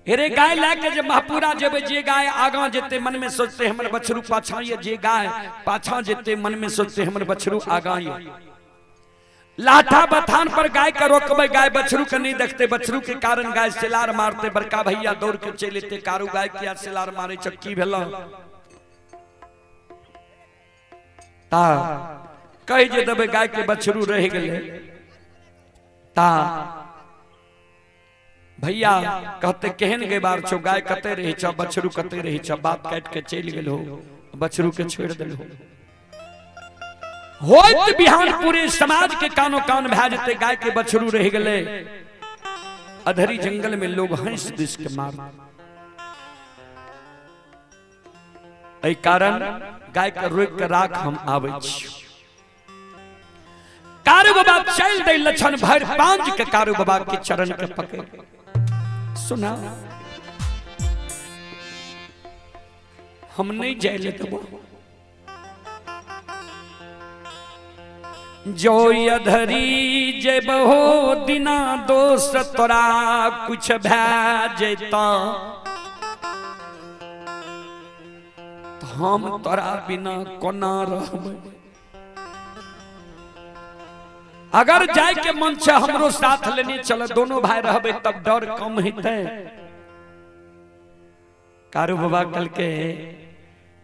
हेरे गाय ला के जब महापुरा जेबे, जे गाय आगा जेते मन में सोचते हमर बछरू पाछा ये, जे गाय पाछा जेते मन में सोचते हमर बछरू आगा ये। लाठा बथान पर गाय का रोकबे, गाय बछरू के नहीं देखते, बछरू के कारण गाय सिलार मारते। बड़का भैया दौड़ के चल एते, कारू गाय किया सिलार मारे चक्की भेल ता कह जे देबे गाय के बछरू रह गेले। ता भैया कहते केहन गे बार छो, गाय कते रहे छो बछरू कते रहे छो, बात काट के चल गेल हो, बछरू के छोड़ देल हो। होत बिहान पूरे समाज के कानो कान भए जेते गाय के बछरू रह गेले। अधरी जंगल में लोग हंस this के मार, एहि कारण गाय के रोक के राख हम आबै छी। कारू बाबा चल दे लक्षण भर पांच के कारू बाबा के चरण के पकड़ सुना, हम नहीं जाए ले देबो। जो अधरी जेबहो दिना दोष तोरा कुछ भै जेता, हम तोरा बिना कोना रहबै। अगर जाए के मन छे हमरो साथ लेने चल, दोनों भाई रहबे तब डर कम हेतै। कारू बाबा कल के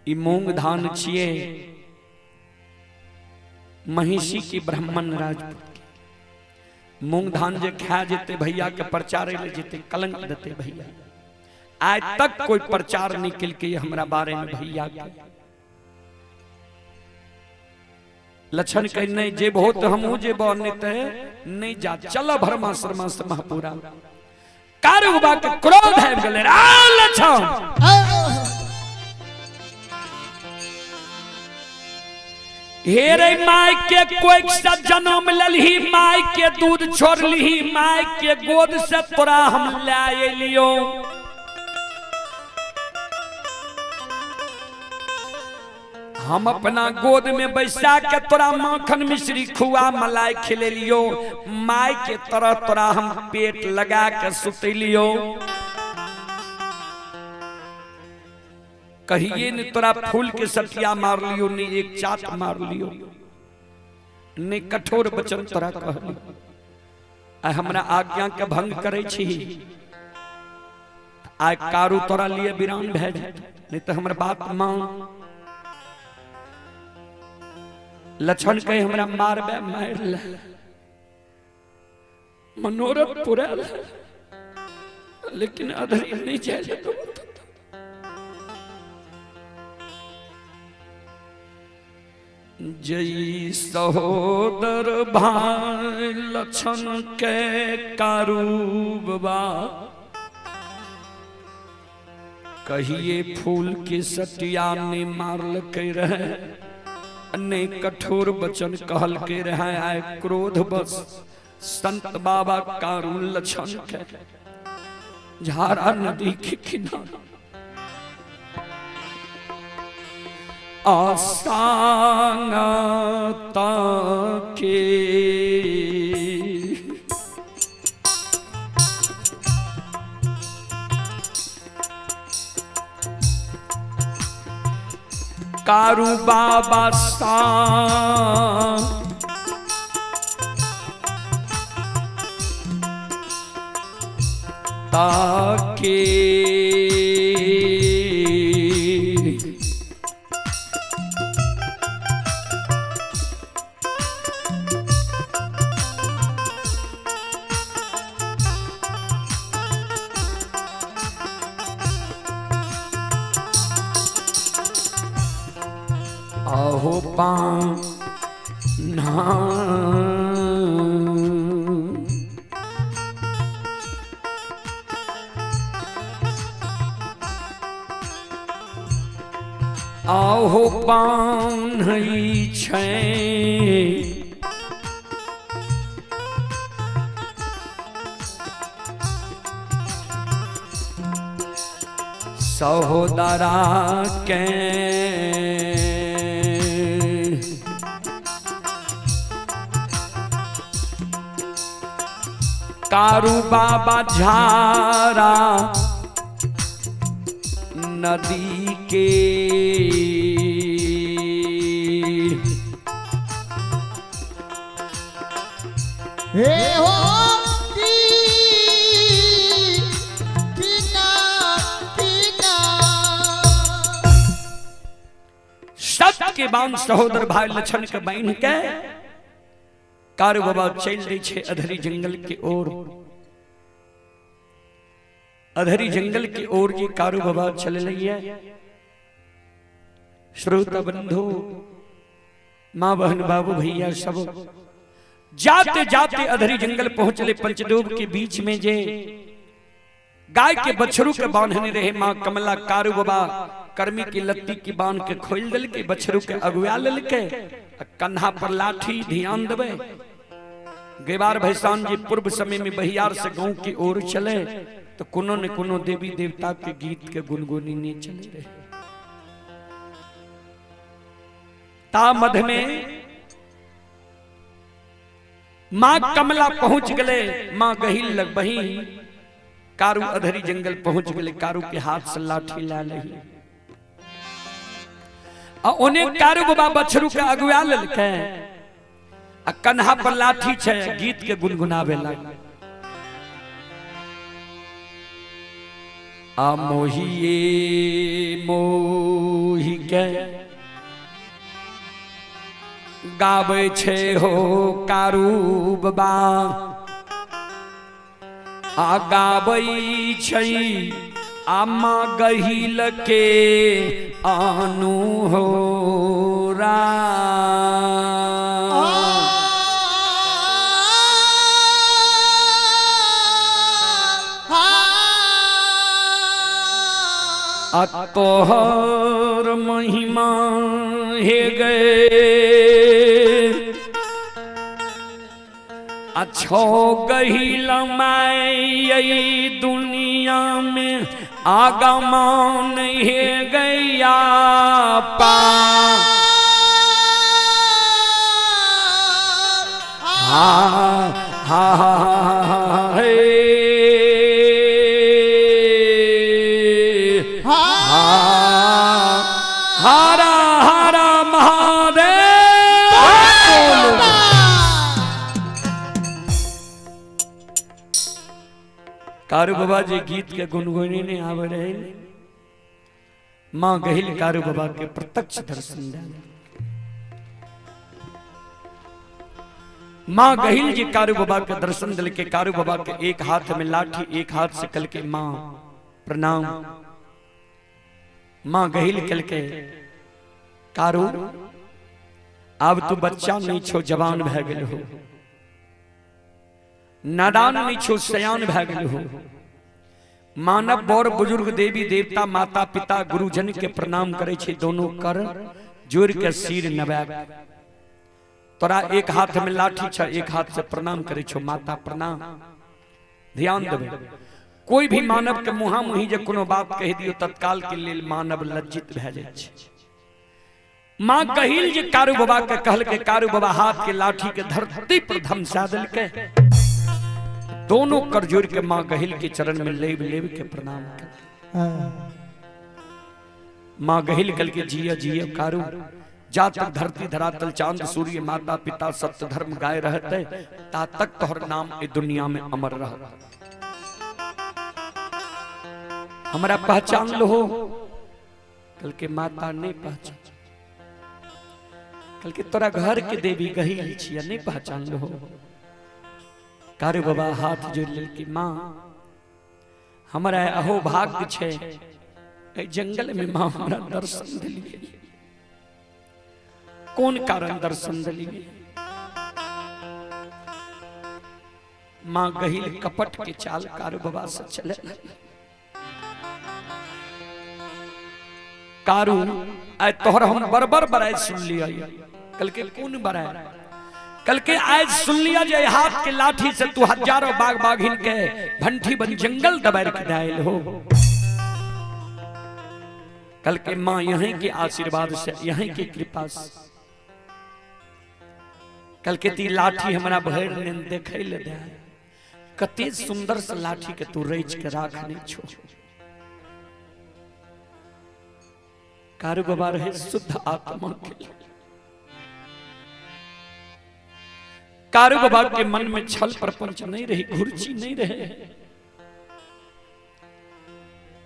ई मूंग धान छिए महिषी की ब्राह्मण राजपूत के, मूंग धान जे खा जेते भैया के प्रचारे ले जेते, कलंक देते भैया। आज तक कोई प्रचार नहीं केलकै हमरा बारे में भैया के। लक्षण कह नहीं जे बहुत हमहू जेबो नहीं ते नहीं जा, चल भरमा शर्मा से महापुरा। कारू बाबा के क्रोध आबि गेलै, आ लक्षण हे रे my के कोई से जन्म ललही, my के दूध छोड़लही, my के गोद से तोरा हम लाए लियो। हम अपना गोद में बैसा के तोरा माखन मिश्री खुआ मलाई खिलेलियो, माय के तरह तोरा हम पेट लगा के सुतेलियो, कहिए ने तोरा फूल के सटिया मार लियो, ने एक चाट मार लियो, ने कठोर वचन तोरा कहलियो। आ हमरा आज्ञा के भंग करे छी, आइ कारू तोरा लिए वीरान भए जात, नहीं तो हमर बात मान। लक्षण कहे हमरा मारबे मार ले, मनोरथ पूरा ले, लेकिन अधरी नहीं जाए। जय सहोदर भाई लक्षण के कारू बाबा, कहिए फूल के सटिया ने मारल के रहे, ने कठोर वचन कहल के रहे, आए क्रोध बस संत बाबा कारू लक्षण के झारा नदी के किनारे आसांगता के कारू बाबा सा ताके आहो पाना आहो पान्हई छै सहोदरा के कारू बाबा झारा नदी के हे हो की किना किना सत के बांध सहोदर भाई लक्षण के बहन के कारू बाबा चल रही छे अधरी जंगल के ओर। अधरी जंगल की ओर जी कारू बाबा चल रही है। श्रोता बंधु, माँ बहन बाबू भैया सब जाते जाते अधरी जंगल पहुंचले। पंचडूब के बीच में जे गाय के बछरू के बांधने रहे माँ कमला, कारू बाबा कर्मी की लत्ती की बांध के खोल दिल के बछरू के अगुआ लल के कन्हा पर लाठी। ध्यान देवे गेवार भैसान जी पूर्व समय में बहियार से गांव की ओर चले तो कोनो न कोनो देवी देवता के गीत के गुनगुनी ने चले रहे। ता मध में मां कमला पहुंच गए, मां गहिल लग बही कारू अधरी जंगल पहुंच गए। कारू के हाथ से लाठी ला लही आ ओने कारू बाबा बछरू के अगुआ ललके आ कन्हा पर लाठी छे गीत के गुनगुनावे लग। आ मोहिए मोहि के गावे छे हो कारू बाबा, आ गाबै छै आमा गहिल के आनु हो रा। आ तोहर महिमा हे गए अच्छो गहिल माई दुनिया में आगमन हे गैया पा। हा हा हा हा हा हे हा हरा हरा महादेव। कारू बाबा जी गीत के गुनगुनी नहीं आवे रहे, माँ गहिल कारू बाबा के प्रत्यक्ष दर्शन दे। माँ गहिल जी कारू बाबा के दर्शन दिल के कारू बाबा के एक हाथ में लाठी, एक हाथ से कल के माँ प्रणाम। माँ गहिल कल के कारू अब तू बच्चा नहीं छो, जवान भै गेल हो, नादान नहीं छो, सयान भै गेल हो। मानव बड़ बुजुर्ग देवी देवता माता पिता गुरुजन के प्रणाम करे छे, दोनों कर जोड़ के सिर नवाब। तोरा एक हाथ में लाठी छ, एक हाथ से प्रणाम करे छो, माता प्रणाम। ध्यान देबे, कोई भी मानव के मुहा मुही जे कोनो बात कह दियो तत्काल के लेल मानव लज्जित भए जाय छै। माँ कहिल जे कारू बाबा के कहल के कारू बाबा हाथ के लाठी के धरती पर धमसा देलकै, दोनों कर जोड़ के माँ गहिल के चरण में लेब लेब के प्रणाम कर। माँ गहिल कल के जिया जिया कारू, जा तक धरती धरातल चांद सूर्य माता पिता सत्य धर्म गाय रहते ता तक तोहर नाम ए दुनिया में अमर रह। हमरा पहचान लो, कल के माता नहीं पहचान, कल के तोरा घर के देवी गहिल छिया नहीं पहचान लो। कारू बाबा हाथ जोड़ लेल कि माँ हमरा अहो भाग्य छे जंगल में माँ हमरा दर्शन दिलिए, कौन कारण दर्शन दिलिए? माँ गहिल कपट के चाल कारू बाबा से चले। कारू आय तोहर हम बरबर बराय सुन लिया, कल के कौन बराय? कल के आज सुन लिया जे हाथ के लाठी से तू हजारों बाघ बाघिन के भंठी बन जंगल दबार के दायल हो। कल के माँ यहीं के आशीर्वाद से, यहीं के कृपा से कल के ती लाठी हमरा भर ने देखे ले दे, कते सुंदर से लाठी के तू रच के राखने छो। कारू बाबा रहे शुद्ध आत्मा के। कारू बाबा के मन में छल प्रपंच नहीं रही, घुर्ची नहीं रहे।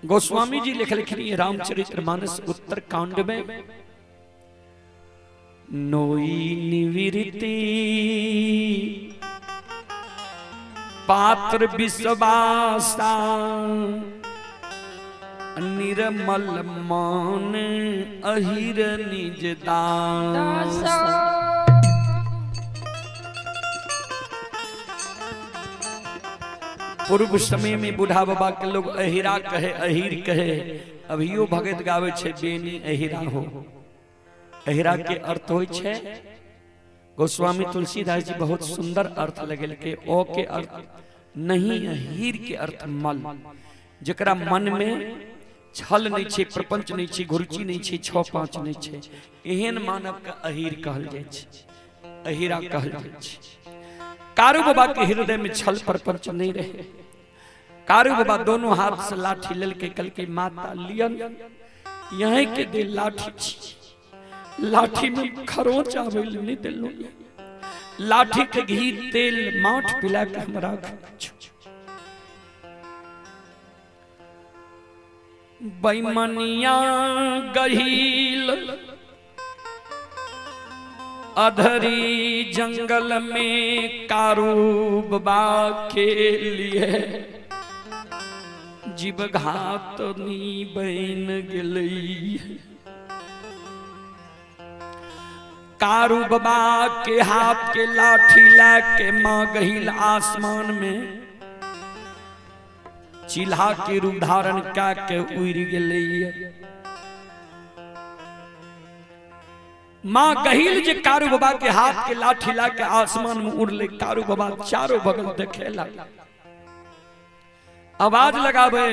गोस्वामी जी लिख लिखनी रामचरितमानस उत्तरकांड में, नोई निवृत्ति पात्र विश्वासा निर्मल मान अहिर निज दास। पूर्व समय में बूढ़ा बाबा के लोग अहिरा कहे, अहिर कहे, अभियो भगत गावे छे बेनी अहिरा हो। अहिरा के अर्थ होय छे, गोस्वामी तुलसीदास जी बहुत सुंदर अर्थ लगेल के ओ के अर्थ नहीं, अहिर के अर्थ मल, जकरा मन में छल नहीं छे, प्रपंच नहीं छे, घुरुचि नहीं छे, छह पांच नहीं छे, एहन मानव के अहिर कहल जाय छे, अहिरा कहल जाय छे। कारू बाबा के हृदय में छल प्रपंच नहीं रहे। कारू बाबा दोनों हाथ से लाठी लल के कल के माता लियन यहीं के दे लाठी छी, लाठी में खरोच आवेल नहीं दिलो, लाठी के घी तेल माठ पिला के हमरा बैमनिया गहील अधरी जंगल में कारू बाबा के लिए जीव घात नी बन गेलई। कारू बाबा के हाथ के लाठी ला के माँ गहिल आसमान में चिल्हा के रूप धारण क्या के उड़ गेलई। माँ गहिल जे कारू बाबा के हाथ के लाठी ला के आसमान में उड़ले, कारू बाबा चारों बगल देखे लगा, आवाज लगावे,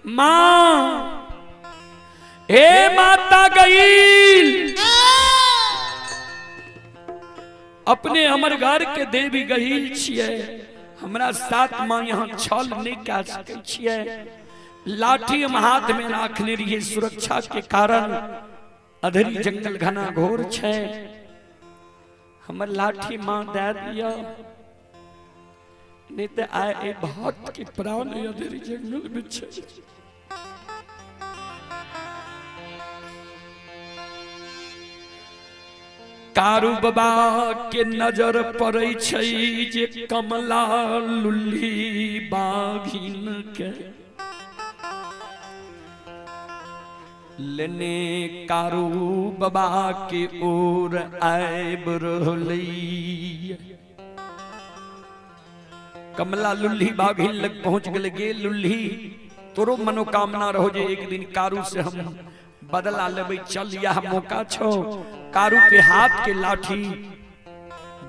माँ हे माता गईल। अपने हमर घर के देवी गहील छियै, हमरा साथ माँ यहाँ छल नहीं कह सकै छियै। लाठी हम हाथ में राखने रहिए सुरक्षा के कारण, अधरी जंगल घना घोर छै, हमर लाठी माँ दे दिया, नहीं तो आए ए भक्त के प्राण अधरी जंगल में छै। कारू बाबा के नजर पड़ै छै जे कमला लुल्ही बाघिन के लेने कारू बाबा के ओर आबि रहलै। कमला लुल्ही बाघिन लग पहुंच गेलै। गे लुल्ही, तोरो मनोकामना रहो जे एक दिन कारू से हम बदला लेबै, चल यह मौका छो। कारू के हाथ के लाठी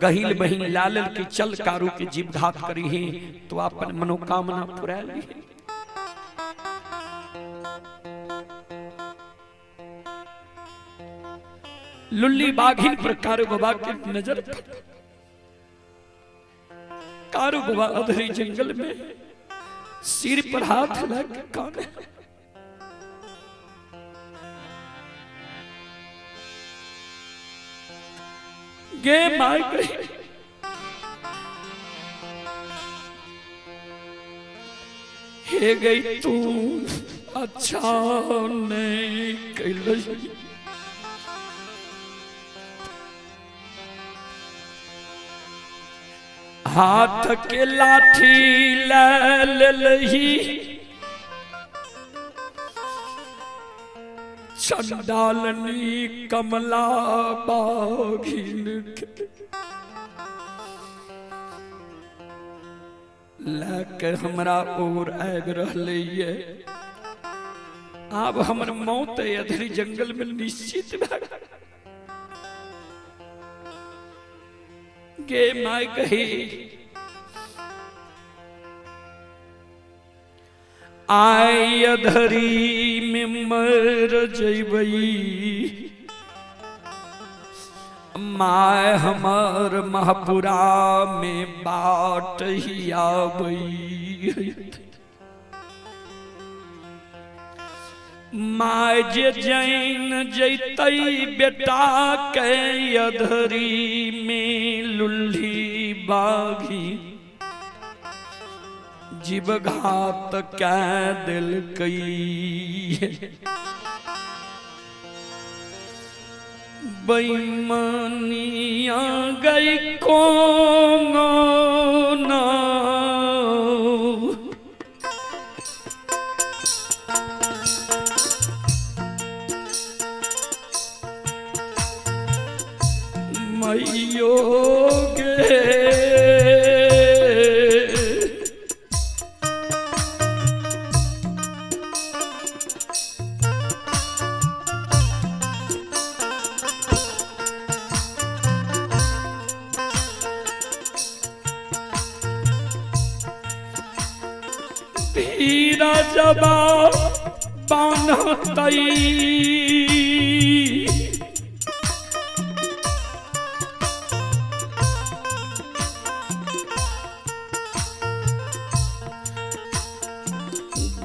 गहिल बहिन लाल के चल कारू के जीव घात करी है तो अपन मनोकामना पूरा ली। लुल्ली बाघिन पर कारू बाबा के नजर पड़। कारू बाबा अधरी जंगल में सिर पर हाथ लग काने। गे my गई, हे गई तू अच्छा नहीं कैलही। हाथ के लाठी ले लेलही, चंडालनी कमला बाघिन के लैके हमरा ओर आबि रहलै ये। आब हमर मौत अधरी जंगल में निश्चित भए गे। My कही आय अधरी में मर जैबई, my हमर महपुरा में बाट ही आबई। My जे जैन जैतई बेटा के अधरी में लुल्ही बाघी जीवघात कै दिलकई। बेईमानिया गई कोना मैयो गे। धीरा जबा बान्हतई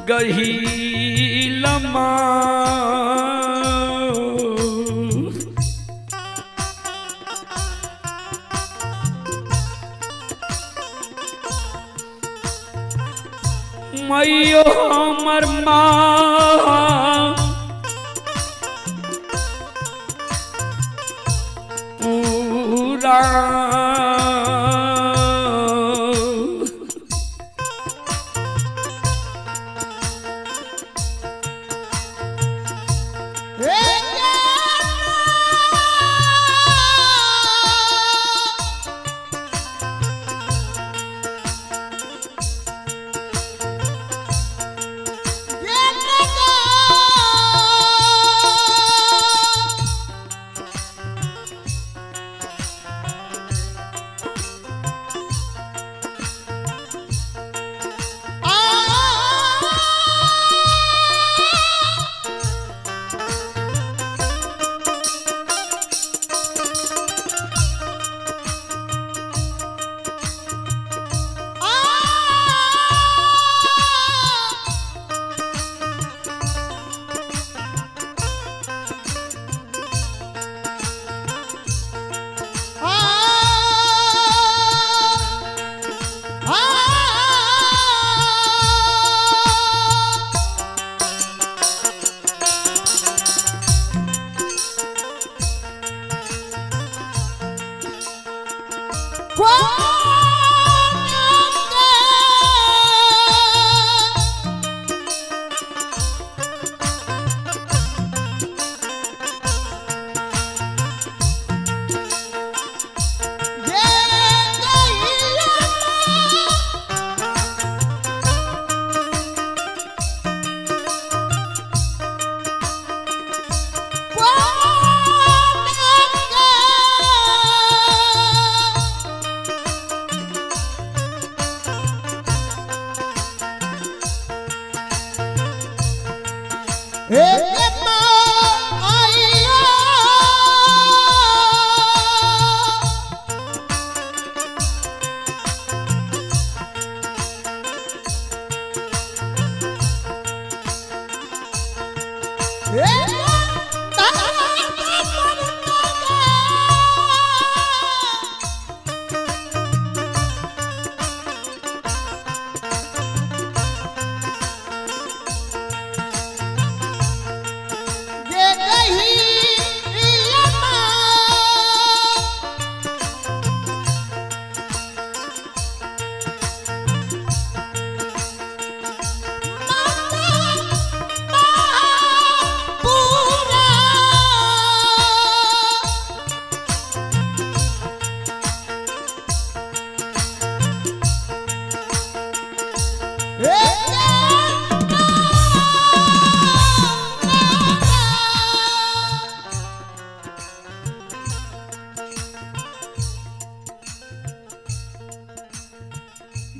गहीलमा मैयो हमर माँ पूरा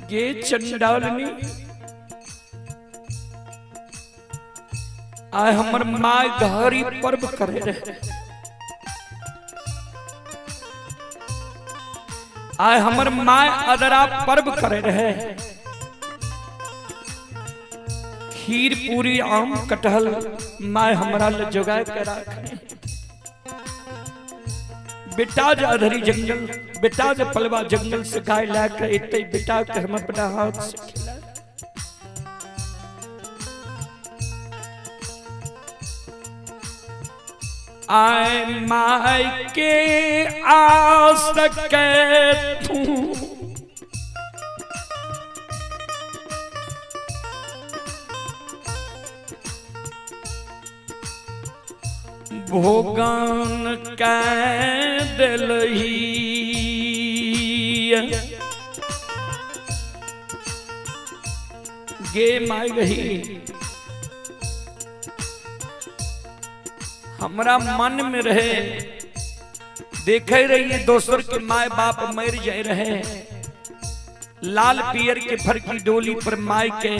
गे चंडालनी, आय हमर माय घरी पर्व करे रहे, आय हमर माय अदरा पर्व करे रहे। खीर पूरी आम कटहल माय हमरा ले जोगाय के राखे। बेटा जे अधरी जंगल, बेटा जे पलवा जंगल से गाय ला के एते बेटा के हम अपना हाथ से खिलाए। आय my के आस के तू भोगन कै दिलही, गे my गही। हमरा मन में रहे, देखे रहिए दोसर के my बाप मर जाए रहे, लाल पियर के फरकी डोली पर my के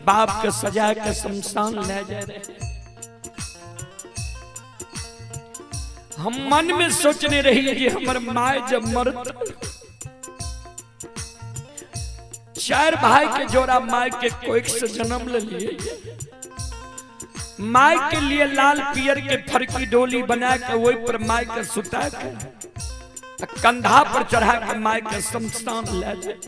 बाप के सजा के शमशान ले जाए रहे। हम मन में सोचने रही कि हमर my जब मरत, चार भाई के जोड़ा my के कोख से जन्म ले लिए, my के लिए लाल पियर के फरकी डोली बना के वही पर my के सुता के कंधा पर चढ़ा के my के शमशान ले जाए।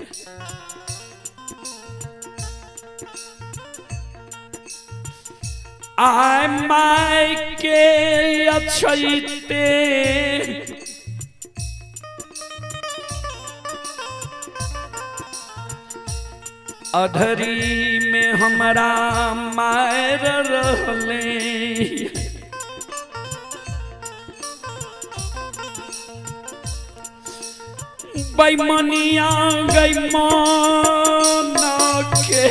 आय my के अछैते अधरी में हमरा मार रहले, बैमनिया गई माना के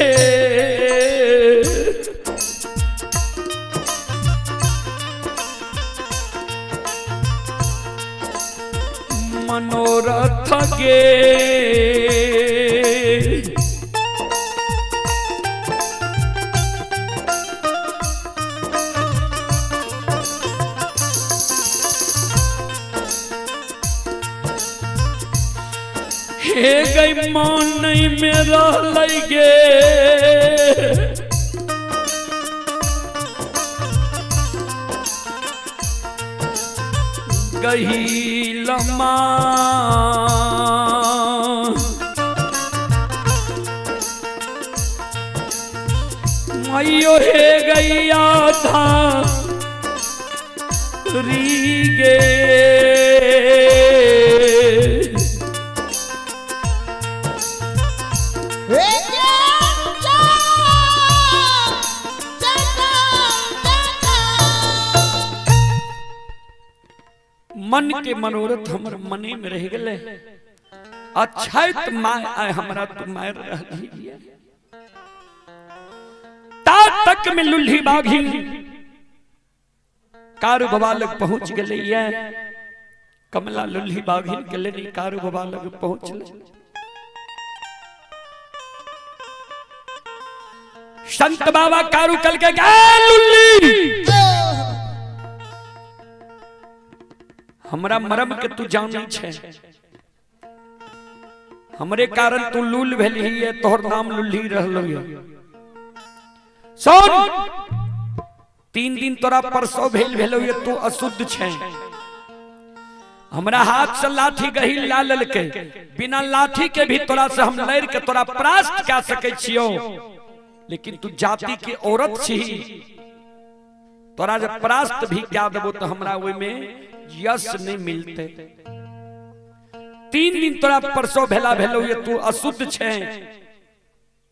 मनोरथ गे। हे गई मान नहीं में रह गे, गही लमा मैयो हे गैया था री गे। मन के मनोरथ हमर मने में रह गए। अछैत my आय हमरा तू मार रहली। ता तक में लुल्ही बाघी कारू बाबा लग पहुंच गए। कमला लुल्ही बाघिन के लेने कारू बाबा लग पहुंचले। संत बाबा कारू कल के गए लुल्ली हमरा मरम के तू जानै छे, हमरे कारण तू लूल भेलही है, तोहर नाम लुल्ही रहलो है। सुन, 3 दिन तोरा परसों भेल भेलो ये, तू अशुद्ध छे। हमरा हाथ से लाठी गही ला ललके, बिना लाठी के भी तोरा से हम लड़ के तोरा परास्त कह सके छियो, लेकिन तू जाति के औरत छी, तोरा जब परास्त भी क्या देबो तो हमरा ओय में यश नहीं मिलते। 3 दिन तोरा परसों भेला भेलो ये, तू अशुद्ध छे,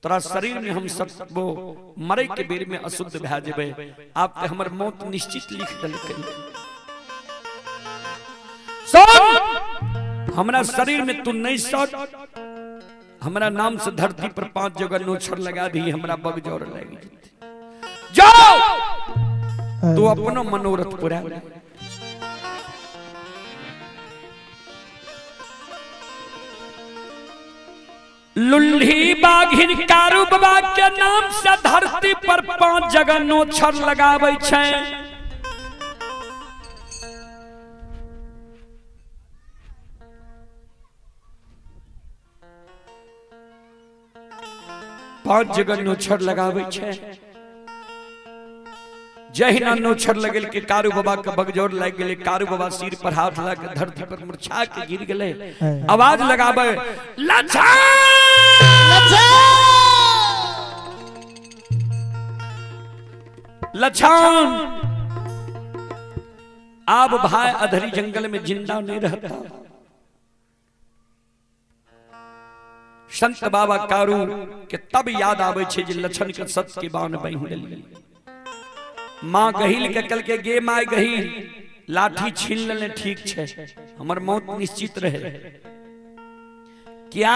तोरा शरीर में हम सबो मरे के बेर में अशुद्ध भए जेबे, आप ते हमर मौत निश्चित लिख देलकै। सुन, हमरा शरीर में तू नहीं सट, हमरा नाम से धरती पर 5 जगह नोछर लगा दी, हमरा बगजोर लग जेतै। जाओ तू अपनो मनोरथ पूरा। लुल्ही बाघिन कारू बाबा के नाम से धरती पर 5 जगह नोछर लगाबै छै। पांच जगह नोछर लगाबै छै। जहिना नोछर लगल के कारू बाबा के बगजोर लागि गेलै, कारू बाबा सिर पर हाथ लगा के धरती पर मुरझा के गिर गेलै। आवाज लगाबै, लछन लछन, अब भाई अधरी जंगल में जिंदा नहीं रहता। संत बाबा कारू के तब याद आवे छे जे लछन के सत्य के बाण बहि गेल। माँ गहिल के कल के गे my गहिल, लाठी छीन लेने ठीक छे, हमर मौत निश्चित रहे। क्या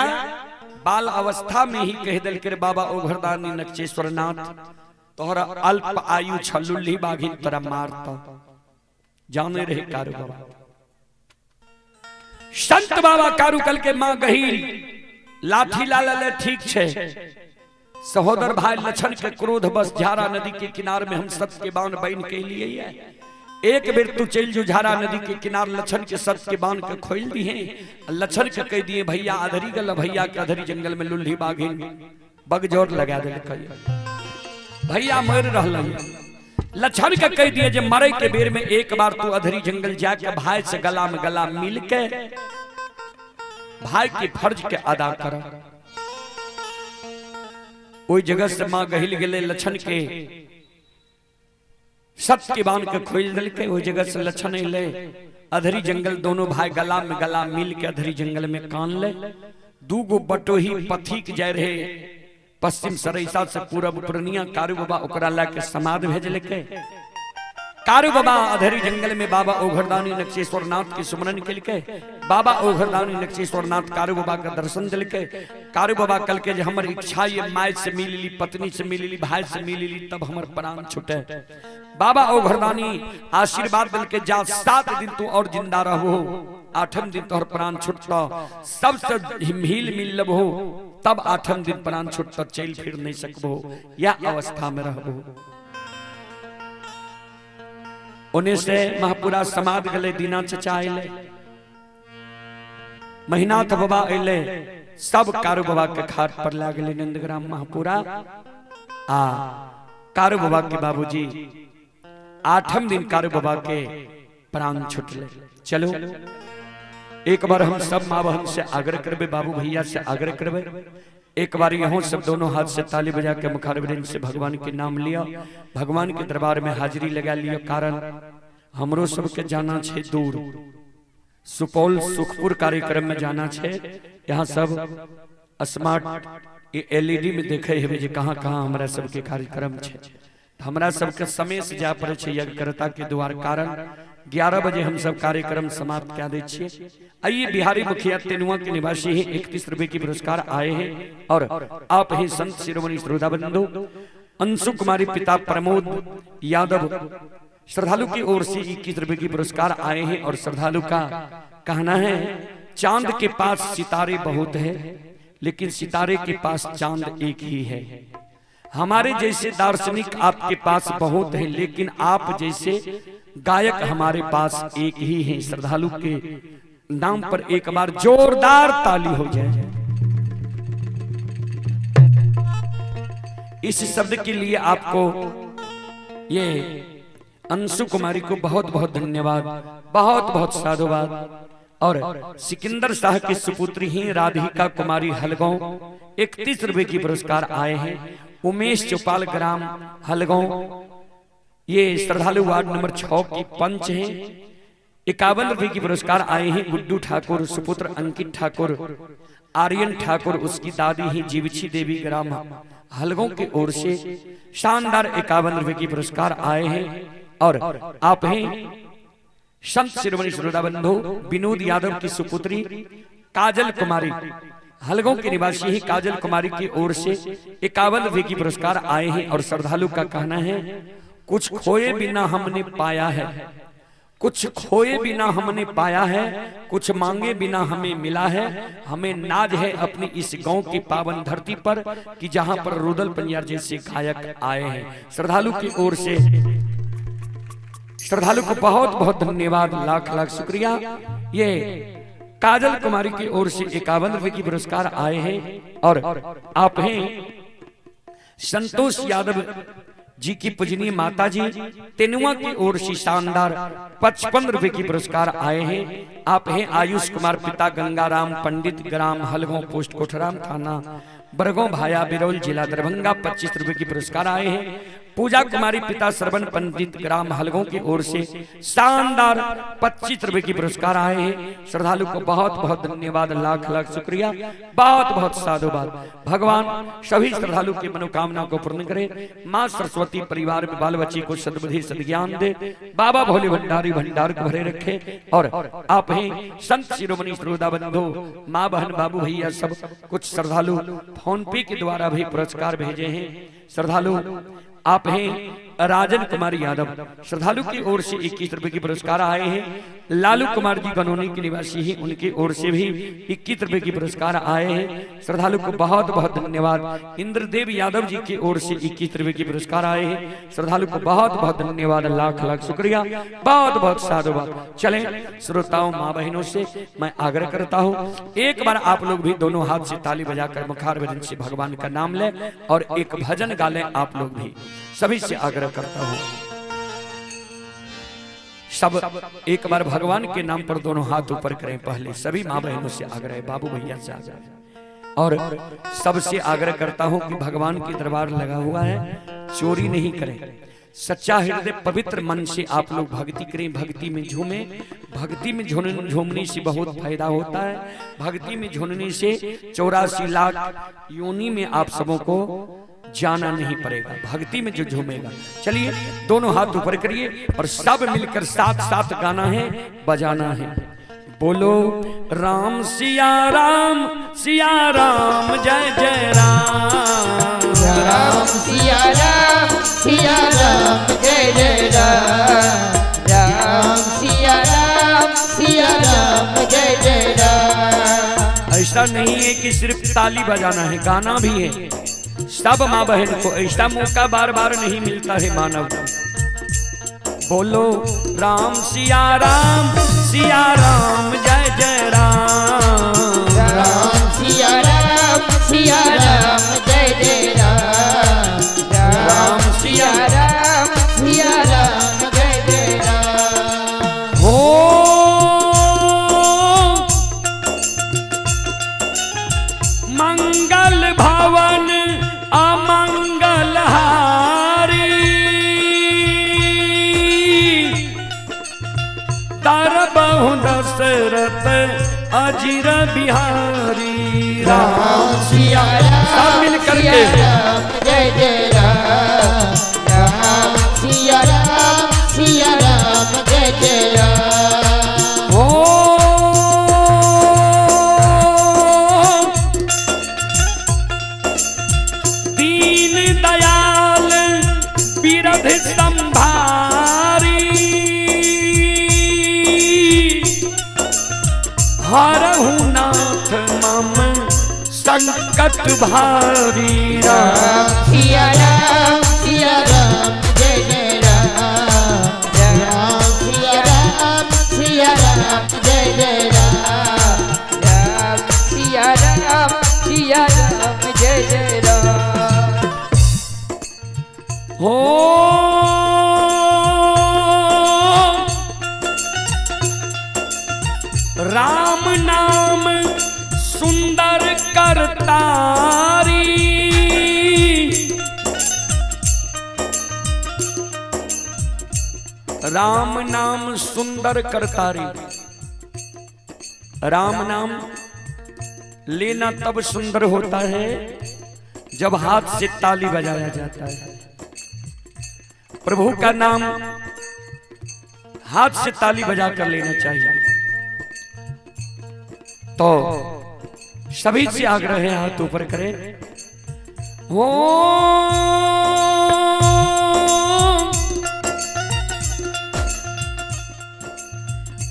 बाल अवस्था में ही कह दिल के बाबा ओघरदानी नक्षेश्वर नाथ, तोहरा अल्प आयु छलुल्ली बाघिन तोरा मारता। जाने रहे कारू बाबा। संत बाबा कारू कल के माँ गहिल, लाठी ला ले ठीक छे, सहोदर भाई लछन के क्रोध बस झारा नदी के किनार में हम सत के बाण बन के लिए है। एक बेर तू चल जो झारा नदी के किनार, लछन के सत के बाण के खोल दिए, लछन के कह दिए भैया अधरी गल, भैया के अधरी जंगल में लुल्ही बाघिन बगजोर लगा दिल, भैया मर रहल। लछन के कह दिए जे मरे के बेर में एक बार तू अधरी जंगल जाके भाई से गला में गला मिल के भाई के फर्ज के अदा कर। ओई जगह से मां गहिल गेले, लछन के सत के बाण के खोल दिलके। ओई जगह से लछन अइले अधरी जंगल, दोनों भाई गला में गला मिल के अधरी जंगल में कान ले। दू गो बटोही पथिक जाय रहे पश्चिम सरैसा से पूरब पूर्णिया, कारू बाबा ओकरा ला के समाध भेजलके। कारू बाबा अधरी जंगल में बाबा ओघरदानी नक्षेश्वर नाथ के सुमरन केलके। बाबा ओघरदानी नक्षेश्वर नाथ कारू बाबा के दर्शन दिलके। कारू बाबा कल के जे हमर इच्छा ये my से मिलली, पत्नी से मिलली, भाई से मिलली, तब हमर प्राण छूटे। बाबा ओघरदानी आशीर्वाद दिलके, जा 7 दिन तू और जिंदा रहो, 8म दिन तोहर प्राण छूटतो, सबसे हिल मिल लबहो, तब 8म दिन प्राण छूटतो, चल फिर नहीं सकबो, या अवस्था में रहबो। ओने से महापुरा समाध गले, दीना चचा अइले, महिनाथ बाबा अइले, सब कारू बाबा के खाट पर लागले नंदग्राम महापुरा। आ कारू बाबा के बाबूजी 8म दिन कारू बाबा के प्राण छुटले। चलो एक बार हम सब माँ बहन से आग्रह करबे, बाबू भैया से आग्रह करबे, एक बार यहाँ सब दोनों हाथ से ताली बजा के मुखारविंद से भगवान के नाम लिया, भगवान के दरबार में हाजिरी लगा लिया। कारण हमरो सबके जाना छे दूर, सुपौल सुखपुर कार्यक्रम में जाना छे। यहाँ सब स्मार्ट एलईडी में देखे हेबै जे कहाँ कहाँ हमरा सबके कार्यक्रम छै। हमरा सबके समय से जाय पड़ै छै यज्ञकर्ता के द्वार, कारण 11 बजे हम सब कार्यक्रम समाप्त कए दै छियै। आइए बिहारी मुखिया तेनुआ के निवासी हैं, 31 रुपए के पुरस्कार आए हैं। और आप हैं संत शिरोमणि श्रोता बंधु अंशु कुमारी पिता प्रमोद यादव श्रद्धालु की ओर से 21 रुपए की पुरस्कार आए हैं। और श्रद्धालु का कहना है, चांद के पास सितारे बहुत है लेकिन सितारे के पास चांद एक ही है। हमारे जैसे दार्शनिक आपके पास बहुत है लेकिन आप जैसे गायक हमारे पास एक ही है। श्रद्धालु के नाम पर एक बार जोरदार ताली हो जाए। इस शब्द के लिए आपको ये अंशु कुमारी को बहुत बहुत धन्यवाद, बहुत बहुत साधुवाद। और सिकंदर शाह की सुपुत्री ही राधिका कुमारी हलगांव 31 रुपए की पुरस्कार आए हैं। उमेश चौपाल ग्राम हलगांव, ये श्रद्धालु वार्ड नंबर 6 की पंच हैं, 51 रुपए की पुरस्कार आए हैं। गुड्डू ठाकुर सुपुत्र अंकित ठाकुर, आर्यन ठाकुर उसकी दादी ही जीवछी देवी ग्राम हलगांव की ओर से शानदार 51 रुपए की पुरस्कार आए हैं। और आप हैं संत शिरोमणि श्रोता बंधु विनोद यादव की सुपुत्री काजल कुमारी हलगांव के निवासी ही काजल कुमारी की ओर से 51 रुपए की पुरस्कार आए हैं। और श्रद्धालु का कहना है, कुछ खोए बिना हमने पाया है, कुछ खोए बिना हमने पाया है, कुछ मांगे बिना हमें मिला है। हमें नाज है अपनी इस गांव की पावन धरती पर कि जहां पर रुदल पंजार जैसे गायक आए हैं। श्रद्धालु की ओर से श्रद्धालु को बहुत बहुत धन्यवाद, लाख लाख शुक्रिया। ये काजल कुमारी की ओर से 51 रुपए की पुरस्कार आए हैं। और आप हैं संतोष यादव जी की पूजनीय माता जी तेनुआ की ओर से शानदार 55 रुपए की पुरस्कार आए हैं। आप हैं आयुष कुमार पिता गंगाराम पंडित ग्राम हलगांव पोस्ट कोठराम थाना बरगांव भाया बिरौल जिला दरभंगा 25 रुपए की पुरस्कार आए हैं। पूजा कुमारी पिता श्रवण पंडित ग्राम हलगांव की ओर से शानदार 25 रुपए की पुरस्कार आए हैं। श्रद्धालु को बहुत बहुत धन्यवाद, लाख लाख शुक्रिया, बहुत बहुत साधुवाद। भगवान सभी श्रद्धालु की मनोकामना को पूर्ण करे। माँ सरस्वती परिवार में बाल बच्चे को सद्बुद्धि सद्ज्ञान दे। बाबा भोले भंडारी भंडार को भरे रखे। और आप हैं संत शिरोमणि श्रोता बंधु माँ बहन बाबू भैया सब कुछ श्रद्धालु फोन पे के द्वारा भी पुरस्कार भेजे हैं। श्रद्धालु आप हैं राजन कुमार यादव श्रद्धालु की ओर से 21 रुपए के पुरस्कार आए हैं। लालू कुमार जी गनौनी के निवासी हैं, उनकी ओर से भी 21 रुपए के पुरस्कार आए हैं। श्रद्धालु को बहुत बहुत धन्यवाद। इंद्रदेव यादव जी की ओर से 21 रुपए के पुरस्कार आए हैं। श्रद्धालु को बहुत बहुत धन्यवाद, लाख लाख शुक्रिया, बहुत बहुत साधुवाद। चले श्रोताओं माँ बहनों से मैं आग्रह करता हूँ, एक बार आप लोग भी दोनों हाथ से ताली बजाकर मुखार भजन से भगवान का नाम लें और एक भजन गा लें। आप लोग भी सभी से आग्रह करता हूं, सब एक बार भगवान के नाम पर दोनों हाथ ऊपर करें। पहले सभी माँ बहनों से आग्रह है, बाबू भैया से आग्रह है और सबसे आग्रह करता हूं कि भगवान के दरबार लगा हुआ है, चोरी नहीं करें। सच्चा हृदय पवित्र मन से आप लोग भक्ति करें, भक्ति में झूमें। भक्ति में झूमने से बहुत फायदा होता है। भक्ति में झूमने से 84 लाख योनि में आप सबों को जाना नहीं पड़ेगा, भक्ति में जो झूमेगा। चलिए दोनों हाथ ऊपर करिए और सब मिलकर साथ साथ गाना है, बजाना है। बोलो राम सिया राम सिया राम जय जय राम, राम सिया राम सिया राम जय जय राम, राम सिया राम जय जय राम। ऐसा नहीं है कि सिर्फ ताली बजाना है, गाना भी है। सब माँ बहन को ऐसा मौका बार बार नहीं मिलता है मानव। बोलो राम सिया राम सिया राम जय जय राम, राम सिया राम जय जय राम, राम सिया राम जय जय राम। हो मंगल भवन अमंगल हारी, दरबहु दशरथ अजीर बिहारी। राम सिया सब मिल करके राम जय जय राम, राम सिया राम, सिया राम जय जय राम। ओ दीन दयाल बिरध संभारी, हरहु नाथ मम संकट भारी। राम सिया राम, सिया राम जय जय राम, राम सिया राम, सिया राम जय जय राम, राम सिया राम, सिया राम जय जय राम। हो राम नाम सुंदर करतारी, राम नाम सुंदर करतारी। राम नाम लेना तब सुंदर होता है जब हाथ से ताली बजाया जाता है। प्रभु का नाम हाथ से ताली बजा कर लेना चाहिए। तो सभी से आग्रह है हाथ ऊपर करें। ओ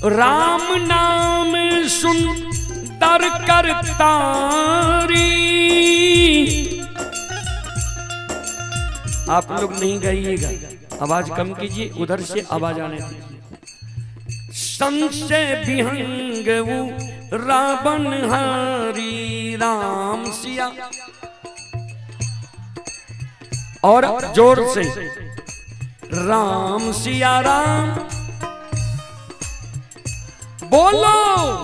राम नाम सुंदर करतारी। आप लोग नहीं गाइएगा, आवाज कम कीजिए, उधर से आवाज आने दीजिए। संशय विहंग रावण हरी, राम सिया, और जोर से राम सिया राम बोलो,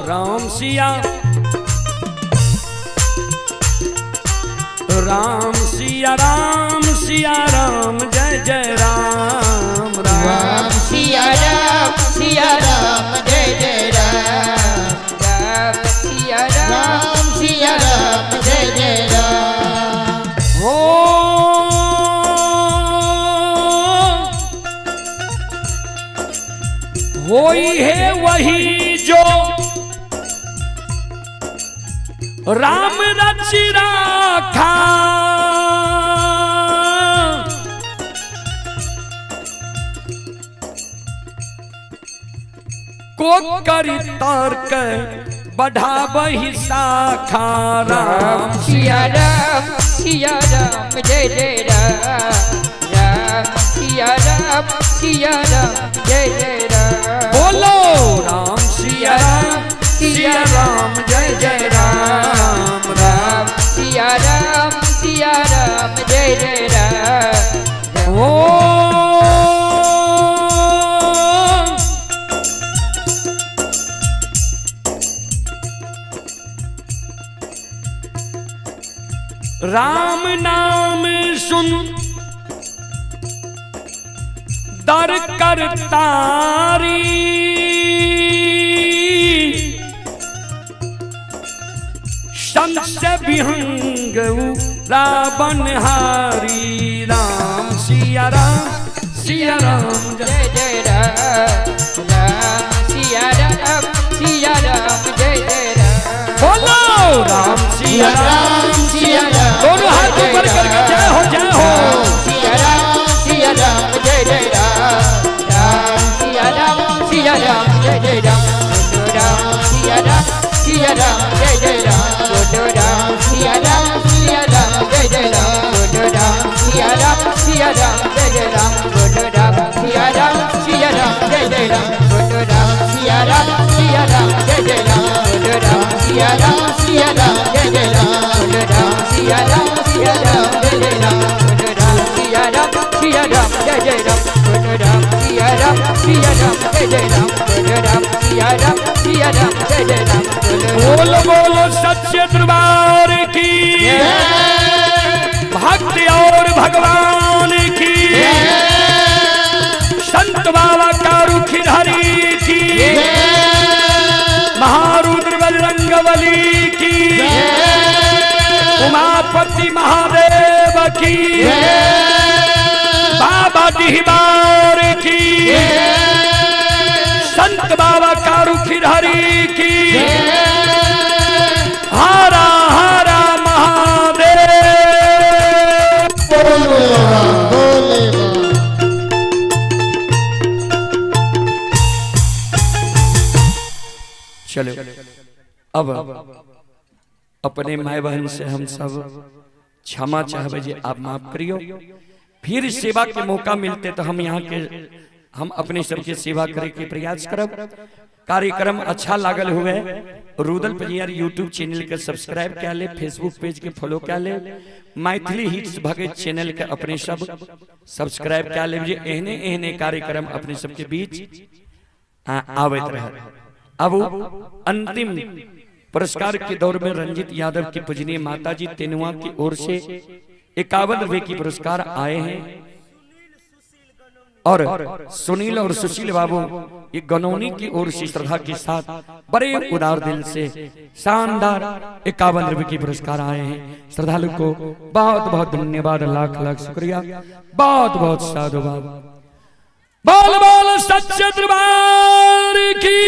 राम सिया राम, सिया राम, सिया राम जय जय राम, राम सिया राम, सिया राम जय जय राम, राम सिया राम, सिया राम जय जय राम। हो होई है वही जो राम रच राखा, को करी तर्क बढ़ावहि शाखा। राम सिया राम, सिया राम जय जय राम, राम सिया राम, सिया राम जय जय राम। बोलो राम सिया राम, सिया राम जय जय राम, राम सिया राम, सिया राम जय जय राम। ओ राम नाम सुन दर करतारी, संशय विहंग रावण हारी। राम सिया राम, सिया राम जय जय राम, राम सिया राम, सिया राम जय जय राम। बोलो राम सिया राम, सिया राम, दोनों हाथ ऊपर करके जय हो जय हो। सिया राम, सिया राम जय जय राम, राम सिया राम, सिया राम जय जय राम। राम सिया राम, सिया राम जय जय राम। राम सिया राम, सिया राम जय जय राम। राम सिया राम, सिया राम जय जय राम। राम सिया राम, सिया राम जय जय राम। राम सिया राम, सिया राम जय जय राम। राम सिया राम, सिया राम जय जय राम। राम सिया राम, सिया राम जय जय राम। राम सिया राम, सिया राम जय जय राम। राम सिया राम, सिया राम जय जय राम। राम सिया राम, सिया राम जय जय राम। बोलो बोलो सच्चे दरबार की, भक्त और भगवान की, संत बाबा कारूखिधारी की, महारुद्र बजरंग बली की, उमापति महादेव की, बाबा डिहबार की, संत बाबा कारू खिरहरी की, हारा हारा महादेव। बोले बा, बोले बा। चलो अब अपने माय बहन से हम सब क्षमा चाहबे जे आप माफ करियो। फिर सेवा के मौका मिलते तो हम यहाँ के हम अपने सबके सेवा करे के प्रयास करब। कार्यक्रम अच्छा लागल हुए, रुदल पजियार यूट्यूब चैनल के सब्सक्राइब कर ले, फेसबुक पेज के फॉलो कर ले, मैथिली हिट्स भगत चैनल के अपने सब सब्सक्राइब कर ले जे एहने एहने कार्यक्रम अपने सबके बीच आबैत रहे। अब अंतिम पुरस्कार के दौर में रंजित यादव की पूजनीय माता जी तेनुआ की ओर से 51 रुपए की पुरस्कार आए हैं और सुनील और सुशील बाबू ये गनौनी की ओर से श्रद्धा के साथ बड़े उदार दिल से शानदार 51 रुपए की पुरस्कार आए हैं। श्रद्धालु को बहुत बहुत धन्यवाद, लाख लाख शुक्रिया, बहुत बहुत साधुवाद। बोल बोल सच्चे दरबार की।